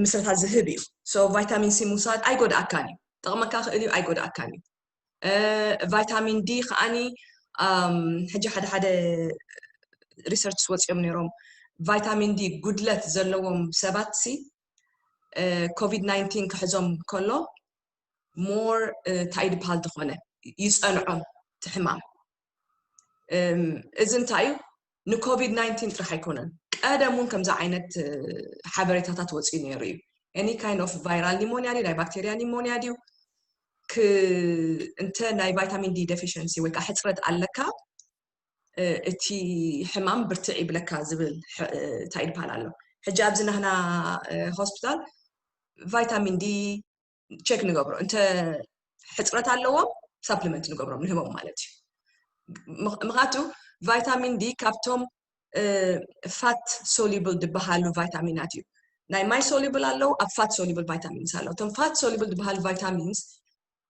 ምስረታ ዝህብ እዩ so ቫይታሚን ሲ ምውሳድ ኣይጎድኣካን እዩ ጠቕመካ ክእል እዩ ኣይጎድኣካን እዩ ቫይታሚን ዲ ከዓኒ ሕጂ ሓደ ሓደ research ወፂኦም ነይሮም ቫይታሚን ዲ ጉድለት ዘለዎም ሰባት ሲ ኮቪድ ናይንቲን ክሕዞም ከሎ more እንታይ ድበሃል ዝኾነ ይፀንዖም ትሕማም እዚ እንታይ እዩ ንኮቪድ ናይንቲን ጥራሕ ኣይኮነን ቀደም እውን ከምዚ ዓይነት ሓበሬታታት ወፂኡ ነይሩ እዩ any kind of viral pneumonia ድዩ ናይ ባክቴርያ pneumonia ድዩ እንተ ናይ ቫይታሚን ዲ deficiency ወይ ከዓ ሕፅረት ኣለካ እቲ ሕማም ብርትዕ ይብለካ ዝብል እንታይ ይበሃል ኣሎ ሕጂ ኣብዚ ናህና ሆስፒታል ቫይታሚን ዲ ቸክ ንገብሮ እንተ ሕፅረት ኣለዎም supplement ንገብሮም ንህቦም ማለት እዩ ምክንያቱ ቫይታሚን ዲ ካብቶም fat soluble ዝበሃሉ ቫይታሚናት እዩ ናይ ማይ soluble ኣለዉ ኣብ fat soluble vitamins ኣለዉ እቶም fat soluble ዝበሃሉ vitamins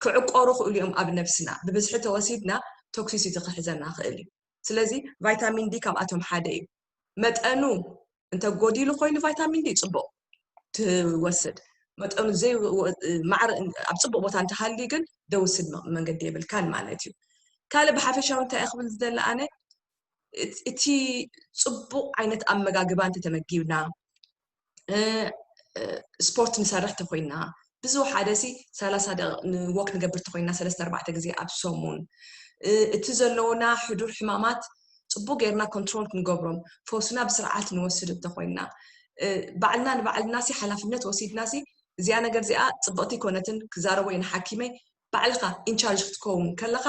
ክዕቆሩ ክእሉ እዮም ኣብ ነብስና ብብዝሒ ተወሲድና toxicity ክሕዘና ክእል እዩ ስለዚ ቫይታሚን ዲ ካብኣቶም ሓደ እዩ መጠኑ እንተ ጎዲሉ ኮይኑ ቫይታሚን ዲ ጽቡቕ ትወስድ፣ መጠኑ ዘይ ማዕረ ኣብ ጽቡቕ ቦታ እንተሃልዩ ግን ደውስድ መንገዲ የብልካን ማለት እዩ። ካልእ ብሓፈሻዊ እንታይ ክብል ዝደሊ ኣነ፣ እቲ ጽቡቕ ዓይነት ኣመጋግባ እንተተመጊብና፣ ስፖርት ንሰርሕ ተኮይና፣ ብዙ ሓደ ሲ ሰላሳ ወክ ንገብር ተኮይና ሰለስተ ኣርባዕተ ግዜ ኣብ ሰሙን፣ እቲ ዘለውና ሕዱር ሕማማት ጽቡቅ ጌርና ኮንትሮል ክንገብሮም፣ ፈውስና ብስርዓት ንወስድ እንተኮይና፣ ባዕልና ንባዕልና ሲ ሓላፍነት ወሲድና ሲ እዚኣ ነገር እዚኣ ጽብቅቲ ይኮነትን ክዛረቦ እዩ ንሓኪመይ፣ ባዕልካ ኢንቻርጅ ክትከውን ከለካ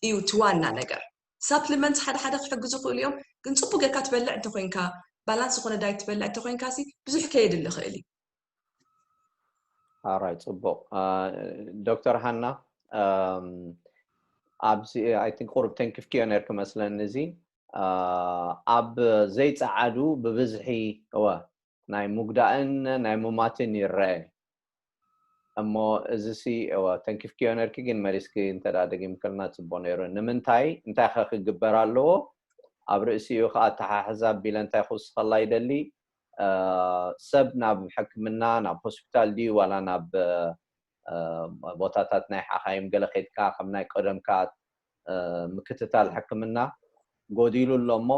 እዩ እቲ ዋና ነገር። ሳፕሊመንትስ ሓደ ሓደ ክሕግዙ ክእሉ እዮም፣ ግን ጽቡቅ ጌርካ ትበልዕ እንተኮይንካ፣ ባላንስ ዝኮነ ዳይት ትበልዕ እንተኮይንካ ሲ ብዙሕ ከየድሊ ክእል እዩ። ኣራይ ጽቡቅ። ዶክተር ሃና ኣብዚ ኣይ ቲንክ ቁሩብ ተንኪፍክዮ ነርክ መስለኒ። እዚ ኣብ ዘይጸዓዱ ብብዝሒ እወ ናይ ምጉዳእን ናይ ሙማትን ይረአ። እሞ እዚ ሲ እወ ተንኪፍክዮ ነርኪ፣ ግን መሊስኪ እንተ ደኣ ደጊምክልና ጽቡቕ ነይሩ። ንምንታይ፣ እንታይ ኸ ክግበር ኣለዎ? ኣብ ርእሲኡ ኸኣ ኣተሓሕዛ ኣቢለ እንታይ ክውስኸላ ይደሊ፣ ሰብ ናብ ሕክምና፣ ናብ ሆስፒታል ድዩ ዋላ ናብ ቦታታት ናይ ሓኻይም ገለ ኸድካ ከም ናይ ቀደምካ ምክትታል ሕክምና ጎዲሉ ኣሎ እሞ፣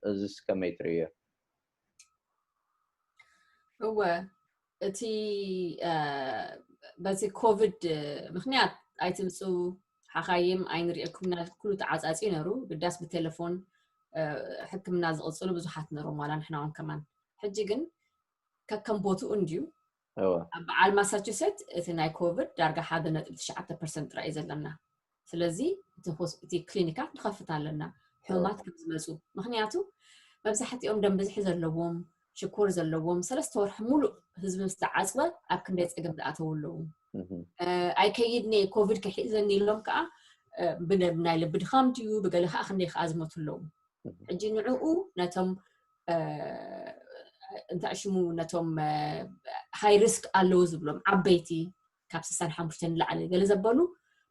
እዚስ ከመይ ትርእዮ? እወ፣ እቲ በዚ ኮቪድ ምክንያት ኣይትምፁ፣ ሓኻይም ኣይንሪኤኩም ኩሉ ተዓፃፂ ነሩ። ግዳስ ብቴሌፎን ሕክምና ዝቕፅሉ ብዙሓት ነሮም፣ ዋላ ንሕና እውን ከማን። ሕጂ ግን ከከም ቦትኡ እንድዩ። ኣብ በዓል ማሳቹሴት እቲ ናይ ኮቪድ ዳርጋ ሓደ ነጥቢ ትሽዓተ ፐርሰንት ጥራይ እዩ ዘለና። ስለዚ እቲ ክሊኒካት ንኸፍት ኣለና ሕሙማት ከም ዝመፁ። ምክንያቱ መብዛሕትኦም ደም ብዝሒ ዘለዎም፣ ሽኮር ዘለዎም፣ ሰለስተ ወርሒ ሙሉእ ህዝቢ ምስ ተዓፅወ ኣብ ክንደይ ፀገም ዝኣተው ኣለዉ። ኣይከይድኒ ኮቪድ ክሒዘኒ ኢሎም ከዓ ብናይ ልቢ ድኻም ድዩ ብገለ ከዓ ክንደይ ከዓ ዝሞቱ ኣለዉ። ሕጂ ንዕኡ ነቶም እንታይ ሽሙ ነቶም ሃይ ሪስክ ኣለዉ ዝብሎም ዓበይቲ ካብ ስሳን ሓሙሽተን ንላዕሊ ገለ ዘበሉ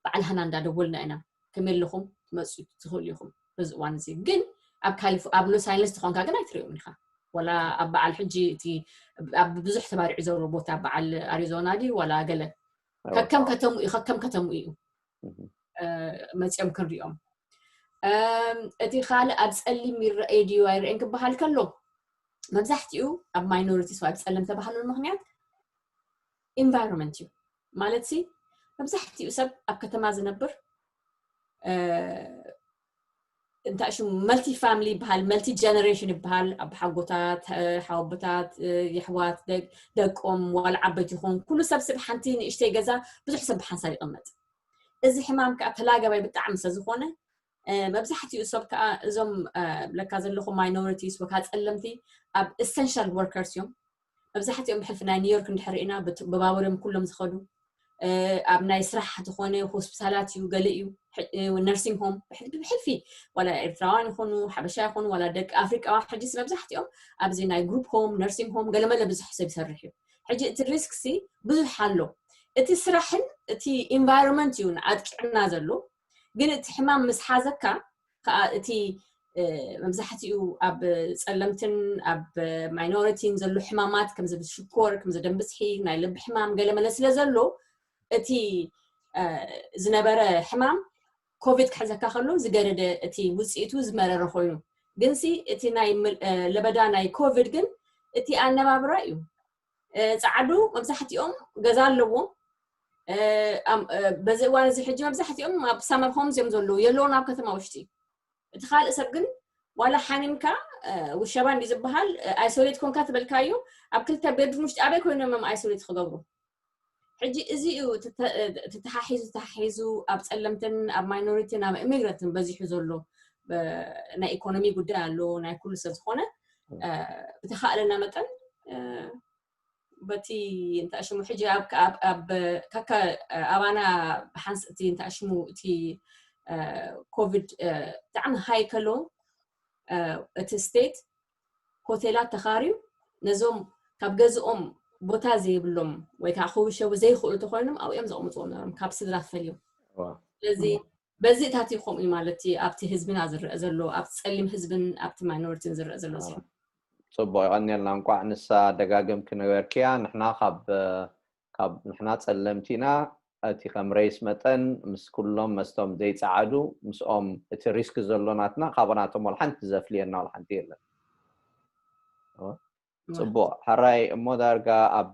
ባዕልህና እንዳደወልና ኢና ከመይ ኣለኹም ትመፁ ትኽእሉ ኢኹም በዚ እዋን እዚ። ግን ኣብ ካሊፎ ኣብ ሎስ ኣንጀለስ ተኾንካ ግን ኣይትሪኦም ኢኻ። ወላ ኣብ በዓል ሕጂ እቲ ኣብ ብዙሕ ተባሪዑ ዘሎ ቦታ በዓል ኣሪዞና ድዩ ዋላ ገለ ከከም ከተሙ እዩ ከከም ከተሙ እዩ መፂኦም ክንሪኦም። እቲ ካልእ ኣብ ፀሊም ይረአይ ድዩ ኣይረአን ክበሃል ከሎ መብዛሕትኡ ኣብ ማይኖሪቲስ ኣብ ፀለም ተባሃሉ ምክንያት ኢንቫይሮንመንት እዩ ማለት ሲ መብዛሕትኡ ሰብ ኣብ ከተማ ዝነብር እንታይ ሽሙ መልቲ ፋሚሊ ይበሃል፣ መልቲ ጀነሬሽን ይበሃል። ኣቦሓጎታት፣ ሓወቦታት፣ የሕዋት፣ ደቆም ዋላ ዓበይቲ ይኹን ኩሉ ሰብ ስብ ሓንቲ ንእሽተይ ገዛ ብዙሕ ሰብ ብሓንሳብ ይቕመጥ። እዚ ሕማም ከዓ ተላጋባይ ብጣዕሚ ስለዝኾነ መብዛሕትኡ ሰብ ከዓ እዞም ለካ ዘለኹ ማይኖሪቲስ ወካ ፀለምቲ ኣብ ኤሰንሻል ወርከርስ እዮም። መብዛሕትኦም ብሕልፊ ናይ ኒውዮርክ እንድሕር ርኢና ብባቡር እዮም ኩሎም ዝኸዱ። ኣብ ናይ ስራሕ ዝኾነ ሆስፒታላት እዩ ገለ እዩ ነርሲንግ ሆም ብሕልፊ ዋላ ኤርትራውያን ይኾኑ ሓበሻ ይኾኑ ዋላ ደቂ ኣፍሪቃውያን ሕጂስ መብዛሕትኦም ኣብዚ ናይ ግሩፕ ሆም ነርሲንግ ሆም ገለመለ ብዙሕ ሰብ ይሰርሕ እዩ። ሕጂ እቲ ሪስክ ሲ ብዙሕ ኣሎ። እቲ ስራሕን እቲ ኢንቫይሮንመንት እዩ ኣጥቂዕና ዘሎ። ግን እቲ ሕማም ምስ ሓዘካ ከዓ እቲ መብዛሕትኡ ኣብ ፀለምትን ኣብ ማይኖሪቲን ዘሎ ሕማማት ከምዚ ሽኮር ከምዚ ደም ብዝሒ ናይ ልቢ ሕማም ገለመለ ስለ ዘሎ እቲ ዝነበረ ሕማም ኮቪድ ክሕዘካ ከሎ ዝገደደ እቲ ውፅኢቱ ዝመረረ ኮይኑ ግንሲ እቲ ናይ ለበዳ ናይ ኮቪድ ግን እቲ ኣነባብራ እዩ። ፃዕዱ መብዛሕትኦም ገዛ ኣለዎም። በዚ እዋን እዚ ሕጂ መብዛሕትኦም ኣብ ሳመር ሆምስ እዮም ዘለዉ የለውን ኣብ ከተማ ውሽጢ። እቲ ካልእ ሰብ ግን ዋላ ሓሚምካ ውሸባ እንዲ ዝበሃል ኣይሶሌት ኮንካ ትበልካዮ ኣብ ክልተ ቤድሩም ውሽጢ ኣበይ ኮይኖም እዮም ኣይሶሌት ክገብሩ። ሕጂ እዚ እዩ ተተሓሒዙ ተሓሒዙ ኣብ ፀለምትን ኣብ ማይኖሪቲን ኣብ ኢሚግረንትን በዚሑ ዘሎ ናይ ኢኮኖሚ ጉዳይ ኣሎ ናይ ኩሉ ሰብ ዝኾነ ብተኻእለና መጠን በቲ እንታይ ሽሙ ሕጂ ኣብ ኣብ ኣብ ካካ ኣባና ብሓንስ እቲ እንታይ ሽሙ እቲ ኮቪድ ብጣዕሚ ሃይ ከሎ እቲ ስቴት ሆቴላት ተኻርዩ ነዞም ካብ ገዝኦም ቦታ ዘይብሎም ወይ ከዓ ክውሸቡ ዘይኽእሉ ተኮይኖም ኣብኡ እዮም ዘቕምፅዎም ነሮም ካብ ስድራ ፈልዮም። ስለዚ በዚ እታት እዩ ከምኡ ማለት ኣብቲ ህዝብና ዝረአ ዘሎ ኣብቲ ፀሊም ህዝብን ኣብቲ ማይኖሪቲን ዝረአ ዘሎ ሲ ጽቡቕ፣ የቐንየልና። እንቋዕ ንሳ ደጋገምኪ ነበርክያ። ንሕና ካብ ካብ ንሕና ጸለምቲ ኢና፣ እቲ ከም ሬስ መጠን ምስ ኩሎም መስቶም ዘይጸዓዱ ምስኦም እቲ ሪስክ ዘሎ ናትና፣ ካብናቶም ወላ ሓንቲ ዘፍልየና ወላ ሓንቲ የለን። ጽቡቕ፣ ሕራይ እሞ ዳርጋ ኣብ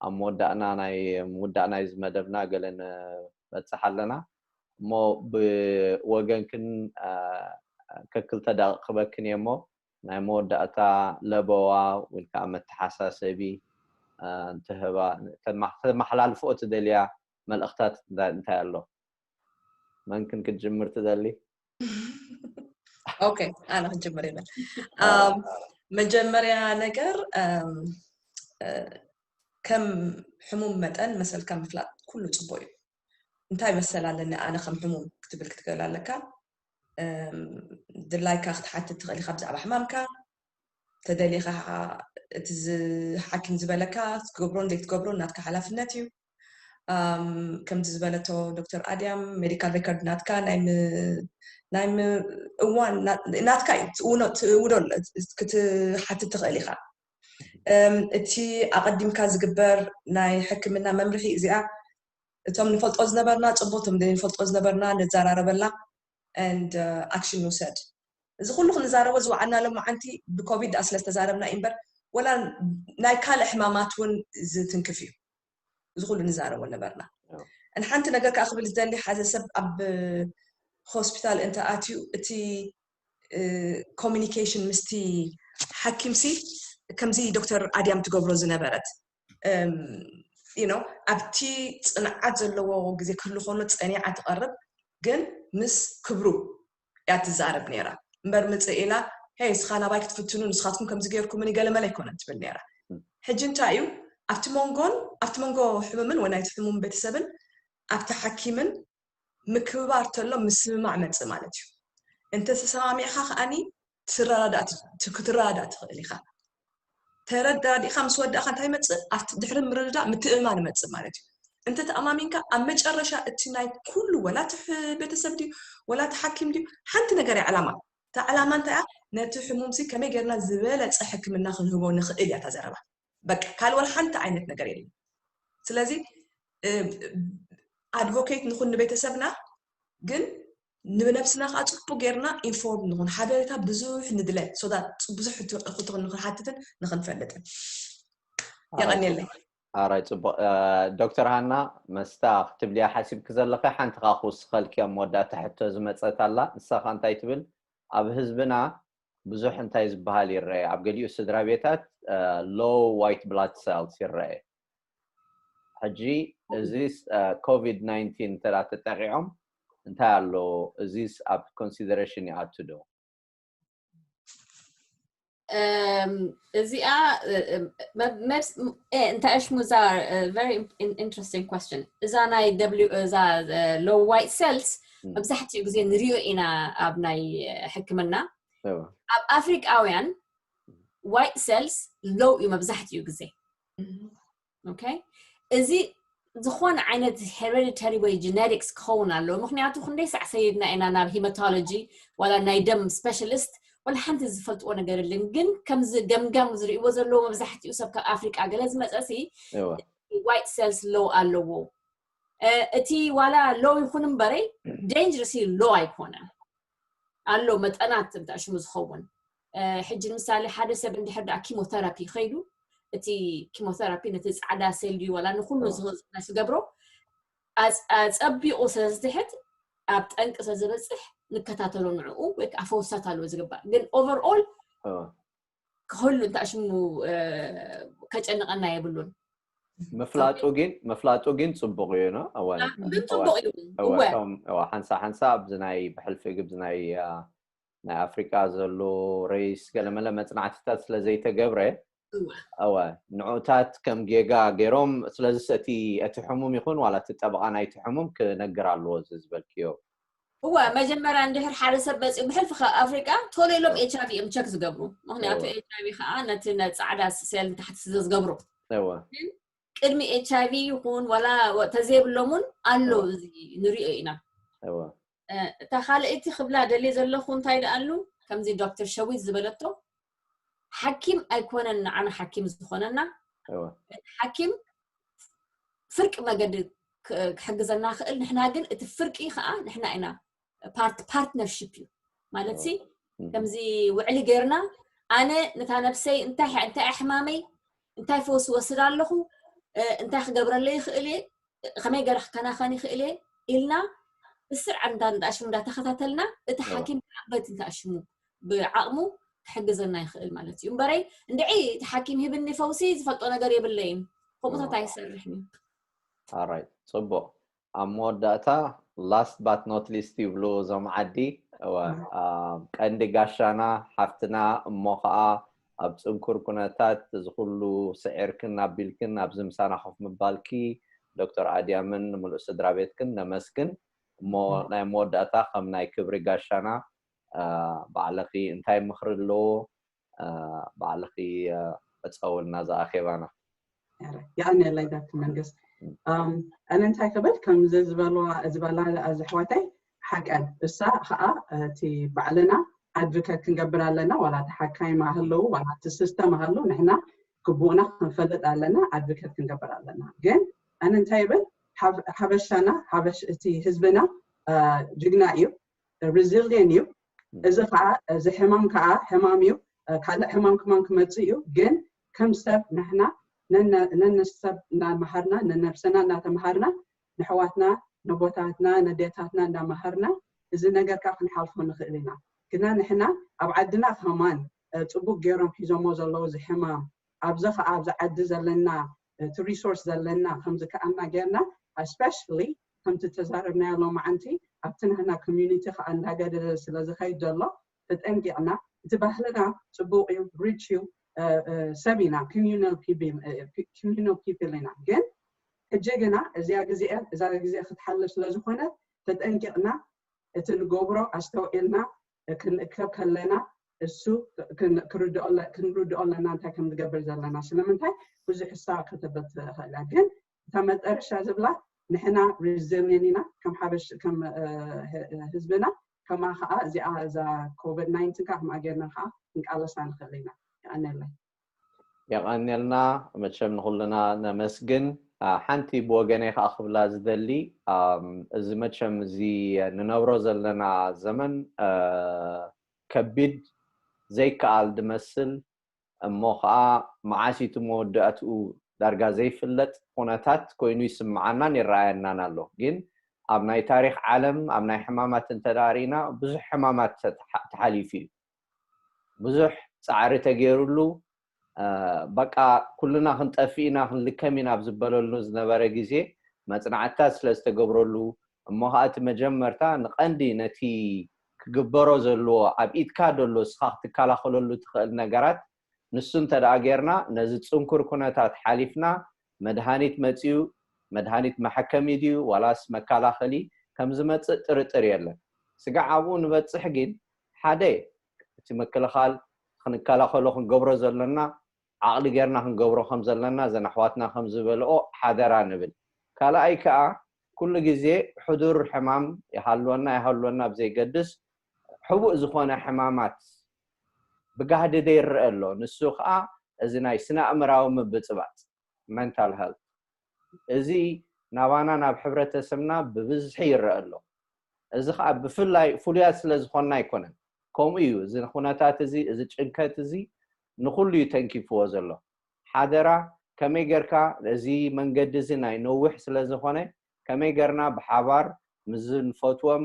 ኣብ መወዳእና ናይ ምውዳእ ናይዚ መደብና ገለ ንበጽሕ ኣለና እሞ ብወገንክን ከክልተ ደቂቕ ክበክን እየ እሞ ናይ መወዳእታ ለበዋ ወይ ከዓ መተሓሳሰቢ እንትህባ ተመሓላልፍኦ ትደልያ መልእኽታት እንታይ ኣሎ? መንክን ክትጅምር ትደሊ? ኦኬ፣ ኣነ ክጅምር ይብል። መጀመርያ ነገር ከም ሕሙም መጠን መሰልካ ምፍላጥ ኩሉ ጽቡቅ እዩ። እንታይ መሰል ኣለኒ ኣነ ከም ሕሙም ክትብል ክትክእል ኣለካ። ድላይካ ክትሓትት ትኽእል ኢኻ ብዛዕባ ሕማምካ። ተደሊኻ እቲ ሓኪም ዝበለካ ክትገብሮን ዘይትገብሮን ናትካ ሓላፍነት እዩ። ከምዚ ዝበለቶ ዶክተር ኣድያም ሜዲካል ሬከርድ ናትካ ናይ እዋን ናትካ እዩ ክትእውዶ ክትሓትት ትኽእል ኢኻ። እቲ ኣቐዲምካ ዝግበር ናይ ሕክምና መምርሒ እዚኣ እቶም ንፈልጦ ዝነበርና ጽቡቅ እቶም ዘይንፈልጦ ዝነበርና ንዘራረበላ and ኣክሽን ንውሰድ። እዚ ኩሉ ክንዛረቦ ዝወዓልና ሎማዓንቲ ብኮቪድ ደኣ ስለዝተዛረብና እዩ እምበር ወላ ናይ ካልእ ሕማማት እውን ዝትንክፍ እዩ። እዚ ኩሉ ንዛረቦ ነበርና። ንሓንቲ ነገር ከዓ ክብል ዝደሊ ሓደ ሰብ ኣብ ሆስፒታል እንተ ኣትዩ እቲ ኮሚኒኬሽን ምስቲ ሓኪምሲ ከምዚ ዶክተር ኣድያም ትገብሮ ዝነበረት you know ኣብቲ ፅንዓት ዘለዎ ግዜ ክህሉ ከሎ ፀኒዓ ትቐርብ ግን ምስ ክብሩ እያ ትዛረብ ነይራ እምበር ምፅእ ኢላ ሄይ እስኻ ናባይ ክትፍትኑ ንስኻትኩም ከምዚ ገይርኩምኒ ገለመለ ኣይኮነን ትብል ነይራ። ሕጂ እንታይ እዩ ኣብቲ መንጎን ኣብቲ መንጎ ሕሙምን ወይ ናይቲ ሕሙም ቤተሰብን ኣብቲ ሓኪምን ምክብባር ተሎ ምስምማዕ መፅእ ማለት እዩ። እንተተሰማሚዕካ ከኣኒ ክትረዳዳእ ትኽእል ኢኻ። ተረዳዲእካ ምስ ወዳእካ እንታይ ይመፅእ ኣብቲ ድሕሪ ምርድዳእ ምትእምማን ይመፅእ ማለት እዩ። እንተተኣማሚንካ ኣብ መጨረሻ እቲ ናይ ኩሉ ወላ እቲ ቤተሰብ ድዩ ወላ እቲ ሓኪም ድዩ ሓንቲ ነገር እያ ዕላማ። እታ ዕላማ እንታይ እያ? ነቲ ሕሙምሲ ከመይ ጌርና ዝበለፀ ሕክምና ክንህቦ ንኽእል እያ እታ ዘረባ። በቃ ካልእ ወላ ሓንቲ ዓይነት ነገር የለን። ስለዚ ኣድቮኬት ንኹን ንቤተሰብና ግን ንነብስና ከዓ ፅቡቅ ጌርና ኢንፎርም ንኹን ሓበሬታ ብዙሕ ንድለ so that ብዙሕ ሕቶ ንክሓትትን ንክንፈልጥን። የቐንየለይ። ኣራይ ፅቡቅ። ዶክተር ሃና መስታ ክትብልያ ሓሲብኪ ዘለኺ ሓንቲ ከዓ ክውስኸልኪ ኣብ መወዳእታ ሕቶ ዝመፀት ኣላ። ንሳ ከዓ እንታይ ትብል? ኣብ ህዝብና ብዙሕ እንታይ ዝበሃል ይረአ፣ ኣብ ገሊኡ ስድራ ቤታት low white blood cells ይረአ። ሕጂ እዚ ኮቪድ ናይንቲን እንተ ተጠቂዖም እንታይ ኣሎ? እዚስ ኣብ ኮንሲደሬሽን ይኣቱ ዶ? እዚኣ እንታይ ሽሙ እዛ very interesting question። እዛ ናይ እዛ low white cells መብዛሕትኡ ግዜ ንሪኦ ኢና ኣብ ናይ ሕክምና። ኣብ ኣፍሪቃውያን white cells low እዩ መብዛሕትኡ ግዜ። ኦኬ፣ እዚ ዝኾነ ዓይነት ሄሪዲተሪ ወይ ጀነቲክስ ክኸውን ኣለዎ። ምክንያቱ ክንደይ ሳዕ ሰይድና ኢና ናብ ሂማቶሎጂ ዋላ ናይ ደም ስፔሻሊስት ዋላ ሓንቲ ዝፈልጥዎ ነገር የለን። ግን ከምዚ ገምጋም ዝርእይዎ ዘለዎ መብዛሕትኡ ሰብ ካብ ኣፍሪቃ ገለ ዝመፀ ሲ white cells low ኣለዎ። እቲ ዋላ low ይኹን እምበረይ dangerously low ኣይኮነን ኣሎ መጠናት እንታይ ሽሙ ዝኸውን። ሕጂ ንምሳሌ ሓደ ሰብ እንድሕር ደኣ ኪሞተራፒ ከይዱ እቲ ኪሞተራፒ ነቲ ፃዕዳ ሴል ድዩ ዋላ ንኩሉ ዝገብሮ ኣፀቢቑ ስለዝትሕት ኣብ ጠንቂ ስለዝበፅሕ ንከታተሎ ንዕኡ ወይ ከዓ ፈውሳት ኣለዎ ዝግባእ። ግን ኦቨርኦል ክህሉ እንታይ ሽሙ ከጨንቀና የብሉን። ምፍላጡ ግን ምፍላጡ ግን ፅቡቅ እዩ ነው። ግን ፅቡቅ እዩ። ሓንሳ ሓንሳ ኣብዚ ናይ ብሕልፊ ግብዚ ናይ ናይ ኣፍሪቃ ዘሎ ሬስ ገለመለ መፅናዕትታት ስለዘይተገብረ እወ ንዑታት ከም ጌጋ ገይሮም። ስለዚ እቲ እቲ ሕሙም ይኹን ዋላ እቲ ጠበቃ ናይቲ ሕሙም ክነግር ኣለዎ እዚ ዝበልክዮ። እወ መጀመርያ እንድሕር ሓደ ሰብ መፅኡ ብሕልፊ ካብ ኣፍሪቃ ቶሎ ኢሎም ኤች ኣይቪ እዮም ቸክ ዝገብሩ። ምክንያቱ ኤች ኣይቪ ከዓ ነቲ ፃዕዳ ሴል ንታሕቲ ስለ ዝገብሩ። እወ ግን ቅድሚ ኤች ኣይቪ ይኹን ዋላ ተዘይብሎም እውን ኣሎ። እዚ ንሪኦ ኢና። እታ ካልኣይቲ ክብላ ደልየ ዘለኹ እንታይ ደኣሉ ከምዚ ዶክተር ሸዊት ዝበለቶ ሓኪም ኣይኮነን ንዓና ሓኪም ዝኾነና። እወ ሓኪም ፍርቂ መገዲ ክ- ክሕግዘና ክእል፣ ንሕና ግን እቲ ፍርቂ ከዓ ንሕና ኢና። ፓርት ፓርትነርሽፕ እዩ ማለት ሲ እም። ከምዚ ውዕሊ ገይርና ኣነ ነታ ነብሰይ እንታይ ሕ- እንታይ ሕማመይ እንታይ ፈውሲ ወስድ ኣለኹ፣ እ፣ እንታይ ክገብረለይ ይኽእል እየ፣ ከመይ ገይረ ክከናኸን ይኽእል እየ ኢልና ብስርዓት እንዳ እንዳሽሙ እንዳተኸታተልና እቲ እወ። ሓኪም ዓበት እንዳ ሽሙ ብዓቕሙ ክሕግዘና ይኽእል ማለት እዩ። እምበረይ እንድዒ እቲ ሓኪም ሂብኒ ፈውሲ ዝፈልጦ ነገር የብለይን። ከምኡታት እወ። ኣይሰርሕን እዩ። Alright፣ ፅቡቕ። ኣብ መወዳእታ last but not least ይብሉ እዞም ዓዲ። እወ፣ እም። ኣብ ቀንዲ ጋሻና ሓፍትና፣ እሞ ከዓ ኣብ ፅንኩር ኩነታት እዚ ኩሉ ስዒርክን ኣቢልክን ኣብዚ ምሳና ኮፍ ምባልኪ ዶክተር ኣድያምን ንምሉእ ስድራ ቤትክን ነመስግን። እሞ እም። ናይ መወዳእታ ከም ናይ ክብሪ ጋሻና፣ አ፣ ባዕልኺ እንታይ ምኽሪ ኣለዎ፣ አ፣ ባዕልኺ፣ አ፣ ዕፀውልና ዝኣኼባና። የቐንየለይ ዳክተር መንግስት። ኣም፣ ኣነ እንታይ ክብል ከምዚ ዝበልዋ ዝበላ እዚ ኣሕዋተይ ሓቀን እሳ ከዓ እቲ ባዕልና ኣድቮኬት ክንገብር ኣለና። ዋላ እቲ ሓካይም ኣህለዉ ዋላ እቲ ሲስተም ኣህለዉ ንሕና ግቡእና ክንፈልጥ ኣለና፣ ኣድቮኬት ክንገብር ኣለና። ግን ኣነ እንታይ ይብል ሓብ- ሓበሻና ሓበሽ እቲ ህዝብና አ፣ ጅግና እዩ፣ ሪዚሊየን እዩ። እዚ ከዓ እዚ ሕማም ከዓ ሕማም እዩ። አ፣ ካልእ ሕማም ክማን ክመፅእ እዩ። ግን ከም ሰብ ንሕና ነነ- ነነሰብ እናመሃርና ነነብሰና እናተምሃርና ንሕዋትና ነቦታትና ነዴታትና እናመሃርና እዚ ነገር ከዓ ክንሓልፎ ንኽእል ኢና። ግና ንሕና ኣብ ዓድና ከማን አ፣ ፅቡቅ ገይሮም ሒዞሞ ዘለዉ እዚ ሕማም ኣብዚ ከዓ ኣብዚ ዓዲ ዘለና እቲ ሪሶርስ ዘለና ከምዚ ከኣና ጌርና ስፔሻሊ ከምቲ ተዛረብናዮ ሎማዓንቲ ኣብቲ ንሕና ኮሚዩኒቲ ከዓ እንዳገደደ ስለ ዝኸይድ ዘሎ ተጠንቂቕና እቲ ባህልና ፅቡቅ እዩ ሪች እዩ እ፣ እ፣ ሰብ ኢና ኮሚዩናል ፒፕል ኢና ግን ሕጂ ግና እዚኣ ግዜ እዛ ግዜ ክትሓልፍ ስለ ዝኾነ ተጠንቂቕና እቲ ንገብሮ ኣስተውዒልና ክንእከብ ከለና እሱ ክን- ክንርድኦ ኣለ- ክንርድኦ ኣለና እንታይ ከም ንገብር ዘለና ስለምንታይ ብዙሕ እሳ ከተበት ትኽእል እያ ግን እታ መጠረሻ ዝብላ ንሕና ሪዚሊየን ኢና ከም ሓበሽ ከም እ፣ ህ- ህዝብና ከማ ከዓ እዚኣ እዛ ኮቪድ ናይንቲን ከዓ ከምኣ ጌርና ከዓ ክንቃለሳ ንኽእል ኢና። ይቐንየለይ። የቐንየልና። መቸም ንኹልና ነመስግን። አ፣ ሓንቲ ብወገነይ ከዓ ክብላ ዝደሊ፣ ኣም፣ እዚ መቸም እዚ ንነብሮ ዘለና ዘመን አ፣ ከቢድ ዘይከኣል ድመስል እሞ ከዓ መዓስ እቲ መወዳእትኡ ዳርጋ ዘይፍለጥ ኩነታት ኮይኑ ይስምዓናን ይረኣየናን ኣሎ። ግን ኣብ ናይ ታሪክ ዓለም ኣብ ናይ ሕማማት እንተደኣ ርኢና ብዙሕ ሕማማት ተሓ- ተሓሊፉ እዩ። ብዙሕ ፃዕሪ ተገይሩሉ አ፣ በቃ ኩልና ክንጠፍእ ኢና ክንልከም ኢና ኣብ ዝበለሉ ዝነበረ ግዜ መፅናዕትታት ስለ ዝተገብረሉ እሞ ከዓ እቲ መጀመርታ ንቀንዲ ነቲ ክግበሮ ዘለዎ ኣብ ኢድካ ደሎ እስኻ ክትከላኸለሉ ትኽእል ነገራት ንሱ እንተ ደኣ ጌርና ነዚ ፅንኩር ኩነታት ሓሊፍና መድሃኒት መፅዩ መድሃኒት መሐከሚ ድዩ ዋላስ መከላኸሊ ከም ዝመፅእ ጥርጥር የለን። ስጋዕ ኣብኡ ንበፅሕ ግን ሓደ እቲ ምክልኻል ክንከላኸሎ ክንገብሮ ዘለና ዓቕሊ ጌርና ክንገብሮ ከም ዘለና እዘን ኣሕዋትና ከም ዝበልኦ ሓደራ ንብል። ካልኣይ ከዓ ኩሉ ግዜ ሕዱር ሕማም ይሃልወና ይሃልወና ብዘይገድስ ሕቡእ ዝኾነ ሕማማት ብጋህዲ ደይረአ ኣሎ። ንሱ ከዓ እዚ ናይ ስነ ኣእምራዊ ምብፅባፅ ሜንታል ሄልት እዚ ናባና ናብ ሕብረተሰብና ብብዝሒ ይረአ ኣሎ። እዚ ከዓ ብፍላይ ፍሉያት ስለ ዝኾንና ኣይኮነን። ከምኡ እዩ እዚ ኩነታት እዚ እዚ ጭንከት እዚ ንኹሉ እዩ ተንኪፍዎ ዘሎ። ሓደራ ከመይ ጌርካ እዚ መንገዲ እዚ ናይ ነዊሕ ስለ ዝኾነ ከመይ ጌርና ብሓባር ምስ ንፈትዎም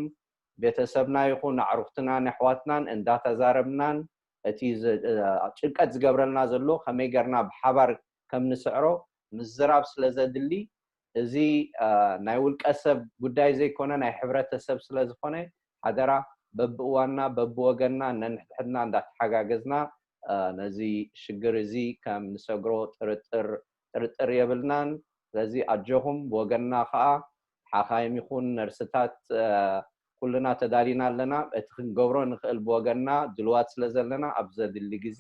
ቤተሰብና ይኹን ኣዕሩኽትናን ኣሕዋትናን እንዳተዛረብናን እቲ ዝ- እ፣ ጭንቀት ዝገብረልና ዘሎ ከመይ ጌርና ብሓባር ከም ንስዕሮ ምዝራብ ስለ ዘድሊ እዚ እ፣ ናይ ውልቀ ሰብ ጉዳይ ዘይኮነ ናይ ሕብረተሰብ ስለ ዝኾነ ሓደራ በብእዋንና በብወገንና ነንሕድሕድና እንዳተሓጋገዝና እ፣ ነዚ ሽግር እዚ ከም ንሰግሮ ጥርጥር ጥርጥር የብልናን። ስለዚ ኣጆኹም ብወገንና ከዓ ሓኻይም ይኹን ነርስታት እ፣ ኩልና ተዳሊና ኣለና። እቲ ክንገብሮ ንኽእል ብወገንና ድልዋት ስለ ዘለና ኣብ ዘድሊ ግዜ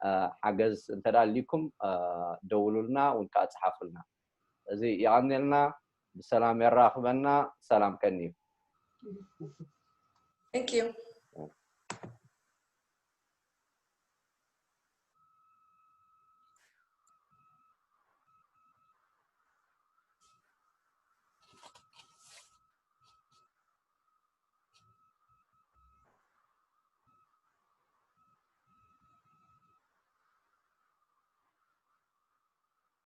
እ፣ ሓገዝ እንተዳሊኩም እ፣ ደውሉልና ውልቃ ጸሓፉልና። እዚ የቐንየልና። ብሰላም የራኽበና። ሰላም ከኒ እዩ። Thank you.